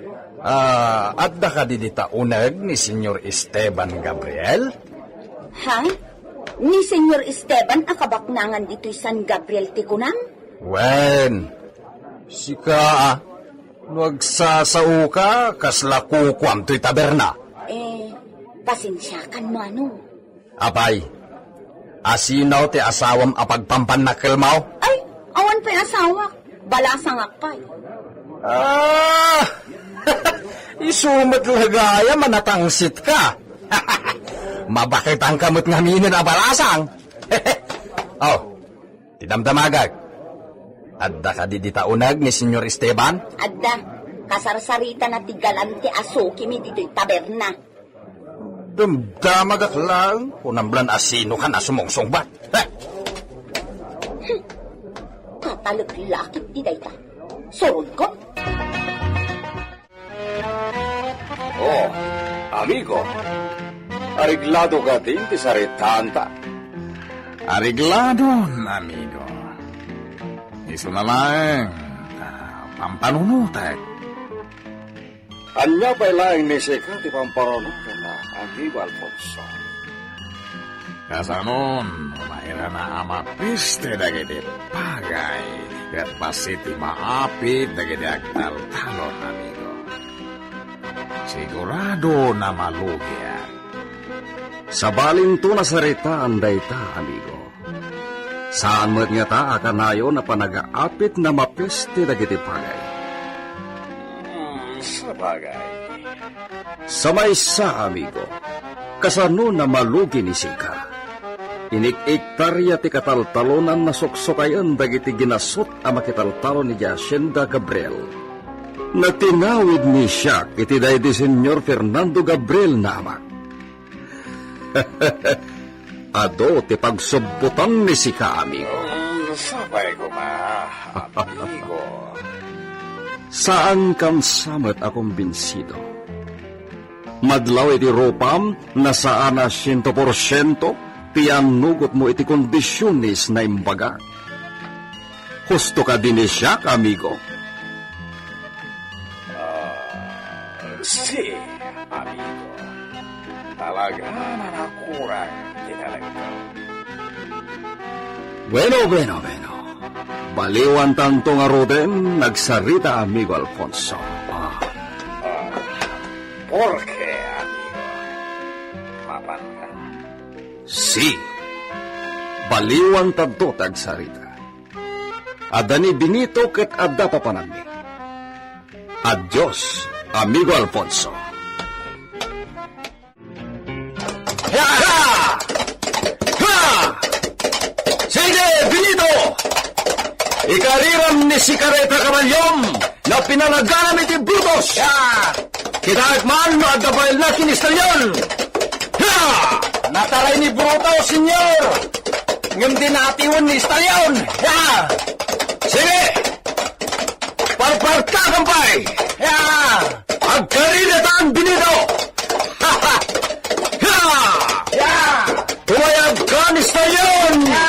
Ah, adda kadi dita uneg ni Señor Esteban Gabriel? Ha? Ni Señor Esteban a kabaknangan ditoy San Gabriel ti kunam? Wen, sika, ah, no agsasaoka, kasla kukuam toy taberna. Eh, pasensiakan no ania. Apay, asino ti asawam a pagpampannakkelmo? Ay, awan pay asawak. Balasangak pay. Ah! Isu met la gayam a natangsitka. Mabaketanka met ngaminen a balasang. Oh, ti damdamagek. Adda kadi dita uneg ni Señor Esteban? Adda. Kasarsaritana ti galante a sukimi ditoy taberna. Damdamagak laeng, kunam la no asinokan a sumungsungbat. Eh! Hmm. Katalek la ketdi dayta. Surodko. Oh, amigo. Areglado kadi ti saritaanta? Aregladon, amigo. Isuna laeng, ah, pampanunotek. Ania pay laeng ni sika ti pamparunotenna, amigo Alfonso? Kasanon, mairana a mapeste dagiti pagay ket bassit ti maapit dagiti agtaltalon, amigo. Sigurado a malugiak. Sabalinto a saritaan dayta, amigo. Saan met ngata a kanayon a panagaapit a mapeste dagiti pagay. Hmm, sabagay. Sa maysa, amigo, kasano a malugi ni sika? Inik-iktarya ti kataltalonan a suksukayen dagiti ginasut a makitaltalon idiay Hacienda Gabriel. Natinawid ni siak iti daydi Señor Fernando Gabriel nga amak. Adu ti pagsubbotan ni sika, amigo. Mm, sapay koma, amigo. Saankam sa met a kumbinsido. Madlaw iti rupam, saan a siento porsiento ti annugotmo iti kondisiones a naimbagak. Husto kadi ni siak, amigo? Ah, si, amigo. Talaga a nakurang ti talagko. Bueno, bueno, bueno. Baliwantanto ngaruden nga agsarita, amigo Alfonso. Ah. Ah, porke, amigo? Mapanka? Si, baliwantanto ti agsarita. Adda ni Benito ket adda papananmi. Adios, amigo Alfonso. Kariram ni Sicareta Caballom, na pinanaganam iti Brutus. Ya! Kitaek man no adda baelna ken ni Stallion. Ya! Nataray ni Brutus, senyor. Ngem di natiwen ni Stallion. Ya! Sige! Parpartakan pay! Ya! Agkaridatan, Benito! Ha! Ya! Tumayab ka ni Stallion! Ha!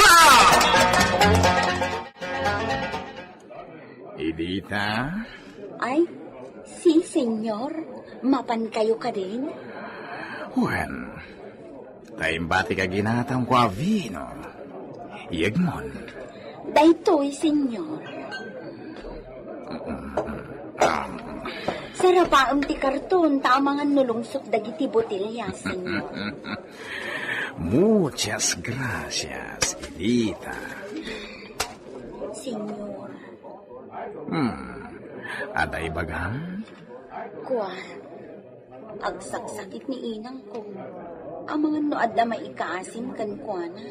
Ha! Edita? Ay, si senyor. Mapan kayo kadin? Wen, ta imbati ka ginatamko a vino. Yegmon. Daytoy, senyor. Sarapaem ti karton ta amangan no lungsot dagiti botelya, senyor. Muchas gracias, Edita. Senyor. Hmm. Adda ibagam? Kua, agsaksakit ni inangko. Amangan no adda maikaasim kenkuana.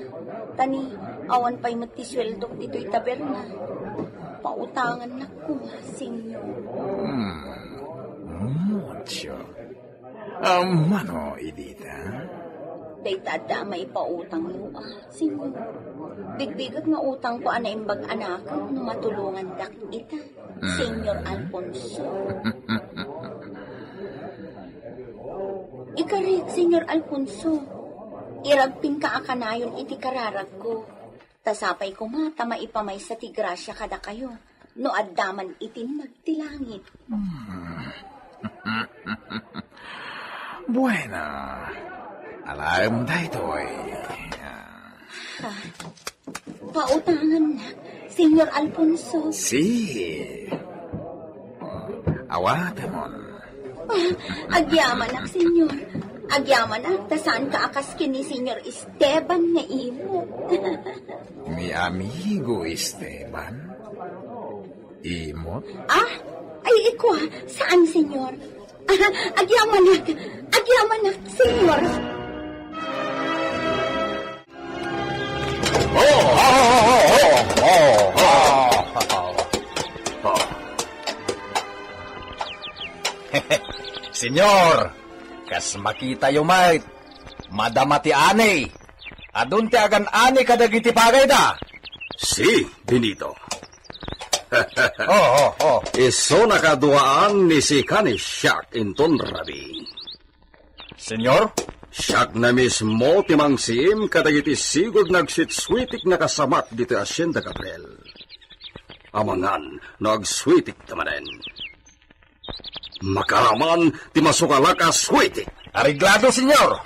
Ta ni, awan pay met ti sueldok ditoy taberna. Pautangannak koma, senyor. Hmm. Mucho. Ah, mano, Edita? Dayta adda maipautangyo, ah, senyor. Bigbigek nga utangko a naimbag a nakem no matulongandak ita, Senyor Alfonso. Ikarik, Senyor Alfonso, iragpinka a kanayon iti kararagko. Ta sapay koma ta maipamaysa ti grasia kadakayo no adda man itinag ti langit. Bueno, alaem daytoy. Ah, pautangannak, Senyor Alfonso. Si. Awatemon. Ah, agyamanak, Senyor. Agyamanak, ta saanka a kas ken ni Senyor Esteban nga imot. Mi amigo Esteban? Imot? Ah? Ay, ikua, saan, Senyor? Ah, agyamanak, agyamanak, Senyor. Oh, oh, oh, oh, oh, oh, oh. Senyor, kas makitayo met, madama ti ani. Adun ti agan-ani kadagiti pagayda. Si, Benito. Oh, oh, oh. Isu nakaduaan ni Sikan ni Siak inton rabii. Senyor? Siak na mismo ti mangsim kadagiti sigud nagsitsuitik nakasamak ditoy Hacienda Gabriel. Amangan no agsuitik ta manen. Makaraman ti masukalak a suitik. Areglado, senyor.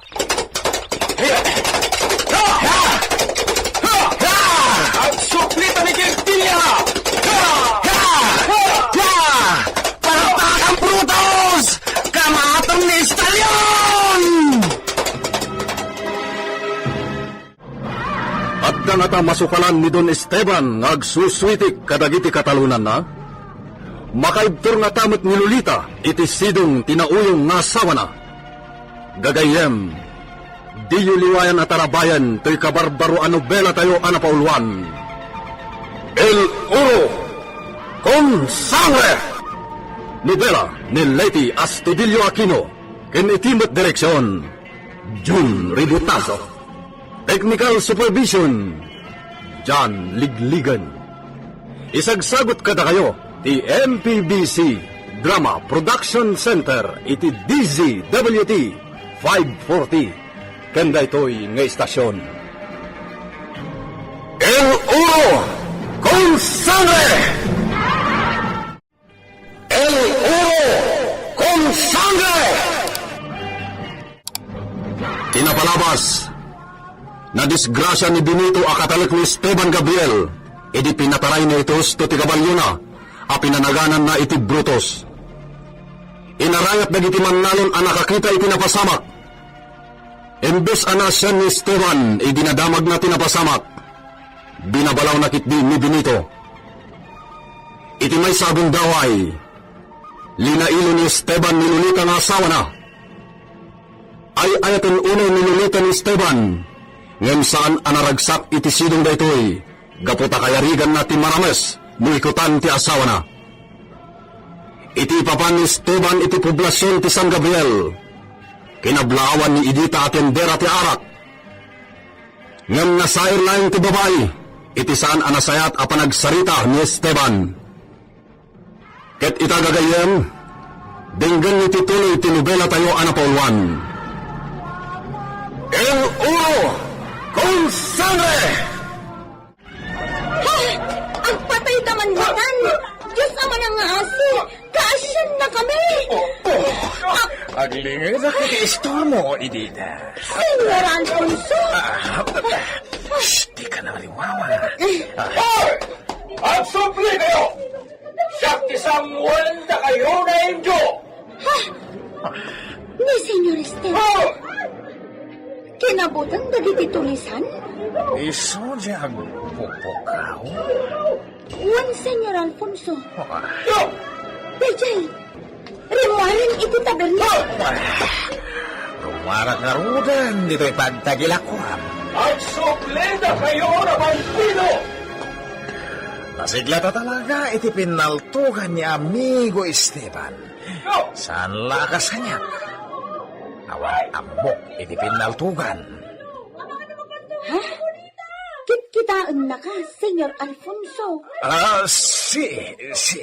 Agsuplita ni Quintilia! Palakpakan, Brutus! Kamaton ni Stallion! Adda ngata masukalan ni Don Esteban nga agsusuitik kadagiti katalonanna? Makaibtur ngata met ni Lolita iti sidong ti nauyong nga asawana? Gagayyem, diyo liwayan a tarabayen toy kabarbaro a nobelatayo a napauluan, El Oro con Sangre! Nobela ni Leti Astudillo Aquino, ken iti met direksion, Jun Ributazo. Technical supervision, John Ligligan. Isagsagut kadakayo ti M P B C Drama Production Center iti D Z W T five forty, ken daytoy nga istasyon. El Oro con Sangre! El Oro con Sangre! Ti napalabas, nadisgrasia ni Benito a katalek ni Esteban Gabriel idi pinatarayna iti husto ti kabalyona a pinanagananna iti Brutus. Inarayat dagiti mannalon a nakakita iti napasamak. Imbes a naasian ni Esteban idi nadamagna ti napasamak, binabalawna ketdi ni Benito. Iti maysa a gundaway, linailo ni Esteban ni Lolita nga asawana. Ay-ayaten unay ni Lolita ni Esteban Ngem saan a naragsak iti sidong daytoy, gapu ta kayariganna ti marames no ikutan ti asawana. Iti ipapan ni Esteban iti poblasion ti San Gabriel, kinablaawan ni Edita a tendera ti arak. Ngem nasair laeng ti babai iti saan a nasayaat a panagsarita ni Esteban. Ket ita gagayyem, denggenyo ti tuloy ti nobelatayo a napauluan. El oro con sangre! Ah! Agpatayta man laeng! Dios a manangngaasi, kaasiannakami! Ah! Aglingedak iti istormo, Edita. Señor Alfonso! Ah, shh, dika nariwawa. Ah. Hoy! Agsubli kayo! Siak ti sanguendakayo nga indio! Ha? Ni Señor Esteban? Oh! Kinabuteng dagiti tulisan? Isu ti agpupukaw? Wen, Señor Alfonso. Ah. Daydiay, rimmuaren iti taberna. Ah. Rummuarak ngaruden ditoy pagtagilakuam. Agsublidakayo a bandido! Nasiglatta talaga iti pinnaltugan ni Amigo Esteban. Saan la a kas kaniak. Awan ammok iti pinnaltugan. Ha? Kitkitaennaka, Señor Alfonso? Ah, si, si.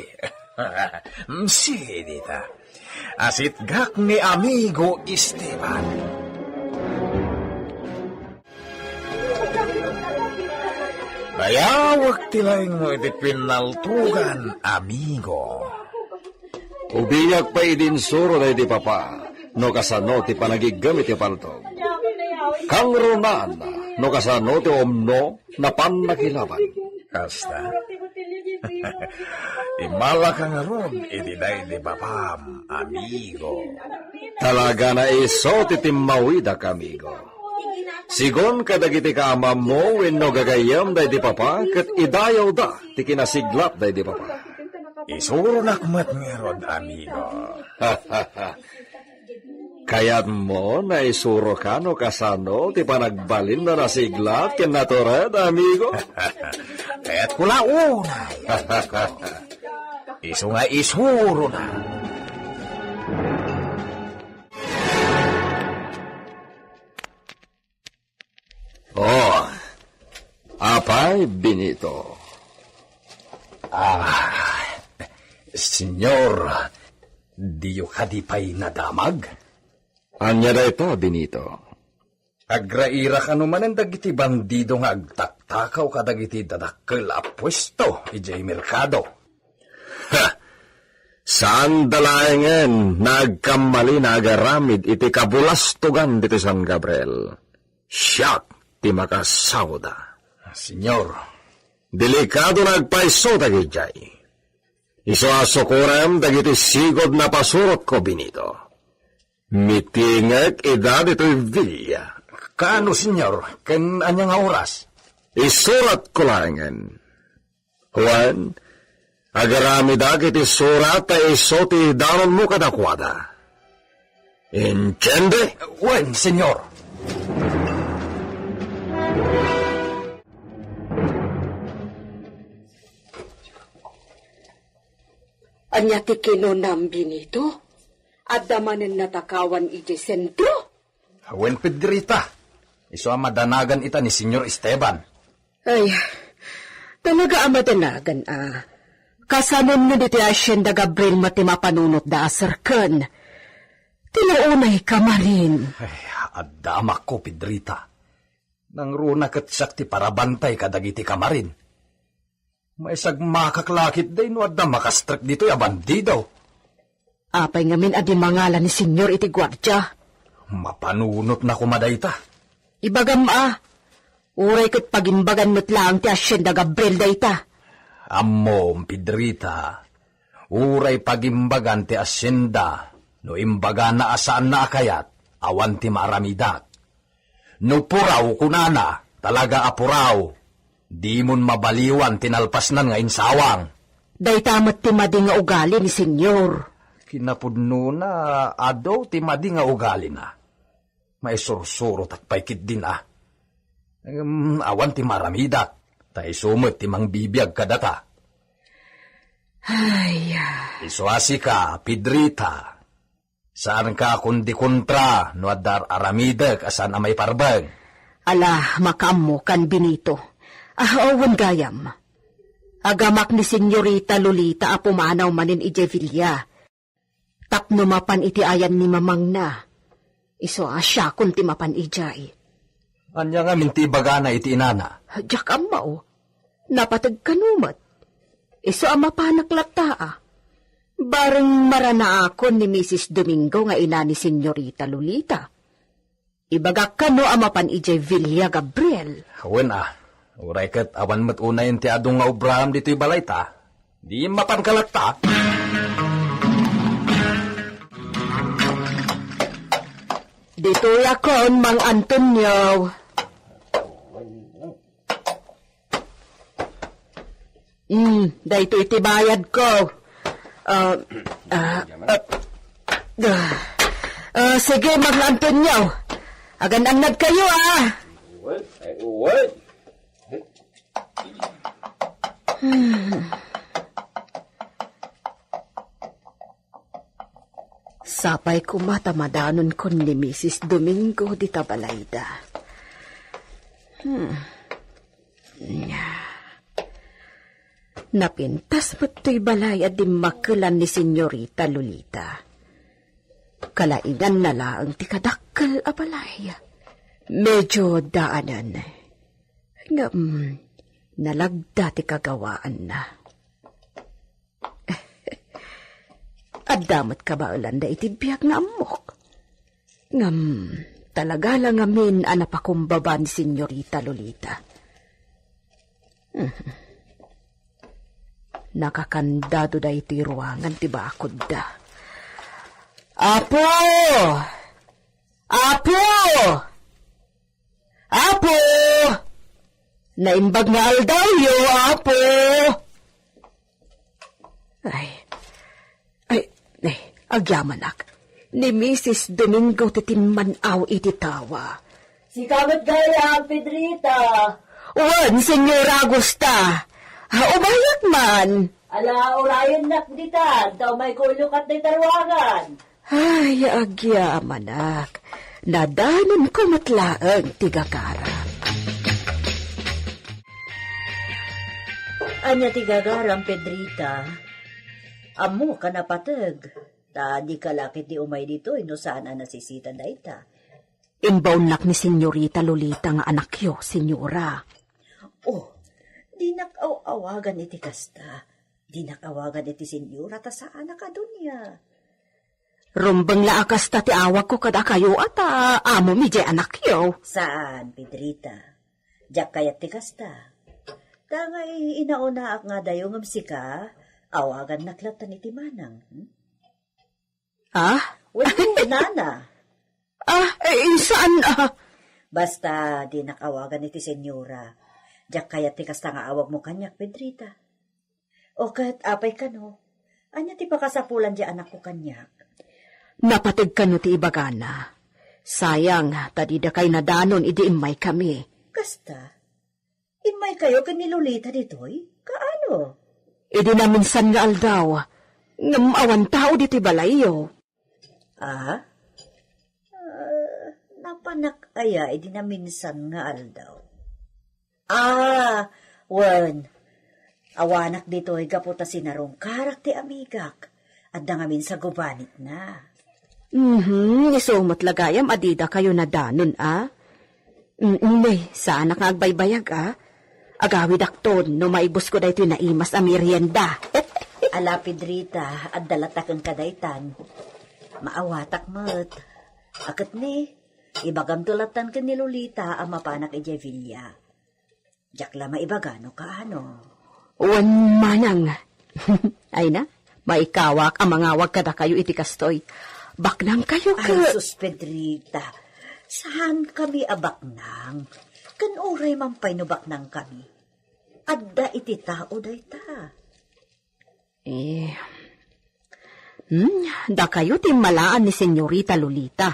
Si, Edita. Asitgak ni Amigo Esteban. Dayawek ti laingmo iti pinnaltugan, amigo. Ubiak pay idi insuro daydi papa no kasano ti panagiggem iti paltog. Kangrunaan no kasano ti umno napan nakilaban. Kasta? Imalaka ngarud iti daydi papam, amigo. Talaga nga isu ti timmawidak, amigo. Sigun kadagiti kaamammo wenno gagayyem daydi papa ket idayawda ti kinasiglap daydi papa. Isuronak met ngarud, amigo. Kayatmo nga isuroka no kasano ti panagbalinna a nasiglap ken natured, amigo? Kayatko la unay. Isu nga isurona. Oh, apay, Benito? Ah, Señor, diyo kadi pay nadamag? Ania dayta, Benito? Agraira kano manen dagiti bandido nga agtaktakaw kadagiti dadakkel a puesto idiay merkado. Ha! Saanda laengen nga agkammalin a agaramid iti kabulastogan ditoy San Gabriel. Siak ti makasaoda. Señor. Delikado nga agpayso dagiti idiay. Isu a sukorem dagiti sigud a pasurotko, Benito. Mitingek ida ditoy villa. Kaano, Señor? Ken ania nga oras? Isuratko laengen. Wen, agaramidak iti surat ta isu ti danonmo kadakuada. Entiende? Wen, Señor. Ania ti kinunam, Benito? Adda manen natakawan idiay sentro? Wen, Pedrita. Isu a madanagan ita ni Señor Esteban. Ay, talaga a madanagan a. Kasanon no ditoy Hacienda Gabriel met ti mapanunotda a serken? Ti naunay kamarin. Ay, adda amakko, Pedrita. Nangruna ket siak ti parabantay kadagiti kamarin. Maisagmakak la ketdi no adda makastrek ditoy a bandido. Apay ngamin a di mangala ni Señor iti guardia? Mapanunotna koma dayta. Ibagam a, uray ket pagimbagan met laeng ti Hacienda Gabriel dayta. Ammom, Pedrita, uray pagimbagan ti Hacienda, no imbagana a saanna a kayat, awan ti maaramidak. No puraw, kunana, talaga a puraw. Dimon mabaliwan ti nalpasnan nga insawang. Dayta met ti madi nga ugali ni Señor. Kinapudnona, adu ti madi nga ugalina. Maisursurotak pay ketdin a. Ngem awan ti maaramidak, ta isu met ti mangbibiag kadata. Ay, ah. Isu a sika, Pedrita. Saanka kundi kontra no adda ar-aramidek a saan a maiparbeng. Ala, makaammokan, Benito. Ah, wen gayam. Agamak ni Señorita Lolita a pumanaw manen idiay villa. Tapno mapan iti ayan ni mamangna. Isu a siakon ti mapan idiay. Ania ngamin ti ibagana iti inana? Diak ammo. Napateg kano met. Isu a mapanak latta a. Bareng maranaakon ni Misis Domingo nga ina ni Señorita Lolita. Ibagak kano a mapan idiay villa, Gabriel. Wen a, uray ket awan met unayen ti adu nga obraam ditoy balayta. Di mapanka latta. Ditoy akon, Mang Antonio. Mm, daytoy ti bayadko. Ah, ah, ah, ah, ah, sige, Mang Antonio. Agan-annad kayo, ah. What? Ay, what? Sapay koma ta madanon kon ni Misis Domingo dita balayda. Hmm. Napintas met toy balay a dimmakelan ni Señorita Lolita. Kalainganna laeng ti kadakkel a balay. Medyo daanen. Ngem, nalagda ti kagawaanna. Adda met kabaelanda iti biag nga ammok. Ngem, talaga la ngamin a napakumbaba ni Señorita Lolita. Mhm. Nakakandado daytoy ruangan ti bakodda. Apo! Apo! Apo! Naimbag nga aldawyo, Apo! Ay, ay, ay, agyamanak. Ni Misis Domingo ti timman-aw iti tawa. Sika met gayam, Pedrita. Wen, Señora Augusta. Ah, umayak man. Ala, urayennak ditan, ta umayko ilukat dayta ruangan. Ay, agyamanak. Nadanonko met laeng ti gagaram. Ania ti gagaram, Pedrita? Ammoka napateg, ta dika la ketdi umay ditoy no saan a nasisita dayta. Imbaonnak ni Señorita Lolita nga anakyo, Señora. Oh, dinak aw-awagan iti kasta. Dinak awagan iti Señora ta saanak a dunia. Rumbeng la a kasta ti awagko kadakayo a ta amom idiay anakyo. Saan, Pedrita. Diak kayat ti kasta. Ta ngay, inaunaak nga adayo ngem sika, awagannak lattan iti manang. Hmm? Ah? Wenno, nana. Ah, eh, saan, ah? Basta, dinak awagan iti senyora. Diak kayat ti kasta nga awagmo kaniak, Pedrita. O ket, apay kano? Ania ti pakasapulan ti anakko kaniak? Napateg kano ti ibagana. Sayang, ta didakay nadanon idi immaykami. Kasta? Immaykayo ken ni Lolita ditoy? Kaano? Idi naminsan nga aldaw, ngem awan tao ditoy balayyo. Ah? Ah, napanak aya idi naminsan nga aldaw? Ah, wen. Awanak ditoy gapu ta sinarungkarak ti amigak. Adda ngamin sa gubanitna. Mhm, isu met la gayam a didakayo nadanon, a? Mm, ne, saanak nga agbaybayag, a? Agawidakton no maibusko daytoy naimas a merienda. Ala, Pedrita, adda latta kenka daytan. Maawatak met. A ket ne, ibagamto lattan ken ni Lolita a mapanak idiay villa. Diak la maibaga no kaano. Wen manang. Ay na, maikawak a mangawag kadakayo iti kastoy. Baknangkayo ket. Ay, sus, Pedrita. Saankami a baknang. Ken uray man pay no baknangkami. Adda iti tao dayta. Eh, hmm, dakayo ti immalaan ni Senyorita Lolita.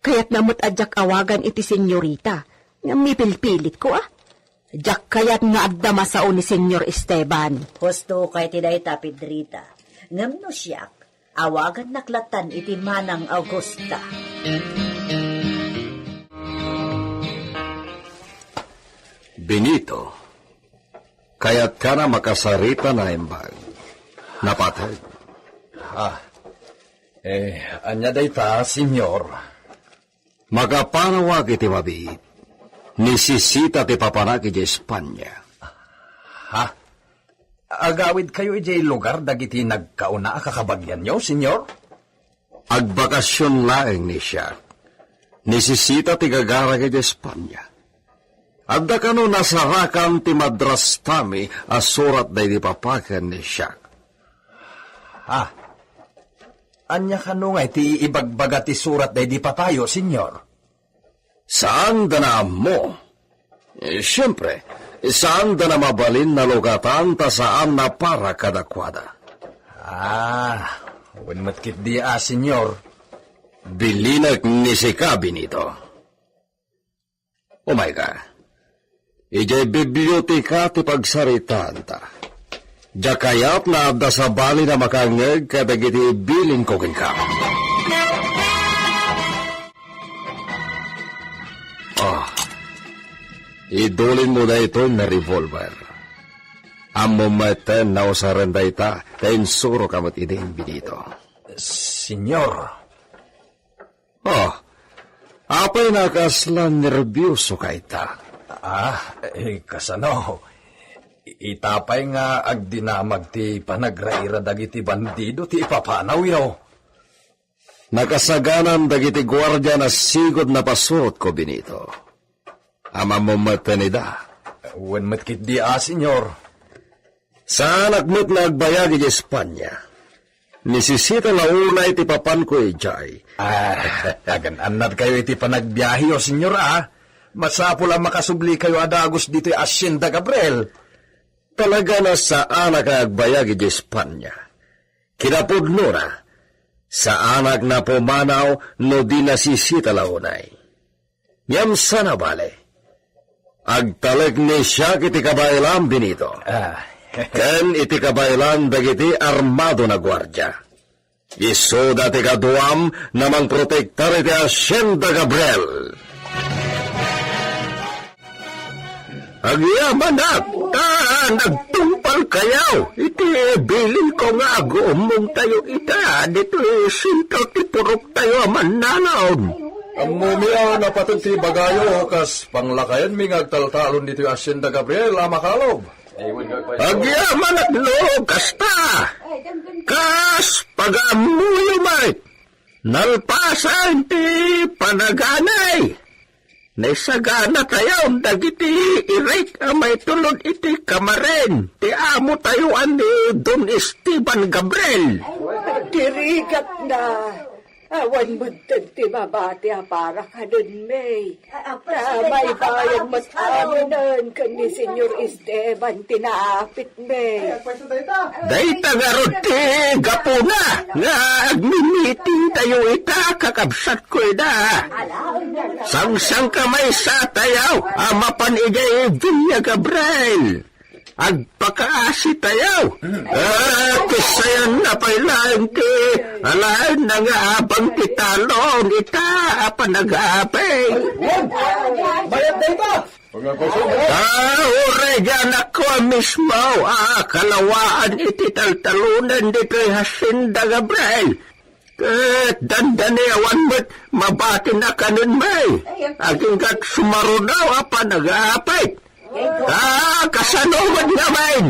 Kayatna met a diak awagan iti senyorita. Ngem mipilpilitko, a. Diak kayat nga adda masao ni Señor Esteban. Husto kay ti dayta, Pedrita. Ngem no siak, awagannak lattan iti Manang Augusta. Benito, kayatka a makasarita naimbag? Napateg. Ah, eh, ania dayta, Señor? Makapanawak iti mabiit. Nisisita ti papanak idiay Espanya. Ha? Agawidkayo idiay lugar dagiti nagkauna a kakabagianyo, Señor? Agbakasion laeng ni siak. Nisisita ti gagarak idiay Espanya. Adda kano nasarakan ti madrastami a surat daydi papa ken ni siak. Ha? Ania kano ngay ti ibagbaga ti surat daydi papayo, Señor? Saanda a ammo. Eh, siempre, saanda a mabalin a lugatan ta saan a para kadakuada. Ah, wen met ketdi a, Señor. Bilinek ni sika, Benito. Umayka. Idiay biblioteka ti pagsaritaanta. Diak kayat a adda sabali a makangngeg kadagiti ibilinko kenka. Ah, idulinmo daytoy nga revolver. Ammom metten a usaren dayta, ta insuroka met idin, Benito. Señor. Oh, apay a kasla nerbiosoka ita? Ah, eh, kasano? Ita pay nga agdinamag ti panagraira dagiti bandido ti ipapanawyo. Nakasaganan dagiti guardia a sigud a napasurotko, Benito. Ammom metten ida. Wen met ketdi a, Señor. Saanak met nga agbayag idiay Espanya. Nisisita la unay ti papanko idiay. Ah, agan-annadkayo iti panagbiaheyo, Señor, a. Masapul a makasublikayo a dagus ditoy Hacienda Gabriel. Talaga a saanak nga agbayag idiay Espanya. Kinapudnona, saanak a pumanaw no di nasisita la unay. Ngem saan a bale, agtalek ni siak iti kabaelan, Benito. Ah. Ken iti kabaelan dagiti armado a guardia. Isuda ti kaduam a mangprotektar iti Hacienda Gabriel. Agyamanak ta nagtungpalkayo iti bilinko nga aguummongtayo ita ditoy sentro ti puroktayo a mannanaon. Ammomi a napateg ti ibagayo kas panglakayenmi nga agtaltalon ditoy Hacienda Gabriel a makalob. Agyamanak no kasta, kas pagaammoyo met, nalpasen ti panaganay. Naisaganatayo dagiti irek a maitulod iti kamaren ti amotayo a ni Don Esteban Gabriel. Dirigatna, awan metten ti mabati a para kadenmi. Ta maibayan met aminen ken ni Señor Esteban ti naapit Dayta ngarud ti gapuna nga agmimitingtayo ita, kakabsatko, ida. Sangsangkamaysatayo a mapan idiay Villa Gabriel. Agpakaasitayo. Ah, kasayan na pay laeng ti alaenna nga abang ti talon ita a panagapay. Mayat dayta. Ta uray dianakko a mismo a kalawaan iti taltalonen ditoy Hacienda Gabriel. Ket dandani awan met mabatin a kanenmi. Aginggat sumaruno a panagapay. Ta kasano met ngamin?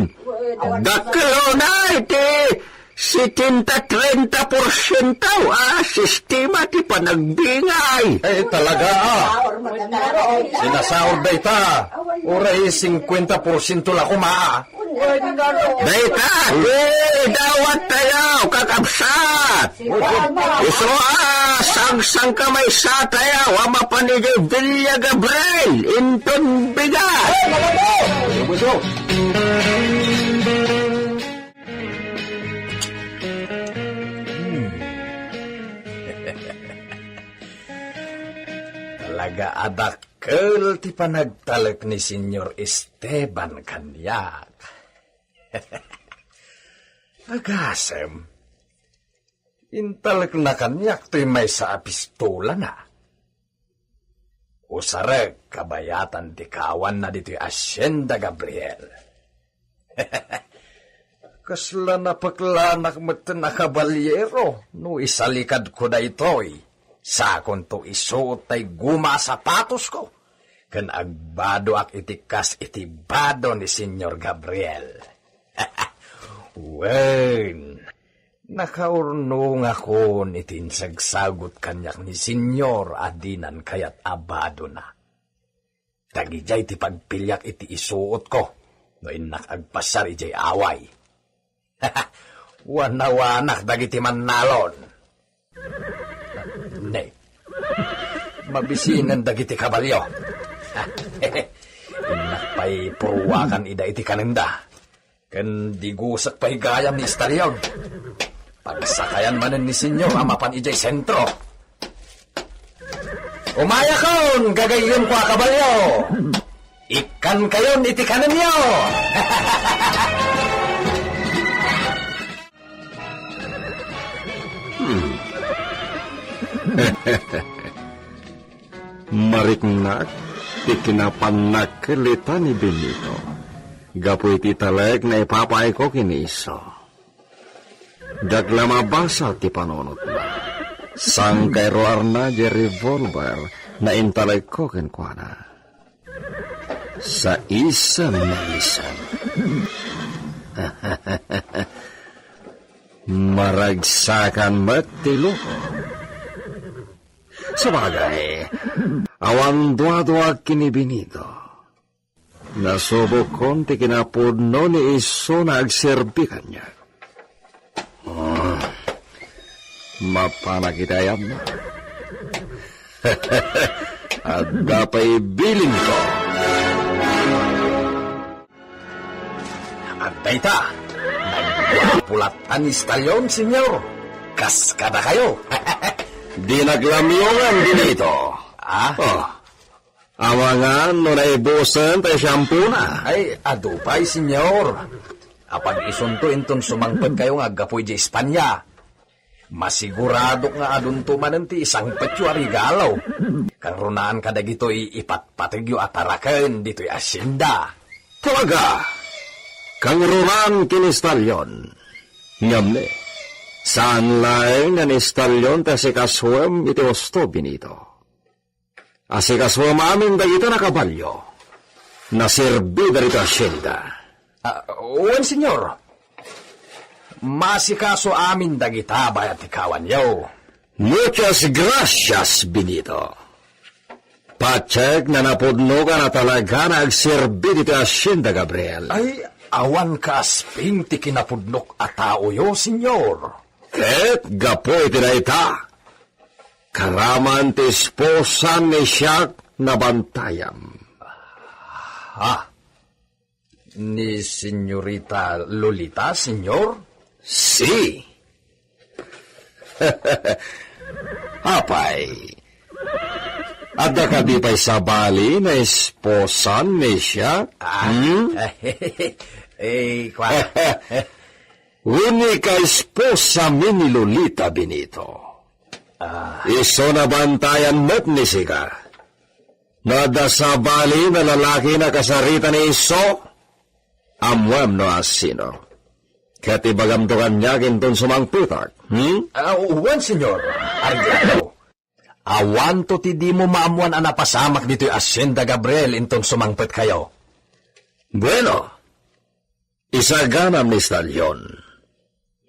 Dakkel unay ti setenta trenta porsiento a sistema ti panagbingay. Eh, talaga, ah. Sinasaur dayta. Uray singkwenta porsiento la koma, ah. Dayta, ti dawattayo, kakabsat. Isu a sangsangkamaysatayo a mapan idiay Villa Gabriel, inton bigat. Hmm. Talaga a dak- Kel ti panagtalek ni Señor Esteban kaniak. Agasem, intalekna kaniak toy maysa a pistolana. Usarek kabayatan ti kawanna ditoy Hacienda Gabriel. Kasla napeklanak metten a kabalyero no isalikadko daytoy. Sakonto isuot tay guma a sapatosko, ken agbadoak iti kas iti bado ni Señor Gabriel. Wen, nakaurnongakon iti insagsagut kaniak ni Señor a dinan kayat a badona. Dagidiay ti pagpiliak iti isuotko no innak agpasar idiay away. Wanawanak dagiti mannalon. Ne, mabisinen dagiti kabalio. Innak pay puruakan ida iti kanenda. Ken digusek pay gayam ni Estalion. Pagsakayan manen ni Señor a mapan idiay sentro. Umayakon, gagayyemko a kabalio! Ikkankayon iti kanenyo! Hmm. Mariknak ti kinapannak ket lita ni Benito gapu iti talek nga ipapaayko ken ni Iso. Diak la mabasa ti panunotna. Sangkay ruarna diay revolver nga intalekko kenkuana. Saisem nga isem. Maragsakan met ti luko. Sabagay, awan duaduak ken ni Benito. Nasubokkon ti kinapudno ni Iso nga agserbi kaniak. Ah, mapanak iti ayabna. Adda pay bilinko. Agdayta, nagguapo latta ni Estalion, Señor. Kas kadakayo. Di naglamyongan, Benito. Ah? Oh. Amangan no naibusen tay shampoo na. Ay, adu pay, Señor. Apag-isunto inton sumangpetkayo nga aggapu idiay Espanya. Masiguradok nga adunto manen ti isangpetyo a regalo. Kangrunaan kadagitoy ipatpategyo a taraken ditoy asyenda. Talaga, kangrunaan ken ni Estalion. Ngem ne, saan laeng nga ni Estalion ti asikasuem iti husto, Benito. Asikasuem amin dagita a kabalio. Naserbida ditoy asyenda. Ah, wen, Señor. Maasikaso amin dagita bayat ti kawanyo. Muchas gracias, Benito. Patiek nga napudnokan a talaga nga agserbi ditoy asyenda, Gabriel. Ay, awan kaasping ti kinapudnok a taoyo, Señor. Ket gapu iti dayta, karaman ti esposan ni siak nabantayam. Ha? Ni Señorita Lolita, Señor? Si. Apay, adda kadi pay sabali nga esposan ni siak? Ah, hmm? Eh, kwa. Unika esposami ni Lolita, Benito. Ah. Isu nabantayan met ni sika. No adda sabali nga lalaki nga kasarita ni isu, ammoem no asino. Ket ibagamto kaniak inton sumangpetak, hmm? Ah, wen, Señor. Ardiato. Awanto ti dimo maammoan a napasamak ditoy asyenda, Gabriel, inton sumangpetkayo. Bueno, isaganam ni Estalion.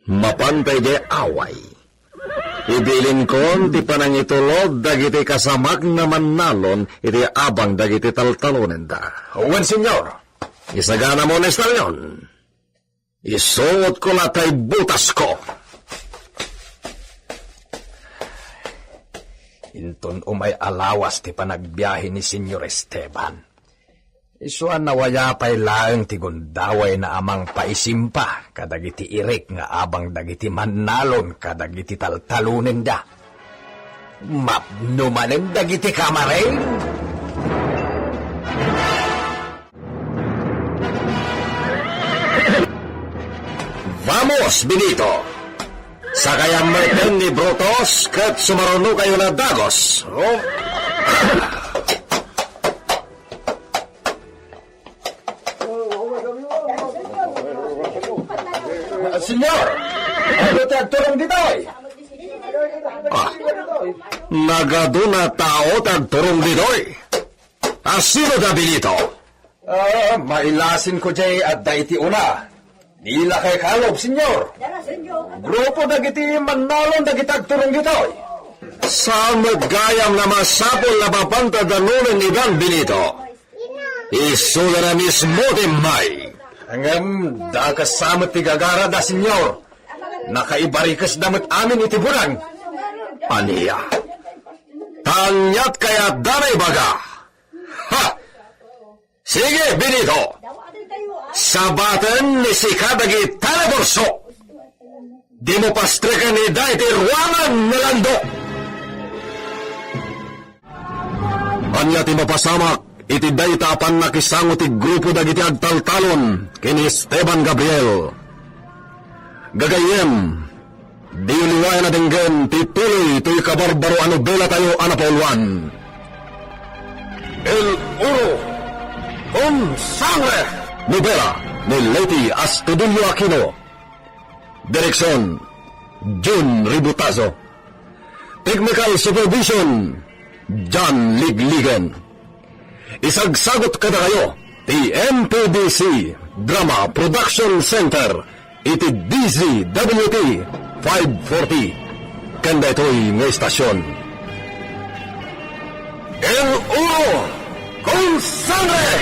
Mapanta idiay away. Ibilinkon ti panangitulod dagiti kasamak nga mannalon iti abang dagiti taltalonenda. Wen, Señor. Isaganam, Estalion. Isuotko la tay butasko. Inton umay a lawas ti panagbiahe ni Señor Esteban, isu a nawaya pay laeng ti gundawayna a mangpaisimpa kadagiti irik nga abang dagiti mannalon kadagiti taltalonenda. Mapno manen dagiti kamareng. Benito. Sakayam metten ni Brutus ket sumarunokayo na dagus. Oh. Senyor, ania ti agturong ditoy? Ah, nagadu a tao ti agturong ditoy. Asino da, Benito? Ah, mailasin ko jay adda iti una. Ni lakay kalub, senyor. Grupo dagiti mannalon dagiti agturong ditoy. Saan met gayam a masapul a mapanta danonen idan, Benito? Isu la a mismo ti immay. Ngem dakes sa met ti gagarada, senyor. Nakaibarikesda met amin iti bulan. Ania? Ania ti kayatda a ibaga? Ha! Sige, Benito! Sabaten ni sika dagiti taga-Corso. Dimo pastreken ida iti ruangan nga landok. Ania ti mapasamak iti dayta a pannakisango ti grupo dagiti agtaltalon ken ni Esteban Gabriel? Gagayyem, diyo liwayan a denggen ti tuloy toy kabarbaro a nobelatayo a napauluan. El Oro con Sangre! Nobela ni Leti Astudillo Aquino. Direksyon, Jun Ributazo. Technical Supervision, John Ligligan. Isagsagut kadakayo ti M P D C Drama Production Center iti D Z W T five forty. Ken daytoy nga istasyon. El Oro con Sangre!